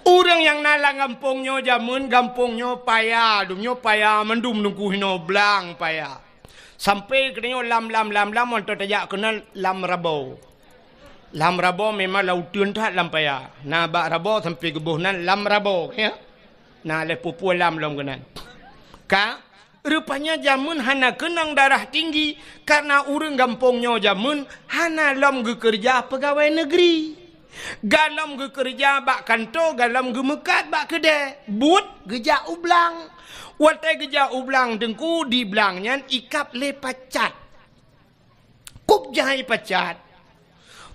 Ureuëng nyang na lam gampông nyoe jameun, gampông nyoe paya, dum nyoe paya mandum Teungku hinoe blang paya. Sampai keunoe lam, lam, lam, lam, mantong tajak keunan lam Rabo. Lam Rabo memang lam uteuen that lam paya. Na bak Rabo sampai geuboh nan lam Rabo, ya. Na lé pupue lam lom keunan. Ka, rupanya jameun hana keunong darah tinggi karena ureuëng gampông nyoe jameun hana lom geukeureuja peugawée negeri. Galom geukeureuja bak kanto, galom geumeukat bak keudée. Buet geujak u blang. Watée geujak u blang Teungku, di blang nyan ikab lé pacat. Kub jai pacat.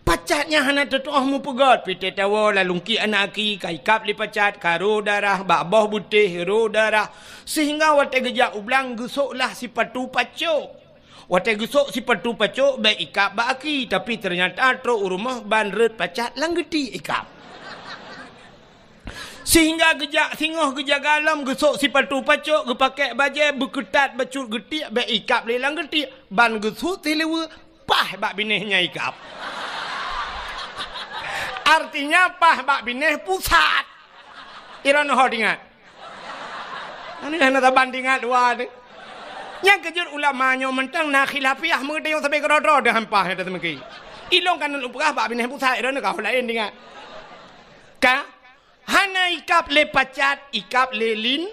Pacat nyan hana teutuoh meupeugét, pih teuh tawoe lam lungkiek aneuk aki, ka ikab lé pacat, ka rô darah, bak boh beutéh rô darah, sehingga watée geujak u blang geusôk lah sipatu pacok. Watée geusôk sipatu pacok, bék ikab bak aki, tapi teunyata trok u rumoh ban rhot pacat lam geutiek ikab. Sehingga geujak singoh geujaga lom, geusôk sipatu pacok, geupakée bajée, beukeutat bacut geutiek, bék ikab lé lam geutiek, ban geusut sileue, paih bak binéh nyan ikab. Artinya paih bak binéh pusat. Iron ho tingat. Ini hana saban tingat dua ni. Nyang keujeuet ulama nyoe mantong na khilafiah, meudeh sabe keudroe-droe deuh hampah nyang teumeuki. Ilong kan lumpah bak binéh pusat, iron ka laén tingat. Ka? Hana ikab lé pacat, ikab lé lin-,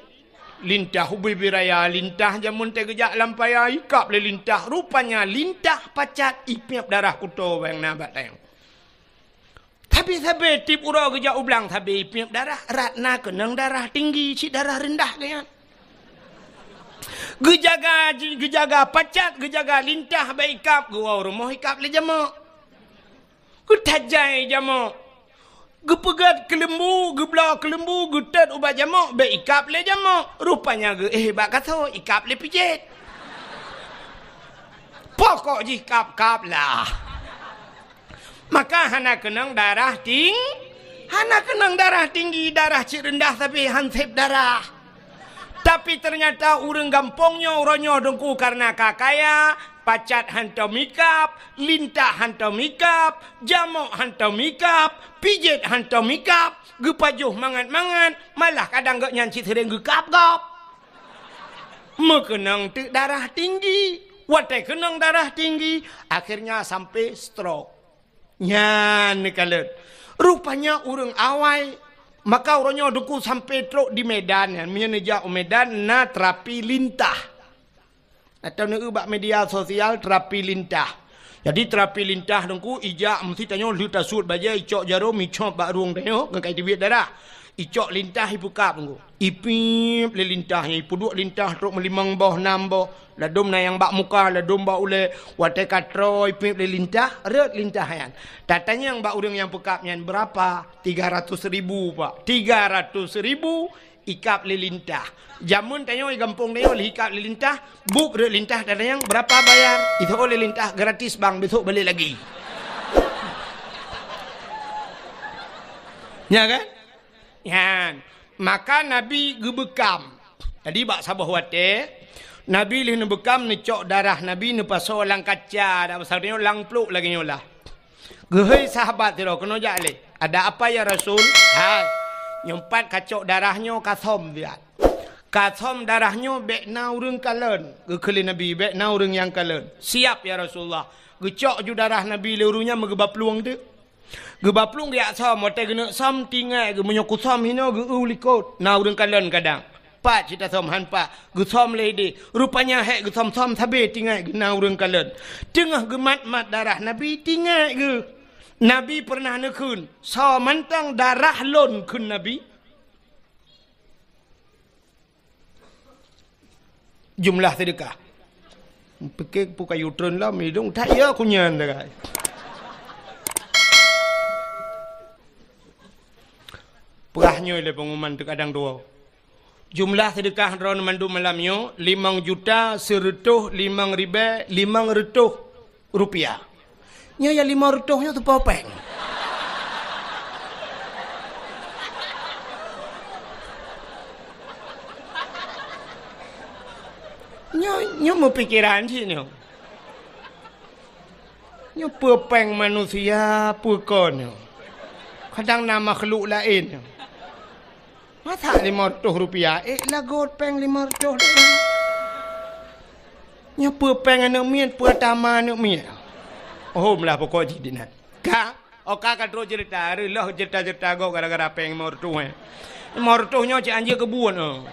lintah. Ubé-bé raya lintah jameun teuh geujak lam paya, ikab lé lintah. Rupanya lintah pacat ipiep darah kuto bang na bak tayong. Sabe-sabe tiep uroe geujak u blang sabe ipiep darah, rot na keunong darah tinggi, cit darah reundah geuyan. Geujaga, geujaga pacat, geujaga lintah bak ikab, geuwoe rumoh ikab lé jamok. Geutajai jamok. Geupeugét keuleumbu, geubloe keuleumbu, geutot ubak jamok, bék ikab lé jamok. Rupanya geuéh bak kaso, ikab lé pijet. Pokok jih kab-kab lah. Maka hana keunong darah ting-, hana keunong darah tinggi, darah cit reundah sabe han sép darah. Tapi teunyata ureuëng gampông nyoe, uroe nyoe Teungku, kareuna ka kaya, pacat hantom ikab, lintah hantom ikab, jamok hantom ikab, pijet hantom ikab, geupajoh mangat-mangat, malah kadang gobnyan cit seuréng geukab gob. Meukeunong teuk darah tinggi. Watée keunong darah tinggi, akhirnya sampai stroke. Nyan neukalon. Rupanya ureuëng awai, maka uroe nyoe Teungku sampai trok di Medan nyan. Meunyoe neujak u Medan, na terapi lintah. Atau neueu bak media sosial terapi lintah. Jadi terapi lintah Teungku ijak meusti tanyoe lheueh tasuet bajée, icok jarom, icop bak rueng tanyoe ngon ka iteubiet darah. Icok lintah ipeukab Teungku. Ipiep lé lintah nyan, ipeuduek lintah trok meulimong boh, nam boh. Ladôm na nyang bak muka, ladôm bak ulée. Watée ka troe ipiep lé lintah, rhot lintah nyan. Tatanyong bak ureuëng nyang peukab nyan, "Berapa?" "Tiga ratus ribu, Pak." Tiga ratus ribu ikab lé lintah. Jameun tanyoe di gampông tanyoe lheueh ikab lé lintah, buet rhot lintah, tatanyong, "Berapa bayar?" Iseuôt lé lintah, "Gratis, Bang, besok balik lagi." Nya kan? Nyan, maka Nabi geubeukam. Jadi bak saboh watée, Nabi lheueh neubeukam, neucok darah Nabi neupasoe lam kaca, dak pasal nyoe lam pluek lagée nyoe lah. Geuhôi sahabat sidroe, "Keunoe jak lé." "Ada apa ya Rasul?" "Hai, nyoe pat kacok darah nyoe kasöm siat. Kasöm darah nyoe bék na ureuëng kalon." Geukheun lé Nabi, "Bék na ureuëng nyang kalon." "Siap ya Rasulullah." Geucok ju darah Nabi lé ureuëng nyan meugeuba plueng teuk. Geuba plueng geujak söm, watée geuneuk söm tinggai geuh, meunyoe kusöm hinoe geu-eu likot, na ureuëng kalon kadang. Pat cit tasöm, han pat, geusöm lé idéh. Rupanya hék geusöm-söm sabe tinggai geuh na ureuëng kalon. Teungoh geumat-mat darah Nabi tinggai geuh. Nabi peureunah neukheun, "Soe mantong darah lôn," kheun Nabi. Jumlah seudeukah. Pike peue kayu treun lom idong that ya kunyan dagai. Peugah nyoe lé pengumuman teuka dang dua. Jumlah seudeukah droeneuh mandum malam nyoe limong juta seureutôh limong ribée limong reutôh rupiah. Nyoe nyang limong reutôh nyoe teupeue péng. Nyoe, nyoe meupikeran cit nyoe. Nyoe peue péng manusia, peue kon nyoe. Kadang na makhluk laén nyoe. Masa limong reutôh rupiah, ék lagot péng limong reutôh rupiah. Nyoe peue péng aneuk miet, peue tama aneuk miet. Oh, meulah pokok jih dinan. Ka, oh, ka, ka trok cerita, reuloh cerita-cerita gob gara-gara péng limong reutôh, eh. Limong reutôh nyoe cit anjeuk keu buet, oh.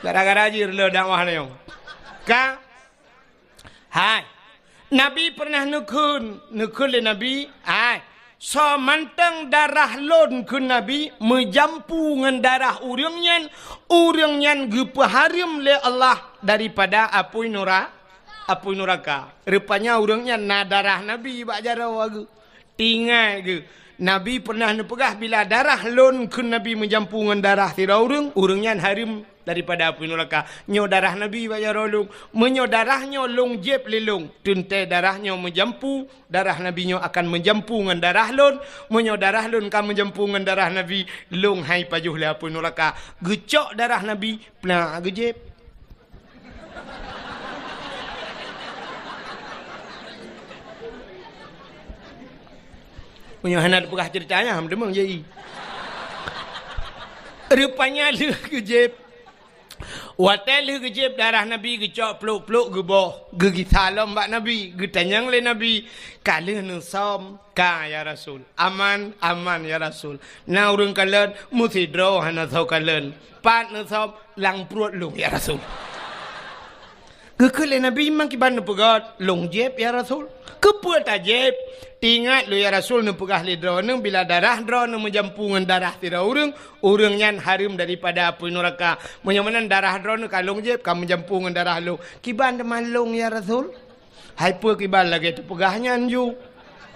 Gara-gara jih reuloh dakwah nyoe. Ka, Hai, Nabi peureunah neukheun, neukheun lé Nabi, hai, soe mantong darah lôn kheun Nabi meujampu ngon darah ureuëng nyan, ureuëng nyan geupeuhareuem lé Allah daripada apui nura-, apui nuraka. Rupanya ureuëng nyan na darah Nabi bak jaroe geuh. Tingat geuh, Nabi pernah neupeugah, "Bila darah lôn," kheun Nabi, "meujampu ngon darah sidroe ureuëng, ureuëng nyan hareuem daripada apui nuraka." Nyoe darah Nabi bak jaroe lôn. Meunyoe darah nyoe lôn jieb lé lôn, teuntée darah nyoe meujampu, darah Nabi nyoe akan meujampu ngon darah lôn. Meunyoe darah lôn ka meujampu ngon darah Nabi, lôn hai pajoh lé apui nuraka. Geucok darah Nabi, plak, geujieb. Meunyoe hana teupeugah ceurita nyan, meudeungoe jai. Rupanya lheueh geujieb. Watée lheueh geujieb darah Nabi, geucok plôk-plôk, geuboh, geugisa lom bak Nabi, geutanyong lé Nabi, "Ka lheueh neusöm?" "Ka, ya Rasul." "Aman?" "Aman, ya Rasul." "Na ureuëng kalon?" "Meusidroe hana soe kalon." "Pat neusöm?" "Lam pruet lôn, ya Rasul." Geukheun lé Nabi, "Memang kiban neupeugah lôn jieb, ya Rasul." "Keupeue tajieb?" "Tingat lôn, ya Rasul, neupeugah lé droeneuh, bila darah droeneuh meujampu ngon darah sidroe ureuëng, ureuëng nyan hareuem daripada apui nuraka. Meunyoe meunan darah droeneuh ka lôn jieb, ka meujampu ngon darah lôn, kiban teuma lôn, ya Rasul?" "Hai peue kiban lagée teupeugah nyan ju?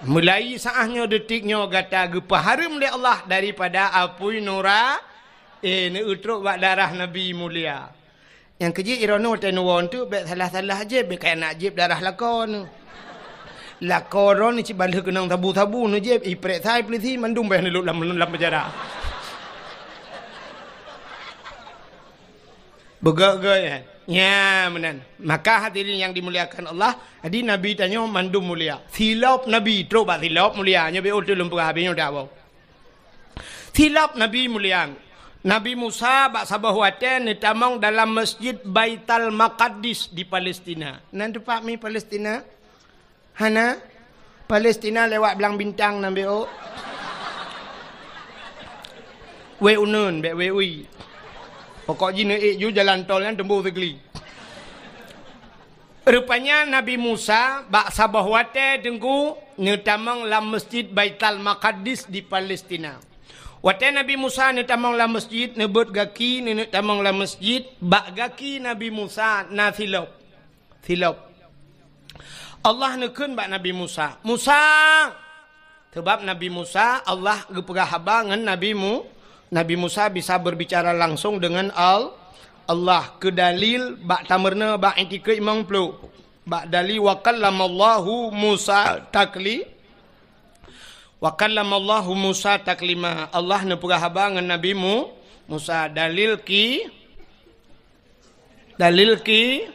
Mulai saát nyoe, detik nyoe gata geupeuhareuem lé Allah daripada apui nura-, eh, neutrok bak darah Nabi mulia." Nyang keujeuet droeneuh watée neuwoe teuk bék salah-salah jieb, bék kaya nak jieb darah lakoe neuh. Lakoe droeneuh cit ban lheueh keunong sabu-sabu neujieb, iprek sai peulisi mandum bék neulok lam, lam penjara. Beugöt-göt, eh. Nya, meunan. Maka hadirin yang dimuliakan Allah, jadi Nabi tanyoe mandum mulia. Silop Nabi, trok bak silop mulia. Nyoe beu ulôn peugah habéh nyoe dak boh. Silop Nabi mulia. Nabi Musa bak saboh watée neutamong dalam Masjid Baital Maqaddis di Palestina. Nan teumpat mi Palestina? Hana? Palestina lewat Blang Bintang nambeuôt. Wée uneun, bék wée ui. Pokok jih neuék ju jalan tol nyan teumbôh sigli. Rupanya Nabi Musa bak saboh watée teungku neutamong lam Masjid Baital Maqaddis di Palestina. Watée Nabi Musa neutamong lam masjid, neubeuet gaki neuneuk tamong lam masjid, bak gaki Nabi Musa na silop. Silop. Allah neukheun bak Nabi Musa, "Musa!" Sabab Nabi Musa, Allah geupeugah haba ngon Nabi Mu-, Nabi Musa bisa berbicara langsung dengan Al-, Allah. Keu dalil bak tameurunoe bak itikeuet limong ploh. Bak dalil, "Wa kallamallahu Musa takli-, wa kallamallahu Musa taklima." Allah neupeugah haba ngon Nabi Mu-, Musa. Dalil ki-, Dalil ki-,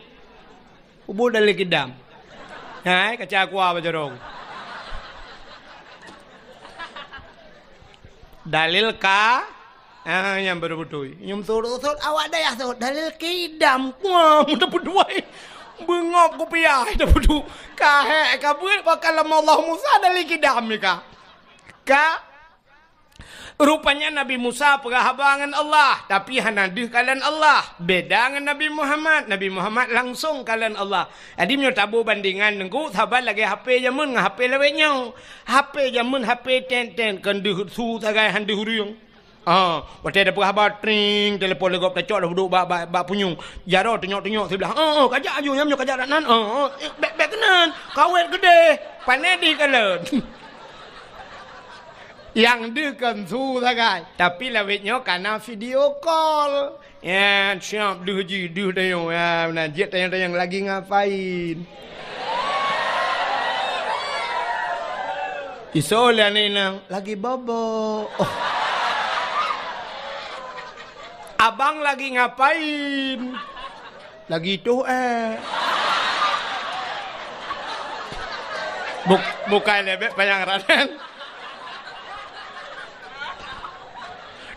ubôh dalil kidam. Hai, kaca kuah bajarong. Dalil ka-, ah, nyang baru beutôi. Nyum sot-sot awak dayah sot. Dalil kidam. Wah, muda beudua. Beungop kupiah, dah beudua. Kahek ka beuet, wa kallamallahu Musa dalil kidam ni ka. Ka Rupanya Nabi Musa peugah haba ngon Allah, tapi hana deuh kalon Allah. Beda ngon Nabi Muhammad. Nabi Muhammad langsong kalon Allah. Jadi meunyoe tabô bandingan teungku, saban lagée H P jameun ngon H P lawét nyoe. H P jameun H P tet-tet, kon deuh su sagai han deuh ureuëng. Ah, watée tapeugah haba, tring, telepon lé gob tacok dah duek bak, bak, bak punyueng. Jaroe tunyok-tunyok siblah. Oh, oh, kajak aju nyam nyoe kajak dak nan. Oh, oh, eh, bék, bék keunan. Kawét geudeh. Pane deuh kalon. Nyang deuh kon su sagai, tapi lawét nyoe kana video call. Ya, siap deuh jih, deuh tanyoe. Ya, meunan jeuet tanyong-tanyong lagi ngapain. Isoe lé aneuk inong lagi bobo. Oh. Abang lagi ngapain? Lagi toh ék. Buk-, bukai lé bék panyang raden.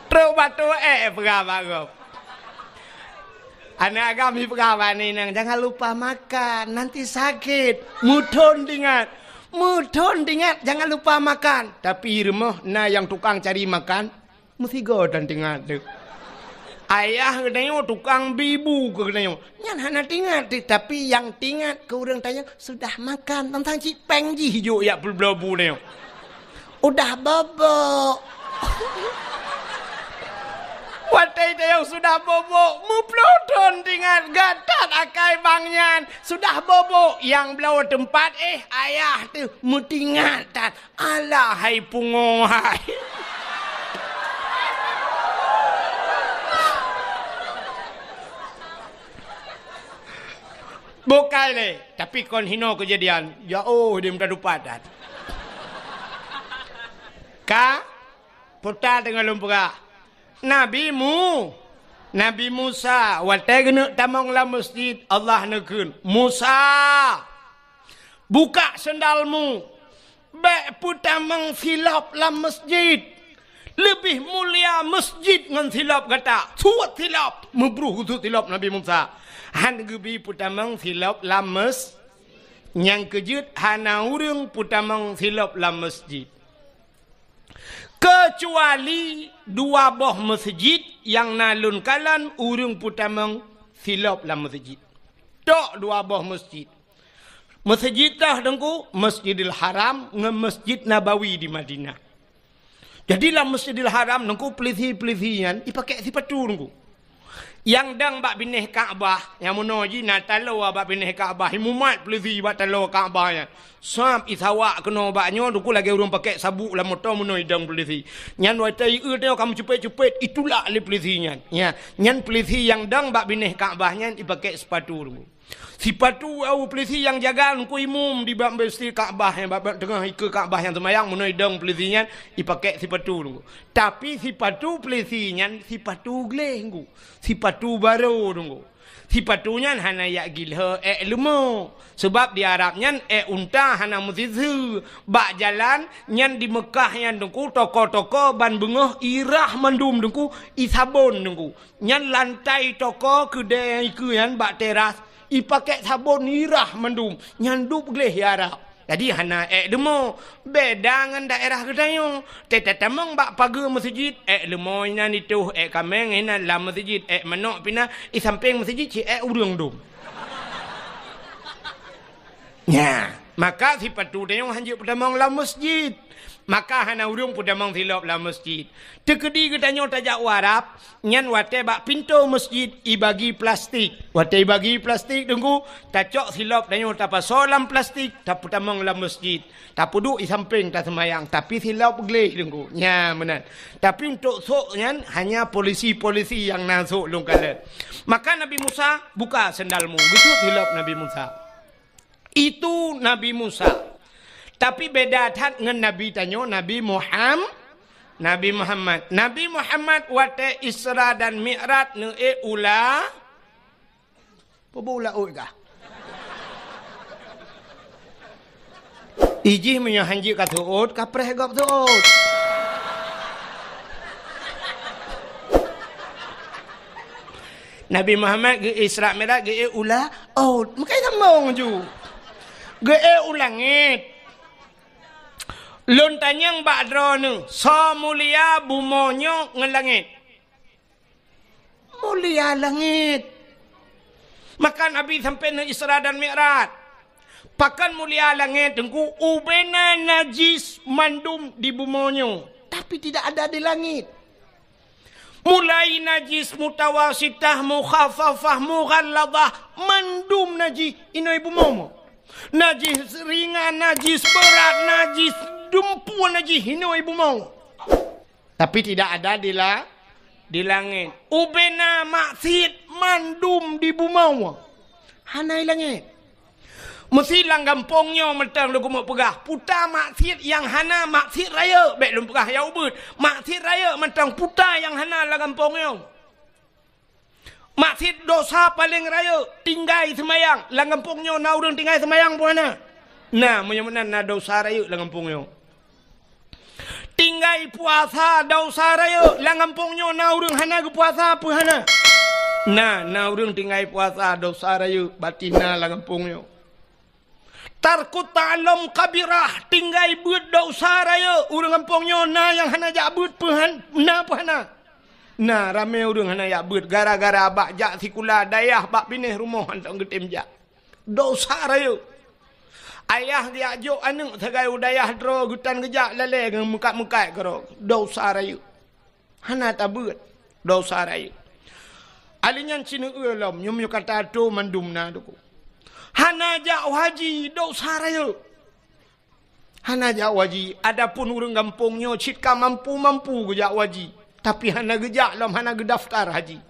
Trok bak toh ék peugah bak gob. Aneuk agam jipeugah bak aneuk inong, "Jangan lupa makan, nanti sakit." Meuthon teuingat. Meuthon teuingat, "Jangan lupa makan." Tapi rumoh na nyang tukang cari makan. Meusigoe tan teuingat teuk. Ayah geutanyoe tukang bi bu keu geutanyoe. Nyan hana teuingat teuk, tapi nyang teuingat keu ureuëng tanyoe sudah makan. Tantang cit péng jih jok jak peubloe bu tanyoe. Udah bobok. Watée tanyoe sudah bobok, meuploh thon teuingat, gatat Akai bang nyan sudah bobok nyang bloe teumpat, eh, ayah teuh meutingat that. Alah hai pungo hai. Bukai lé, tapi kon hinoe keujadian. Ya oh, di muka dupat that. Ka? Puta teungoh lôn peugah. Nabi Mu-, Nabi Musa, watée geuneuk tamong lam masjid, Allah neukheun, "Musa, buka seundalmu, bék peutamong silop lam masjid. Leubeh mulia masjid ngon silop gata. Suet silop!" Meubruh geusuet silop Nabi Musa. Han geubi peutamong silop lam mas-, nyang keujeuet hana ureuëng peutamong silop lam masjid. Keucuali dua boh meuseujid nyang na lôn kalon ureuëng peutamong silop lam meuseujid. Tok dua boh meuseujid. Meuseujid toh Teungku, Masjidil Haram ngon Masjid Nabawi di Madinah. Jadi lam Masjidil Haram Teungku, peulisi-peulisi nyan ipakèk sipatu Teungku. Nyang dong bak binéh Ka'bah, nyang meunoe jih na taloe bak binéh Ka'bah, imumat peulisi bak taloe Ka'bah nyan. Sab isawak keunoe bak nyoe, Teungku, lagèe ureuëng pakèk sabuk lam moto meunoe idong peulisi. Nyan watèe ieu nyoe ka meucupet-cupet, itulak lé peulisi nyan. Ya, nyan peulisi nyang dong bak binéh Ka'bah nyan ipakèk sipatu Teungku. Sipatu awak peulisi nyang jaga Teungku, imum di bak Masjid Ka'bah, nyang bak, bak teungoh ikeue Ka'bah nyang seumayang, meunoe idong peulisi nyan ipakèk sipatu Teungku. Tapi sipatu peulisi nyan sipatu gleh Teungku. Sipatu barô Teungku. Sipatu nyan hana jak gilhô èk leumo. Sabab di Arab nyan èk unta hana meusiseue. Bak jalan nyan di Meukah nyan Teungku, toko-toko ban beungoh irah mandum Teungku, isabon Teungku. Nyan lantai toko keudè nyang ikeue nyan bak teras, ipakèk sabon irah mandum, nyan dub gleh Arab. Jadi hana èk leumo, beda ngon daerah geutanyoe. Teutamong bak pageue meuseujid, èk leumo inan itoh, èk kaméng inan lam meuseujid, èk manok pih na, i sampéng meuseujid cit èk ureuëng dum. Nya, maka sipatu tanyoe hanjeuet peutamong lam meuseujid. Maka hana ureuëng peutamong silop lam meuseujid. Teukeudi geutanyoe tajak u Arab, nyan watèe bak pintoe meuseujid ibagi plastik. Watèe ibagi plastik Teungku, tacok silop tanyoe tapasoe lam plastik, tapeutamong lam meuseujid. Tapeuduek i sampéng taseumayang, tapi silop gleh Teungku. Nya meunan. Tapi untuk sôk nyan hanya polisi-polisi nyang na sôk lôn kalon. Maka Nabi Musa, "Buka seundalmu." Geusuet silop Nabi Musa. Itu Nabi Musa. Tapi beda that ngon Nabi tanyoe, Nabi Muham-, Nabi Muhammad. Nabi Muhammad watèe Isra dan Mi'raj neuék u la-, peue u laôt kah? Ijih meunyoe hanjeuet ka seuôt, ka preh gob seuôt. Nabi Muhammad geu-Isra Mi'raj geuék u laôt, meukai sambong ju. Geuék u langét. Lôn tanyong bak droeneuh, soe mulia bumoe nyoe ngon langét? Mulia langét. Maka Nabi sampai neu Isra dan Mi'raj. Pakon mulia langét Teungku, ubena najis mandum di bumoe nyoe, tapi tidak ada di langit. Mulai najis mutawasitah, mukhaffafah, mughalladah, mandum najis inoe bumoe. Najis ringan, najis beurat, najis dumpue, najis inoe bumoe. Tapi tidak ada di la-, di langét. Ubena maksiet mandum di bumoe. Hana i langét. Meusi lam gampông nyoe mantong lôn keumeung peugah, puta maksiet nyang hana maksiet rayeuk, bèk lôn peugah nyang ubit. Maksiet rayeuk mantong puta nyang hana lam gampông nyoe. Maksiet dosa paleng rayeuk, tinggai seumayang. Lam gampông nyoe na ureuëng tinggai seumayang peue hana? Na, meunyoe meunan na dosa rayeuk lam gampông nyoe. Tinggai puasa dosa rayeuk, lam gampông nyoe na ureuëng hana geupuasa peue hana? Na, na ureuëng tinggai puasa dosa rayeuk, batin na lam gampông nyoe. Tarkut ta'allum kabirah, tinggai beuet dosa rayeuk, ureuëng gampông nyoe na nyang hana jak beuet peue han-, na peue hana? Na, ramé ureuëng hana jak beuet gara-gara bak jak sikula dayah bak binéh rumoh hana geutem jak. Dosa rayeuk. Ayah geujak jok aneuëk sagai u dayah droe geutan geujak lalé ngon meukat-meukat keudroe. Dosa rayeuk. Hana tabeuet. Dosa rayeuk. Alèh nyan sineuk lom, nyoe meunyoe kata atoe mandum na teuku. Hana jak haji, dosa rayeuk. Hana jak haji, adapun ureuëng gampông nyoe cit ka mampu-mampu geujak haji, tapi hana geujak lom, hana geudaftar haji.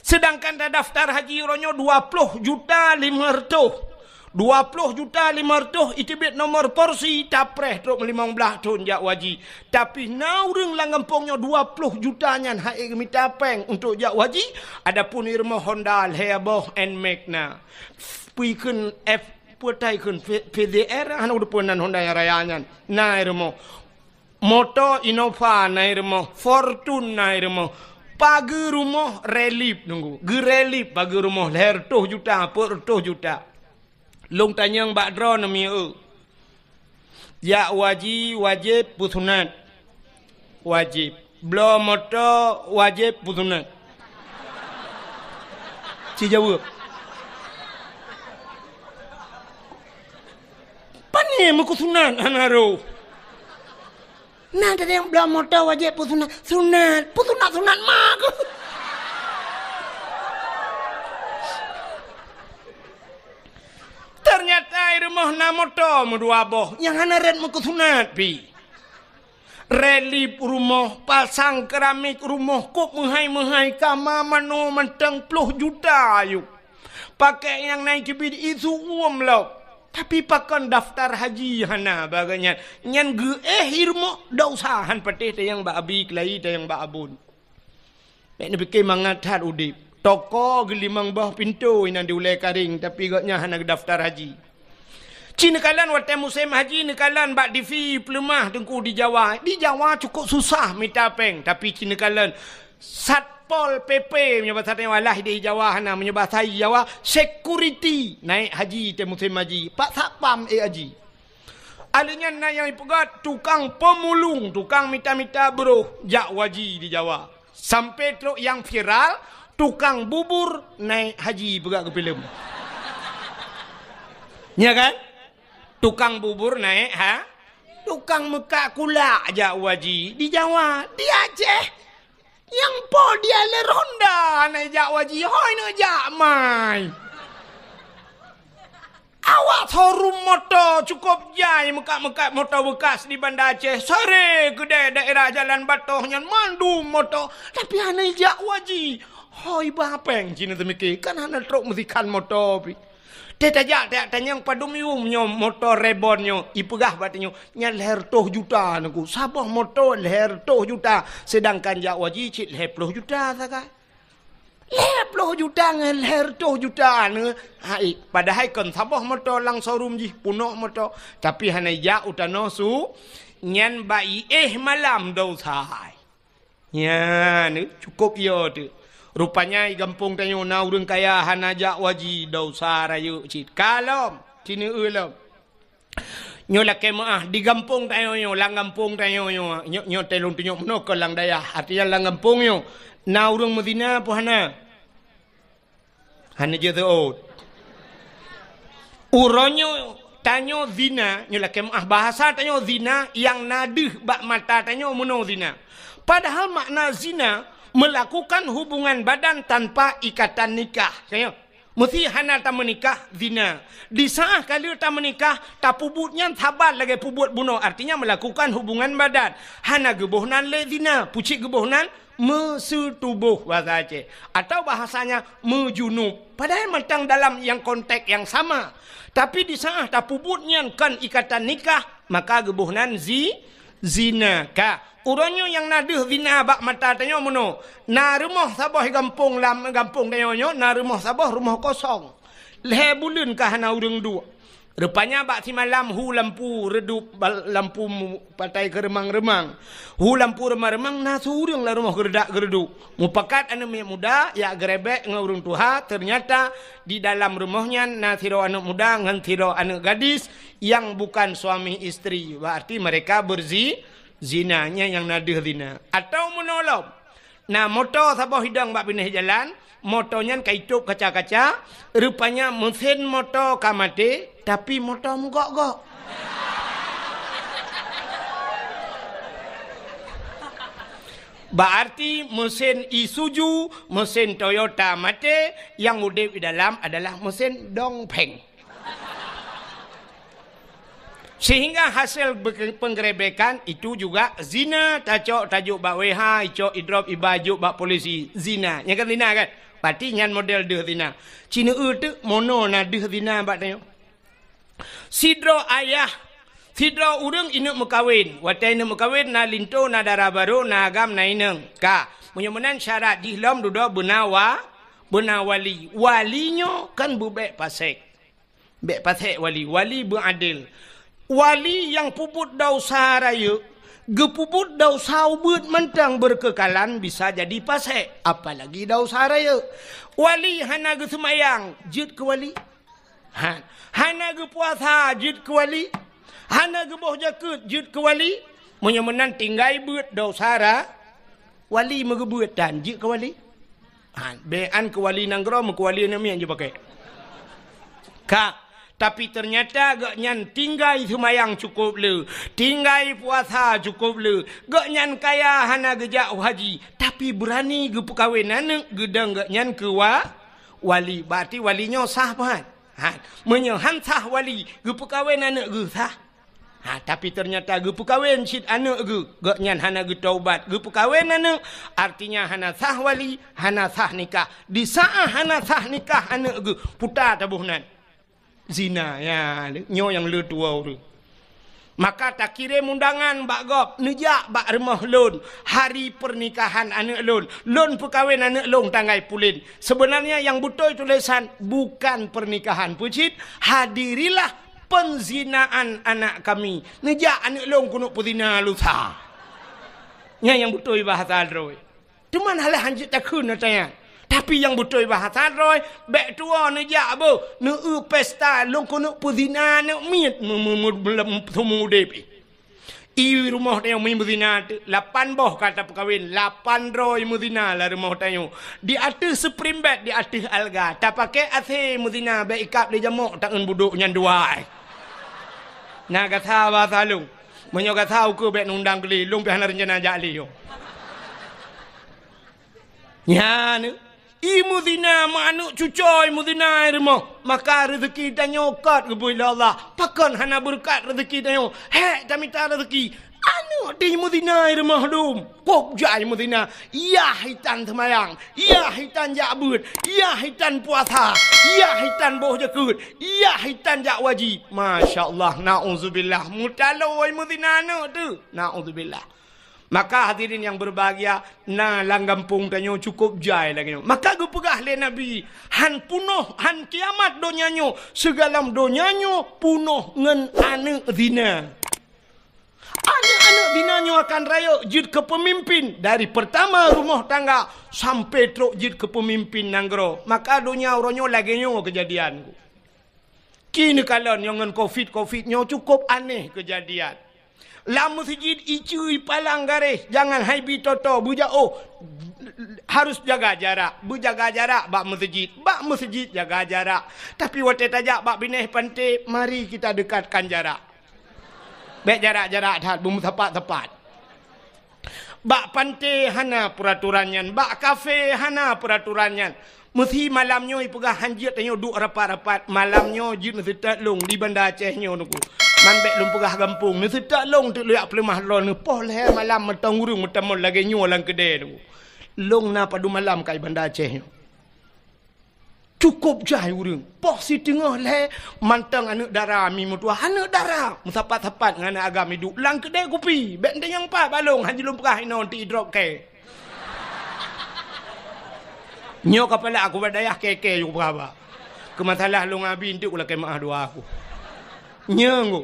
Seudangkan tadaftar haji uroe nyoe dua ploh juta limong reutôh. Dua ploh juta limong reutôh iteubiet nomor polisi, tapreh trok limong blaih thon jak haji. Tapi na ureuëng lam gampông nyoe dua ploh juta nyan han ék geumita péng untuk jak haji, adapun i rumoh Honda lhèe boh Nmax na. Pui kheun F, peue tai kheun, P-, P D R, hana udeupeue nan Honda nyang raya nyan. Na i rumoh. Moto Innova na i rumoh, Fortuner na i rumoh. Pageue rumoh relief nunggu. Geurelief pageue rumoh lhèe reutôh juta, peuet reutôh juta. Lôn tanyong bak droeneuh mieu. Jak haji wajéb peusunat? Wajéb. Bloe moto wajéb peusunat? Ci jaweueb. Pane meukeusunat hana roh? Na teudeung bloe moto wajéb peusunat? Sunat. Peusunat-sunat ma keuh. Teunyata i rumoh na moto meudua boh nyang hana rot meukeusunat pih. Relief rumoh, pasang keramik rumoh, kôp meuhai-meuhai, kama manoe mantong ploh juta ayue. Pakèk nyang na i keubiet isu uem lom. Tapi pakon daftar haji hana bak geuh nyan. Nyan geuéh i rumoh, desya han patéh tanyong bak abi keulayi, tanyong bak abon. Bèk neupike mangat that udép. Toko geulimong boh pintoe inan di ulèe Karéng, tapi gobnyan hana geudaftar haji. Ci neukalon watèe musém haji neukalon bak T V peuleumah teungku di Jawa. Di Jawa cukôp susah mita péng, tapi ci neukalon Satpol P P meunyoe basa tanyoe, alah di Jawa hana, meunyoe basa Jawa security naik haji teuh musém haji. Pak Satpam ék haji. Alèh nyan na nyang ipeugah tukang pemulung, tukang mita-mita broh jak haji di Jawa. Sampai trok nyang viral, tukang bubur naik haji peugah keu filem. Nya kan? Tukang bubur naik ha? Tukang meukat kulak jak haji di Jawa, di Aceh. Nyang po dia lé Honda naik jak haji, hôi neujak mai. Awak showroom moto cukôp jai meukat-meukat moto beukas di Banda Aceh. Sore keudéh daerah Jalan Batoh nyan mandum moto, tapi hana jak haji. Hôi bah péng ci neuteumiké, kan hana trok meusikan moto pih. Teuh tajak, tajak tanyong padum yum nyoe moto Reborn nyoe, ipeugah bak tanyoe, nyan lhèe reutôh juta nungku. Saboh moto lhèe reutôh juta, seudangkan jak haji cit lhèe ploh juta sagai. Lhèe ploh juta ngon lhèe reutôh juta nyoe, hai, padahai kon saboh moto lam showroom jih, peunoh moto, tapi hana jak u tanoh su, nyan bak iéh malam desya hai. Nyan, cukôp yo teuh. Rupanya i gampông tanyoe na ureuëng kaya hana jak haji, desya rayeuk cit. Ka lom, ci neueu lom. Nyoe lakèe meuáh, di gampông tanyoe nyoe, lam gampông tanyoe nyoe, nyoe, nyoe teuh lôn tunyok meunoe keu lam dayah, artinya lam gampông nyoe, na ureuëng meuzina peue hana? Hana jeuet seuôt. Uroe nyoe tanyoe zina, nyoe lakèe meuáh, bahasa tanyoe zina nyang na deuh bak mata tanyoe meunoe zina. Padahal makna zina, melakukan hubungan badan tanpa ikatan nikah. Tanyoe, meusi hana tameunikah, zina. Di saát ka lheueh tameunikah, tapeubuet nyan saban lagèe peubuet bunoe, artinya melakukan hubungan badan. Hana geuboh nan lé zina, peue cit geuboh nan? Meuseutuboh bahasa Aceh. Atau bahasanya meujunub. Padahai mantong dalam nyang konteks nyang sama. Tapi di saát tapeubuet nyan kon ikatan nikah, maka geuboh nan zi-, zina. Ka, uroe nyoe nyang na deuh zina bak mata tanyoe meunoe. Na rumoh saboh i gampông, lam gampông tanyoe nyoe, na rumoh saboh rumoh kosong. Lhèe buleuen ka hana ureuëng duek. Rupanya bak simalam hu lampu redup, bal-, lampu mu-, patai keureumang-reumang. Hu lampu reumang-reumang na siureuëng lam rumoh geuredak-geureuduk. Mupakat aneuëk miet muda jak geurebek ngon ureuëng tuha, teunyata di dalam rumoh nyan na sidroe aneuëk muda ngon sidroe aneuëk gadis nyang bukan suami istri. Berarti mereka berzi-, zina, nyan nyang na deuh zina. Atau meunoe lom, na moto saboh hidong bak binéh jalan, moto nyan ka itôb kaca-kaca, rupanya meusén moto ka maté, tapi moto meugok-gok. Berarti mesin Isuzu, mesin Toyota maté, yang udeb di dalam adalah mesin Dongfeng. Sehingga hasil be-, penggerebekan itu juga zina, tacok tajok bak W H, icok idrop iba jok bak polisi, zina. Nyan kan zina kan? Berarti nyan model deuh zina. Ci neueu teuk mono na deuh zina bak tanyoe. Sidroe ayah, sidroe ureuëng ineuk meukawen. Watée ineuk meukawen na linto, na dara barô, na agam, na inong. Ka, meunyoe meunan syarat jih lom dudoe beuna wa-, beuna wali. Wali nyoe kan beubék pasék. Bék pasék wali, wali beuadil. Wali nyang peubuet desya rayeuk, geupeubuet desya ubeuet mantong beureukeukeulan bisa jadi pasék, apalagi desya rayeuk. Wali hana geuseumayang, jeuet keu wali. Ha, hana geupuasa, jeuet keu wali. Hana geuboh jakeuet, jeuet keu wali. Meunyoe meunan tinggai beuet desya ra-, wali meugeubeuet tan, jeuet keu wali. Ha, bék an keu wali nanggroe, meukeu wali aneuk miet jipakè. Ka, tapi teunyata gobnyan tinggai seumayang cukôp le, tinggai puasa cukôp le, gobnyan kaya hana geujak haji, tapi beurani geupeukawen aneuk geudong gobnyan keu wa-, wali. Berarti wali nyoe sah pat. Ha, meunyoe han sah wali, geupeukawen aneuk geuh sah? Ha, tapi teunyata geupeukawen cit aneuk geuh, gobnyan hana geutaubat, geupeukawen aneuk, artinya hana sah wali, hana sah nikah. Di saat hana sah nikah aneuk geuh, puta taboh nan. Zina, ya, nyoe nyang le tuwoe ureuëng. Maka takirém undangan bak gob, neujak bak rumoh lôn, hari pernikahan aneuk lôn, lôn peukawen aneuk lôn tanggai pulen. Sebenarnya nyang beutôi tulésan bukan pernikahan, peue cit, hadirilah penzinaan anak kami. Neujak aneuk lôn keuneuk peuzina lusa. Nyan nyang beutôi bahasa droe. Teuma hana lé hanjeuet takheun ata nyan. Tapi nyang beutôi bahasa droe, bék tuwoe neujak beuh, neueu pesta lôn keuneuk peuzina aneuk miet, me-, me-, me-, me-, seumeu udeb. I rumoh tanyoe meuzina teuk, lapan boh ka tapeukawen, lapan droe meuzina lam rumoh tanyoe. Di ateueh spring bed, di ateueh alga, tapakè A C meuzina, bék ikab lé jamok taeun budok nyan dua. Na gata bahasa lôn. Meunyoe gata ukeue bék nundang keu lé, lôn pih hana reuncana jak lé nyoe. Nyan, i meuzina, meuaneuk cucoe meuzina i rumoh, maka reuzeuki tanyoe kôt geubri lé Allah. Pakon hana beureukat reuzeuki tanyoe? Hék tamita reuzeuki. Aneuk di meuzina i rumoh dum, kôb jai meuzina. Yah itan seumayang, yah itan jak beuet, yah itan puasa, yah itan boh jakeuet, yah itan jak wajib. Masya Allah, naudzubillah. Meutalo i meuzina aneuk teuh. Naudzubillah. Maka hadirin yang berbahagia, na lam gampông tanyoe cukôp jai lagée nyoe. Maka geupeugah lé Nabi, han punoh, han kiamat donya nyoe, sigohlom donya nyoe punoh ngon aneuk zina. Aneuk-aneuk zina nyoe akan rayeuk jeuet keu peumimpin dari peurtama rumoh tangga sampoe trok jeuet keu peumimpin nanggroe. Maka donya uroe nyoe lagée nyoe keujadian. Keuneuk kalon nyoe ngon covid, covid nyoe cukôp aneh keujadian. Lam meuseujid iceue ipalang garéh, jangan hai bi toto beujaoh, harus jaga jarak. Beujaga jarak bak meuseujid, bak meuseujid jaga jarak. Tapi watée tajak bak binéh panté, mari kita dekatkan jarak. Bék jarak-jarak that, beumeusapat-sapat. Bak panté hana peuratoran nyan, bak kafé hana peuratoran nyan. Meusi malam nyoe ipeugah han jeuet tanyoe duek rapat-rapat, malam nyoe jeuet neuseutôt lôn di Banda Aceh nyoe Teungku. Man bék lôn peugah gampông, neuseutôt lôn teuk lôn jak peuleumah droeneuh poh lhée malam mantong ureuëng meutamong lagée nyoe lam keudée Teungku. Lôn na padum malam ka i Banda Aceh nyoe. Cukôp jai ureuëng. Poh siteungoh lhée mantong aneuk dara mi meutuah, aneuk dara meusapat-sapat ngon aneuk agam iduek lam keudée kupi. Bék tanyong pat bak lôn, han jeuet lôn peugah inoe ti idrop kée. Nyoe kapala aku bak dayah kée-kée yue peugah bak. Keu masalah lôn abi nteuk lakée meuáh dua aku. Nyoe ngu.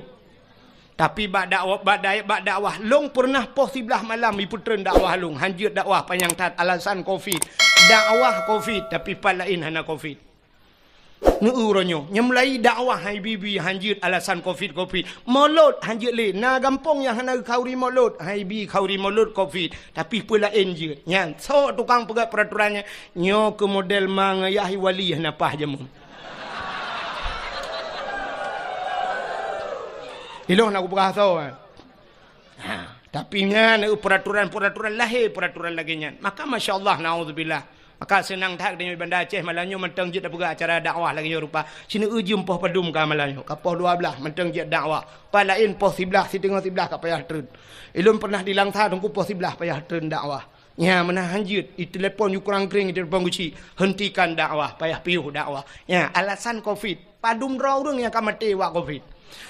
Tapi bak dakwah, bak dai-, bak dakwah lôn peureunah poh siblaih malam ipeutreun dakwah lôn, han jeuet dakwah panyang that alasan covid. Dakwah covid, tapi pat laén hana covid. Neu uroe nyoe, nyang mulai dakwah hai bibi han jeuet alasan covid, covid. Molot han jeuet lé, na gampông nyang hana geukhauri molot, hai bi khauri molot covid, tapi peue laén jeuet. Nyan, soe tukang peugét peuratoran nyan, nyoe keu model ma ngon yah i wali hana paih jameun. Ilôn na kupeugah soe, eh. Ha, Tapi nyan, eh, peuraturan-peuraturan lahé, peuraturan lagée nyan. Maka, masya Allah, naudzubillah. Maka seunang that geutanyoe di Banda Aceh, malam nyoe mantong jeuet tapeugah acara dakwah lagée nyoe rupa. Sineuk jeuem poh padum ka malam nyoe. Ka poh dua blaih mantong jeuet dakwah. Pat laén poh siblaih, siteungoh siblaih ka payah treun. Ilôn pernah di Langsa, teungku, poh siblaih payah treun dakwah. Nya, meunan han jeuet. Itelepon ju kurang kring, itelepon geuchik. Hentikan dakwah, payah piôh dakwah. Nya, alasan covid. Padum droe ureuëng nyang ka maté wak covid.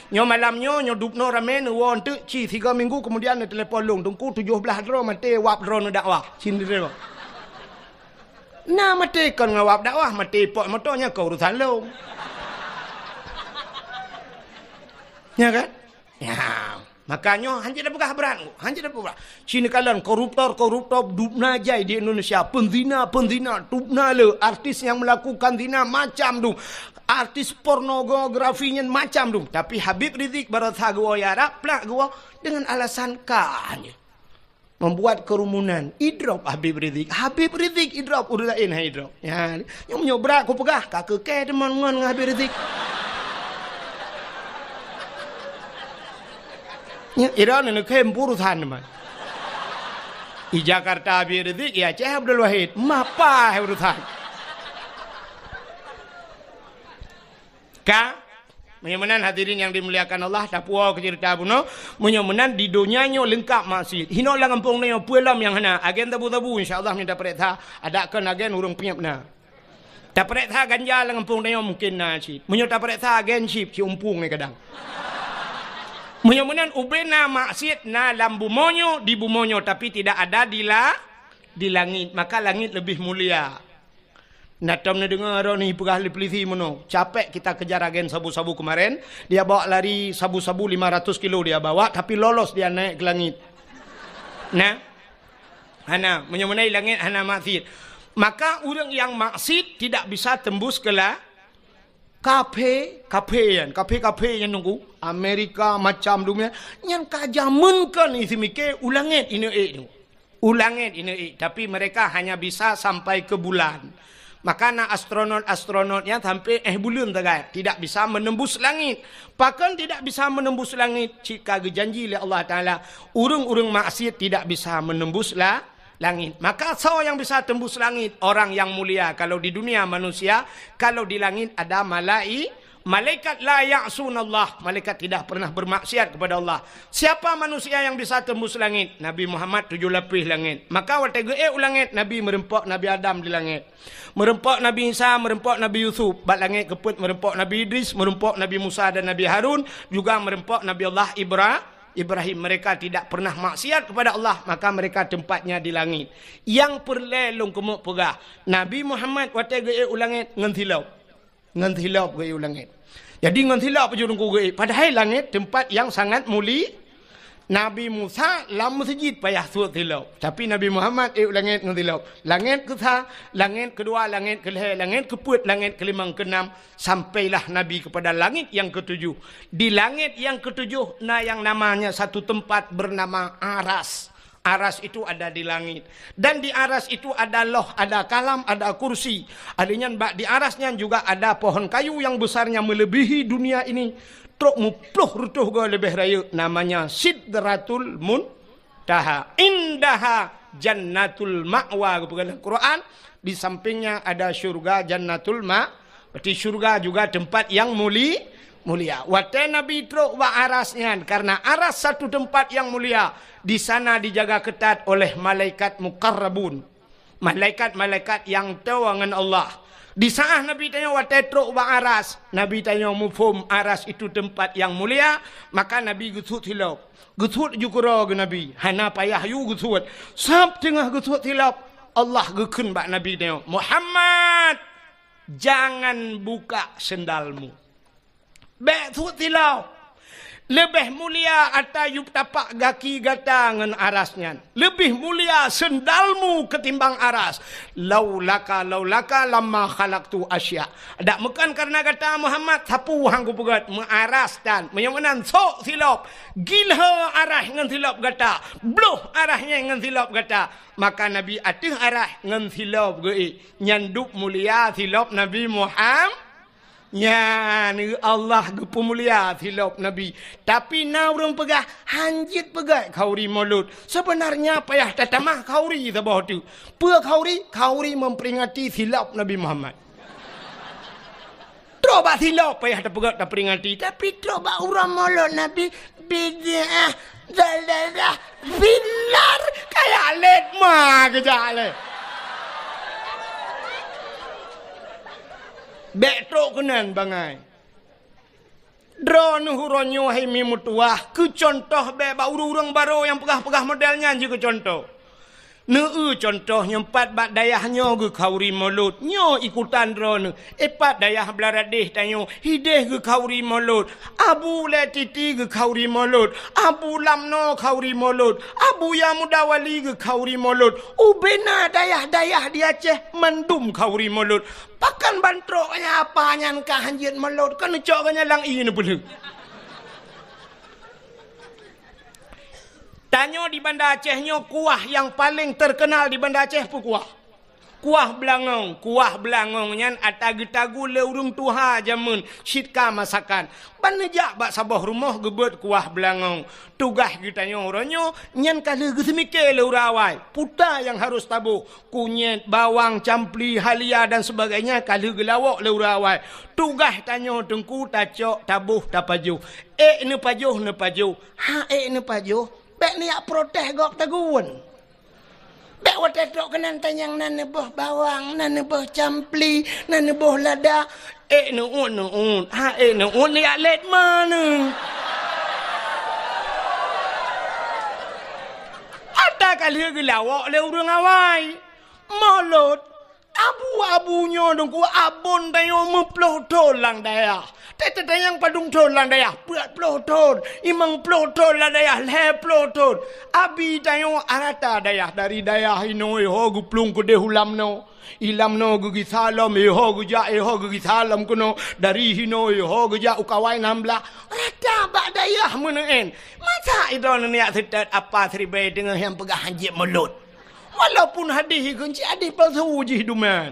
Nyoe malam nyoe, nyoe dubnoe ramé neuwoe eunteuk, ci siga minggu keumudian neutelepon lôn, "Teungku, tujoh blaih droe maté wab droeneuh dakwah." Cindroe. Na maté kon ngon wab dakwah, maté pot moto nyan kon urusan lôn. Nya kan? Nya. Maka nyoe hanjeuet tapeugah brat, hanjeuet tapeugah brat. Ci neukalon koruptor-koruptor dubna jai di Indonesia, penzina-penzina dubna le, artis nyang melakukan zina macam dum, artis pornografi nyan macam dum. Tapi Habib Rizik barosa geuwoe Arab, plak geuwoe dengan alasan ka nyan. Membuat kerumunan. Idrop Habib Rizik. Habib Rizik idrop, ureuëng laén han idrop. Ya, nyoe meunyoe brat kupeugah, ka keu kée teuma ngon Habib Rizik. Nya, ira neukhem urusan teuma. Di Jakarta Habib Rizik, di Aceh Abdul Wahid. Mapa urusan? Ka, meunyoe meunan hadirin nyang dimuliakan Allah, tapuwoe keu ceurita bunoe, meunyoe meunan di donya nyoe leungkap maksiet. Hinoe lam gampông nyoe peue lom nyang hana, agen sabu-sabu insya Allah meunyoe tapareksa, adak kon agen ureuëng peunyeb na. Tapareksa ganja lam gampông nyoe mungken na cit. Meunyoe tapareksa agen chip, ci umpung nyoe kadang. Meunyoe meunan ubena maksiet na lam bumoe nyoe, di bumoe nyoe, tapi tidak ada di la-, di langit, maka langit lebih mulia. Na tom neudeungoe droeneuh peugah lé polisi meunoe, capek kita kejar agen sabu-sabu kemarin, dia bawa lari sabu-sabu lima ratus kilo dia bawa, tapi lolos dia naik ke langit. Nah, hana, meunyoe meunan langit hana maksiet. Maka ureuëng nyang maksiet tidak bisa tembus ke la-, kaphé, kaphé nyan, kaphé-kaphé nyan teungku, Amerika macam dunia, nyan ka jameun kon isi miké u langit ineuk ék tu. U langét ineuk ék, tapi mereka hanya bisa sampai ke bulan. Maka na astronot-astronot nyang sampai éh buleuen sagai, tidak bisa menembus langit. Pakon tidak bisa menembus langit? Cit ka geujanji lé Allah Taala, ureuëng-ureuëng maksiet tidak bisa menembus la-, langit. Maka soe nyang bisa tembus langit? Orang yang mulia. Kalau di dunia manusia, kalau di langit ada malai-, malaikat la ya'sunallah, malaikat tidak pernah bermaksiat kepada Allah. Siapa manusia yang bisa tembus langit? Nabi Muhammad tujoh lapéh langét. Maka watée geuék u langét, Nabi meureumpok Nabi Adam di langét. Meureumpok Nabi Isa, meureumpok Nabi Yusuf. Bak langét keupeuet meureumpok Nabi Idris, meureumpok Nabi Musa dan Nabi Harun, juga meureumpok Nabi Allah Ibra-, Ibrahim. Mereka tidak pernah maksiat kepada Allah, maka mereka tempatnya di langit. Nyang peureulée lôn keumeuk peugah, Nabi Muhammad watée geuék u langét ngon silop. Ngon silop geuék u langét. Jadi ngon silop ju teungku geuék. Padahai langét tempat yang sangat muli-, Nabi Musa lam meuseujid payah suet silop. Tapi Nabi Muhammad ék u langét ngon silop. Langét keusa, langét keudua, langét keulhée, langét keupeuet, langét keulimong, keunam, sampailah Nabi kepada langét yang ketujuh. Di langét yang ketujuh na yang namanya satu tempat bernama Aras. Aras itu ada di langit. Dan di Aras itu ada loh, ada kalam, ada kursi. Ahli nyan bak di Aras nyan juga ada pohon kayu yang besarnya melebihi dunia ini. Trok muploh reutôh goe leubeh rayeuk, namanya Sidratul Muntaha. Indaha Jannatul Ma'wa, geupeugah lam Quran. Di sampingnya ada syurga Jannatul Ma-, berarti syurga juga tempat yang muli-, mulia. Watée Nabi trok bak Aras nyan, karena Aras satu tempat yang mulia, di sana dijaga ketat oleh malaikat muqarrabun, malaikat-malaikat yang toe ngon Allah. Di saat Nabi tanyoe watée trok bak Aras, Nabi tanyoe muphom Aras itu tempat yang mulia, maka Nabi geusuet silop. Geusuet ju keudroe geuh Nabi, hana payah yue geusuet. Sab teungoh geusuet silop, Allah geukheun bak Nabi tanyoe, "Muhammad, jangan buka sendalmu. Bék suet silop. Leubeh mulia ata yub tapak gaki gata ngon Aras nyan. Leubeh mulia sendalmu ketimbang Aras. Laulaka, laulaka lamma khalaqtu asya." Dak meukon kareuna gata Muhammad, sapeue han kupeugét, meu Aras tan. Meunyoe meunan sok silop, gilho Aras ngon silop gata, bloh Aras nyan ngon silop gata. Maka Nabi ateueh Aras ngon silop geuék. Nyan dub mulia silop Nabi Muham-, Nyan, ya Allah, geupeumulia silop Nabi. Tapi na ureuëng peugah, "Hanjeuet peugét khauri Molot." Seubeunarnya payah tatamah khauri saboh teuk. Peue khauri? Khauri memperingati silop Nabi Muhammad. Trok bak silop payah tapeugét taperingati, tapi trok bak uroe Molot Nabi, bid'ah, dalalah, zinar, kaya lét ma geujak lé. Bék trok keunan bangai. Droeneuh uroe nyoe hai mi meutuwah, keu contoh bék bak ureuëng-ureuëng barô nyang peugah-peugah model nyan jih keu contoh. Neu-eu contoh nyang pat bak dayah nyoe geukhauri Molot, nyoe ikutan droeneuh. Eh, pat dayah Blaradeh tanyoe, hideh geukhauri Molot. Abu Lé Titi geukhauri Molot. Abu Lamno khauri Molot. Abu Ya Muda Wali geukhauri Molot. Ubena dayah-dayah di Aceh mandum khauri Molot. Pakon ban trok nyan apa nyan ka hanjeuet Molot, kon neucok geuh nyan lam ié neupeulheueh. Tanyoe di Banda Aceh nyoe kuah nyang paleng teukeunal di Banda Aceh peue kuah? Kuah beulangong. Kuah beulangong nyan ata geutagu lé ureuëng tuha jameun cit ka masakan. Ban neujak bak saboh rumoh geubeuet kuah beulangong. Tugaih geutanyoe uroe nyoe nyan ka lheueh geuseumike lé ureuëng awai. Peue nyang harôh taboh, kunyét, bawang, campli, halia dan sebagainya ka lheueh geulawok lé ureuëng awai. Tugaih tanyoe teungku tacok, taboh, tapajoh. Ék neupajoh, neupajoh. Ha ék neupajoh, bék neujak protes gob tagun. Bék watée trok keunan tanyong na neuboh bawang, na neuboh campli, na neuboh lada. Ék neuôt, neuôt. Ha ék neuôt, neujak lét ma neu. Ata ka lheueh geulawok lé ureuëng awai. Molot. Abu-abu nyoe teungku, abon tanyoe meuploh thon lam dayah. Teuteutanyong padum thon lam dayah, peuet ploh thon, limong ploh thon lam dayah, lhée ploh thon. Abi tanyoe rata dayah, dari dayah inoe ho geuplueng keudeh u Lamno. I Lamno geugisa lom, iho geujak, iho geugisa lom keunoe. Dari hinoe iho geujak u Kawai Nam Blah. Rata bak dayah meuneuen. Masa idroeneuh neujak seutôt apa siribée teungoh nyang peugah hanjeuet Molot? Walaupun hadih ikheun cit hadih palsu jih duman.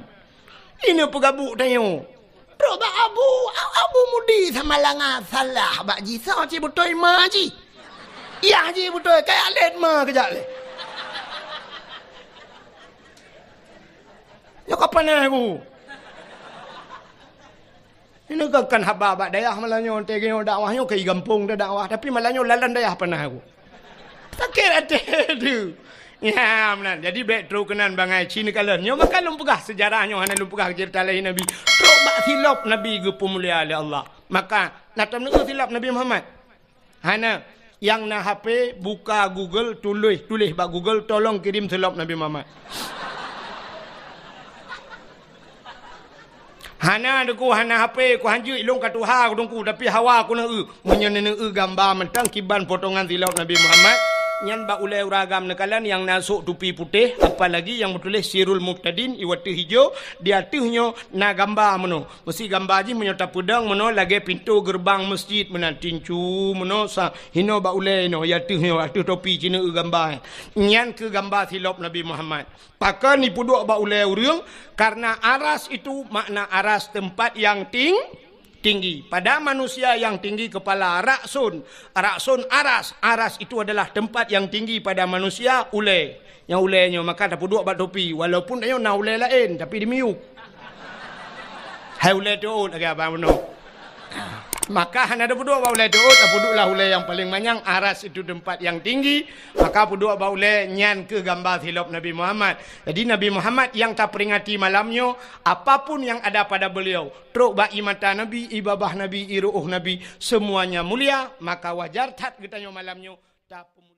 Ineuk peugabuk tanyoe. Trok bak Abu, Abu Mudi Samalanga salah bak jih, soe cit beutôi ma jih. Yah jih beutôi, kaya lét ma keujak lé. Nyoe ka panas ku. Ini kan, kan haba bak dayah malam nyoe, teuh nyoe dakwah nyoe keu gampông teuh dakwah, tapi malam nyoe lalan dayah panas ku. Sakét até tu. Ya, meunan. Jadi bék trok keunan bangai ci neukalon. Nyoe maka lôn peugah seujarah nyoe hana lôn peugah ceurita lahé Nabi. Trok bak silop Nabi geupeumulia lé Allah. Maka na tom neu silop Nabi Muhammad. Hana. Nyang na H P, buka Google, tuléh, tuléh bak Google, "Tolong kirim silop Nabi Muhammad." Hana, Teungku, hana H P, ku hanjeuet lôn ka tuha, ku Teungku, tapi hawa ku neu-eu. Meunyoe neu-eu gamba mantong kiban potongan silop Nabi Muhammad, nyan bak ulée ureuëng agam neukalon nyang na sôk tupi putéh, apalagi nyang meutuléh Sirul Mubtadin, iwateuh ijo, di ateueh nyoe na gamba meunoe. Meusi gamba jih meunyoe tapeudong meunoe lagée pintoe geureubang meuseujid meunan, tincu meunoe sa hinoe bak ulée inoe, ya teuh nyoe ateueh topi cit neu-eu gamba. Nyan keuh gamba silop Nabi Muhammad. Pakon ipeuduek bak ulée ureuëng? Karena aras itu makna aras tempat yang ting-, tinggi. Pada manusia yang tinggi kepala, raksun, raksun aras, aras itu adalah tempat yang tinggi pada manusia, ulée. Nyang ulée nyoe maka tapeuduek bak topi, walaupun tanyoe na ulée laén, tapi dimiyueb. Hai ulée teuôt lagée abang bunoe. Maka hana tapeuduek bak ulée teuôt, tapeudueklah ulée nyang paleng manyang, aras itu tempat yang tinggi, maka peuduek bak ulée nyan keuh gamba silop Nabi Muhammad. Jadi Nabi Muhammad nyang taperingati malam nyoe, apapun yang ada pada beliau, trok bak ié mata Nabi, ié babah Nabi, ié ru'uh Nabi, semuanya mulia, maka wajar that geutanyoe malam nyoe tapeumulia.